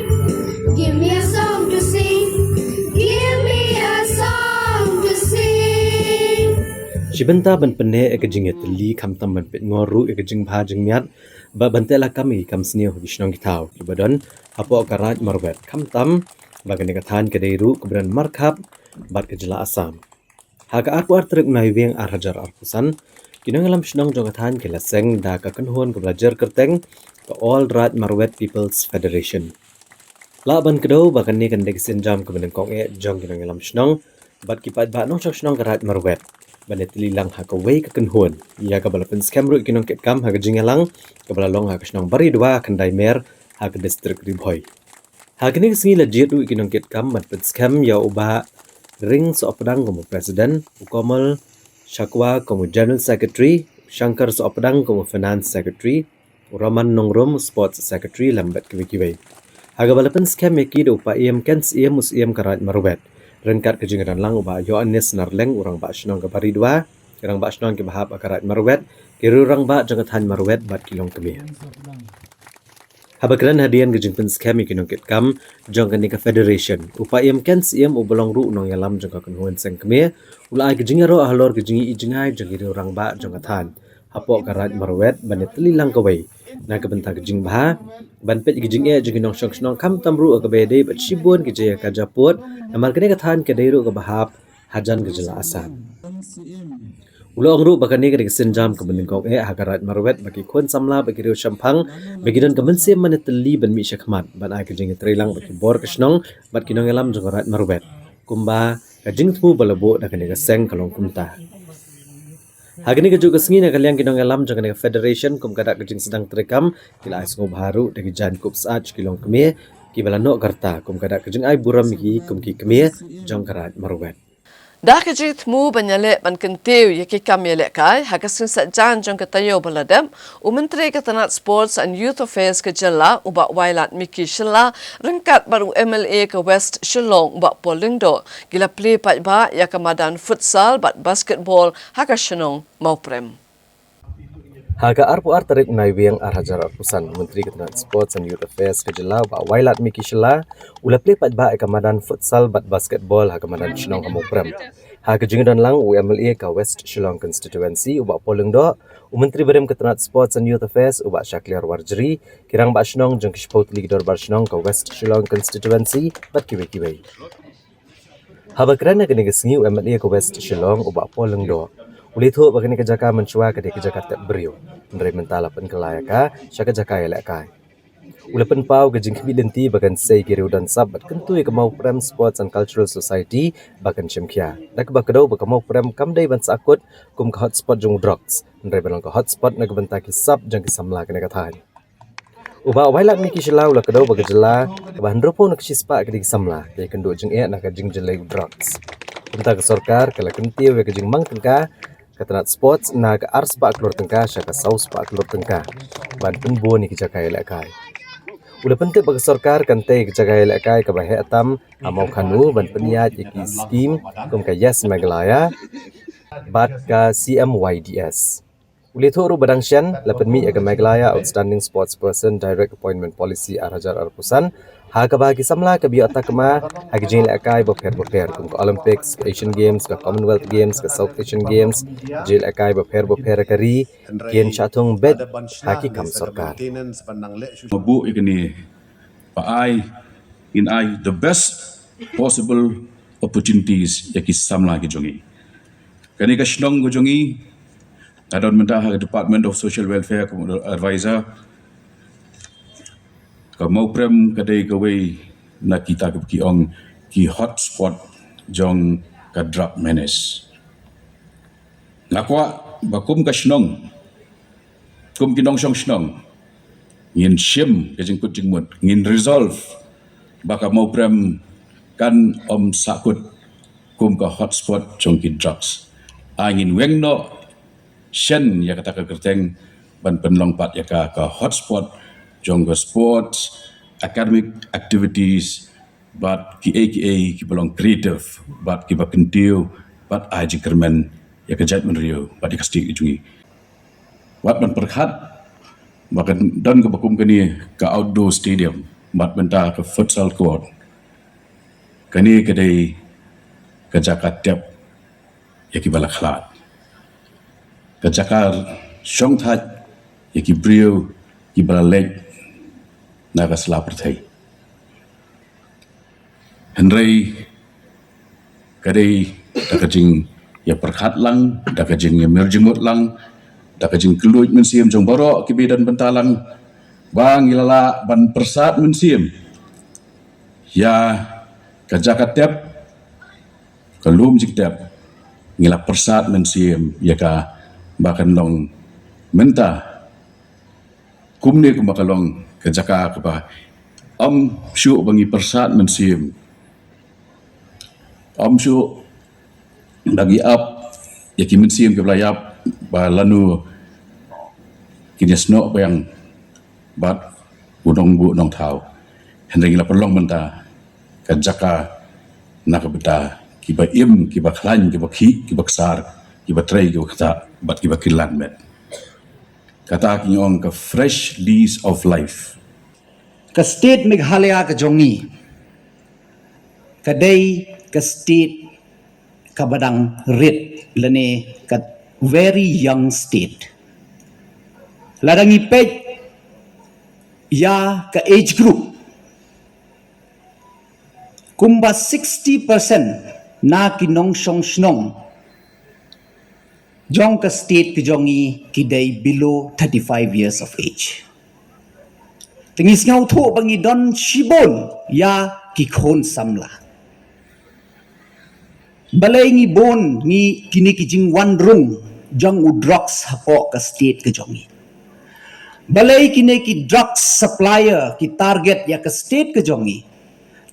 Give me a song to sing. Give me a song to sing. Shi bynta ban pyneh ïa ka jingïatylli khamtam ban peit ngor ruh ïa ka jingbha jingmiat bad ban teh lakam ïa ki kam sniew ha ki shnong ki thaw kiba don hapoh ka Raij Marwet, khamtam ba kane ka thaiñ ka dei ruh kaba don markhap bad ka jylla Assam. Ha ka arphew ar tarik Naiwieng ar hajar arphew san, ki nongïalam shnong jong ka thaiñ ki la seng da ka kynhun kaba la jer kyrteng ka All Raij Marwet People's Federation. Lah ban kdew ba kane kan dei ka sienjam kaba nyngkong eh jong ki nongïalam shnong bad ki paidbah nongshong shnong ka Raij Marwet ban ïatylli lang ha kawei ka kynhun, ïa kaba la pynskhem ruh ki nongkitkam ha ka jingïalang kaba la long ha ka shnong Baridua, Khyndai Mer, ha ka distrik Ri Bhoi. Ha kane ka sngi la jied ruh ïa ki nongkitkam ban pynskhem ïa u Bah Ring Sohpdang kum u President, u Komal Shakwa kum u General Secretary, u Shankar Sohpdang kum u Finance Secretary, u Raman Nongrum, Sports Secretary, lem bad kiwei kiwei. Ha kaba la pynskhem ïa ki da u Paiem Ken Syiem, u Syiem ka Raij Marwet. Ryngkat ka jingïadon lang u Bah Ïoannis Narleng, u Rangbah Shnong ka Baridua, ki Rangbah Shnong kiba hap ha ka Raij Marwet, ki riew rangbah jong ka thaiñ Marwet bad ki longkmie. Haba kren hadien ka jingpynskhem ïa ki nongkitkam jong kane ka federation, u Paiem Ken Syiem uba long ruh u nongïalam jong ka kynhun seng kmie u la ai ka jingïaroh halor ka jingïohi jngai jong ki riew rangbah jong ka thaiñ hapoh ka Raid Marwet ban ïatylli lang kawei na ka bynta ka jingbha ban peit ïa ka jingeh jong ki nongshong shnong, khamtam ruh ha kaba ïadei bad shibun ki jaka jingpud, namar kane ka thaiñ ka dei ruh kaba hap hajan ka jylla Assam. U la ong ruh ba kane ka dei ka sienjam kaba nyngkong eh ha ka Raid Marwet ba ki khun samla bad ki riew shemphang ba ki don ka mynsiem ban ïatylli ban mih shakhmat ban ai ka jingïatreilang bad ki bor ka shnong bad ki nongïalam jong ka Raid Marwet, kumba ka jingthmu ba la buh da kane ka seng ka long kumta. Ha kane ka juh ka sngi, na ka liang ki nongïalam jong kane ka federation, kum ka dak ka jingsdang treikam, ki la ai sngewbha ruh da ki jaiñkup sah sha ki longkmie kiba la noh ka rta, kum ka dak ka jingai burom ïa ki kum ki kmie jong ka Raid Marwet. Da ka jingthmu ban ïaleh ban kyntiew ïa ki kam ïalehkai ha ka sngi Saitjaiñ jong ka taïew ba la dep, u Myntri ka tnat Sports and Youth Affairs ka jylla, u Bah Wailadmiki Shylla, ryngkat bad u M L A ka West Shillong, u Bah Paul Lyngdoh, ki la plie paidbah ïa ka madan futsal bad basketball ha ka shnong Mawprem. Ha ka arphew ar tarik Naiwieng ar hajar arphew san, u Myntri ka tnat Sports and Youth Affairs ka jylla, u Bah Wailadmiki Shylla, u la plie paidbah ïa ka madan futsal bad basketball ha ka madan shnong ha Mawprem. Ha ka jingdon lang, u M L A ka West Shillong Constituency, u Bah Paul Lyngdoh, u Myntri barim ka tnat Sports and Youth Affairs, u Bah Shakliar Warjri, ki rangbah shnong jong ki shiphew tylli ki dorbar shnong ka West Shillong Constituency bad kiwei kiwei. Haba kren ha kane ka sngi, u M L A ka West Shillong, u Bah Paul Lyngdoh, u la ïathuh ba kane ka jaka mynshuwa ka dei ka jaka tep briew, hynrei mynta la pynkylla ïa ka sha ka jaka ïalehkai. U la pynpaw ka jingkhmih lynti ba kan sei ki riew don sap bad kyntu ïa ka Mawprem Sports and Cultural Society ba kan shim khia, da kaba kdew ba ka Mawprem kam dei ban sahkut kum ka hotspot jong u drugs, hynrei ban long ka hotspot na ka bynta ki sap jong ki samla kane ka thaiñ. U Bah Wailadmiki Shylla u la kdew ba ka jylla kaba hynriewphew na ka shispah ka dei ki samla, ka ïakynduh jingeh na ka jingjyllei u drugs. Kumta ka sorkar ka la kyntiew ïa ka jingmang tyngka ka tnat sports na ka arspah klur tyngka sha ka sawspah klur tyngka ban pynbun ïa ki jaka ïalehkai. U la pyntip ba ka sorkar kan tei ïa ki jaka ïalehkai kaba heh tam ha Mawkhanu ban pynïaid ïa ki skim kum ka Yes Meghalaya bad ka C M Y D S. U la ïathuh ruh ba dang shen la pynmih ïa ka Meghalaya Outstanding Sports Person Direct Appointment Policy ar hajar arphew san, ha kaba ki samla kiba ïoh takma ha ki jingïalehkai bapher bapher kum ka Olympics, Asian Games, ka Commonwealth Games, ka South Asian Games, jingïalehkai bapher bapher ha ka ri, kin shah thung beit ha ki kam sorkar. Ba buh ïa kane, ba ai, ngin ai the best possible opportunities ïa ki samla ki jong ngi. Kane ka shnong ka jong ngi, nga don mynta ha ka Department of Social Welfare kum u advisor. Ka Mawprem ka dei kawei na kita kiba ki ong ki hotspot jong ka drug menace. Nga kwah ba kum ka shnong, kum ki nongshong shnong, ngin shim ka jingkut jingmut, ngin resolve ba ka Mawprem kan ym sahkut kum ka hotspot jong ki drugs. Ai ngin weng noh shen ïa kata ka kyrteng ban pynlong pat ïa ka ka hotspot jong ka sports, academic activities, bad kiei kiei kiba long creative bad kiba kyntiew bad ai jingkyrmen ïa ka jaitbynriew bad ïa ka state ka jong ngi. Wat ban pyrkhat ba kan don kaba kum kane ka outdoor stadium bad mynta ka futsal court. Kane ka dei ka jaka tep ïa kiba la khlad, ka jaka shongthait ïa ki briew kiba la leit na ka sla pyrthei. Hynrei ka dei da ka jingïapyrkhat lang, da ka jingïamir jingmut lang, da ka jingkylluid mynsiem jong baroh kiba don bynta lang, ba ngi la lah ban pyrsad mynsiem ïa ka jaka tep, ka lum jingtep, ngi la pyrsad mynsiem ïa ka ba kan long mynta kumne kumba ka long ka jaka kaba ym shuh ba ngi pyrsad mynsiem, ym shuh ba ngi ap ïa ki mynsiem kiba la ïap ba lano kin ïasnoh biang bad u nongbuh nongthaw. Hynrei ngi la pynlong mynta ka jaka na ka bynta kiba im, kiba khlaiñ, kiba khih, kiba ksar, kiba trei, kiba ktah bad kiba kylla met. Kata ki ong ka fresh lease of life. Ka state Meghalaya ka jong ngi ka dei ka state kaba dang rit lane ka very young state. Lada ngi peit ïa ka age group, kumba sixty percent na ki nongshong shnong jong ka state ka jong ngi ki dei below thirty-five years of age. Te ngi sngewthuh ba ngi don shibun ïa ki khun samla. Balei ngi bun ngi kine ki jingwan rung jong u drugs hapoh ka state ka jong ngi? Balei kine ki drugs supplier ki target ïa ka state ka jong ngi?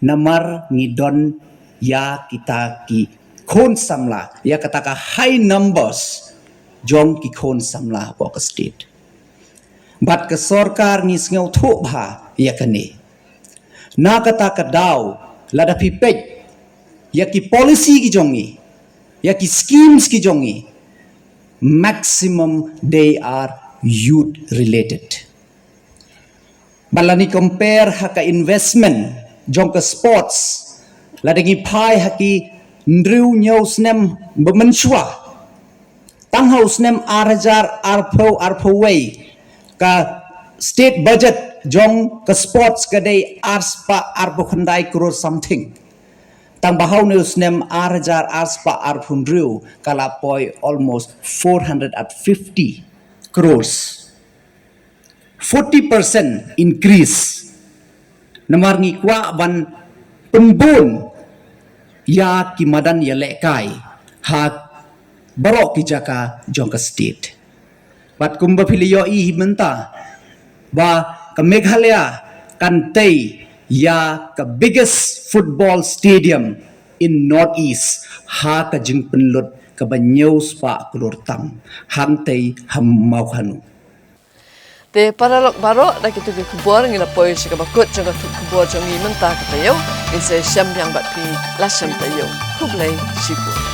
Namar ngi don ïa kita ki khun samla, ïa kata ka high numbers jong ki khun samla hapoh ka state. Bad ka sorkar ngi sngewthuh bha ïa kane. Na kata ka daw, lada phi peit ïa ki policy ki jong ngi, ïa ki schemes ki jong ngi, maximum they are youth related. Bad lada ngi compare ha ka investment jong ka sports, lada ngi phai ha ki hynriew hynñiew snem ba mynshuwa, tang ha u snem ar hajar arphew arphew wei, ka state budget jong ka sports ka dei ar spah arphew khyndai crore something. Tang ba ha une u snem ar hajar ar spah arphew hynriew ka la poi almost four hundred and fifty crores. Forty percent increase. Namar ngi kwah ban pynbun ïa ki madan ïalehkai ha baroh ki jaka jong ka state. Bad kumba phi la ïohi hi mynta ba ka Meghalaya kan tei ïa ka biggest football stadium in North East ha ka jingpynlut kaba hynñiew spah klur tam hangtei ha Mawkhanu. Te paralok baroh, da kitu ki khubor ngi la poi sha kaba kut jong ka thup khubor jong ngi mynta ka taïew. Ngin sa shem biang bad phi la shem taïew. Khublei shibun.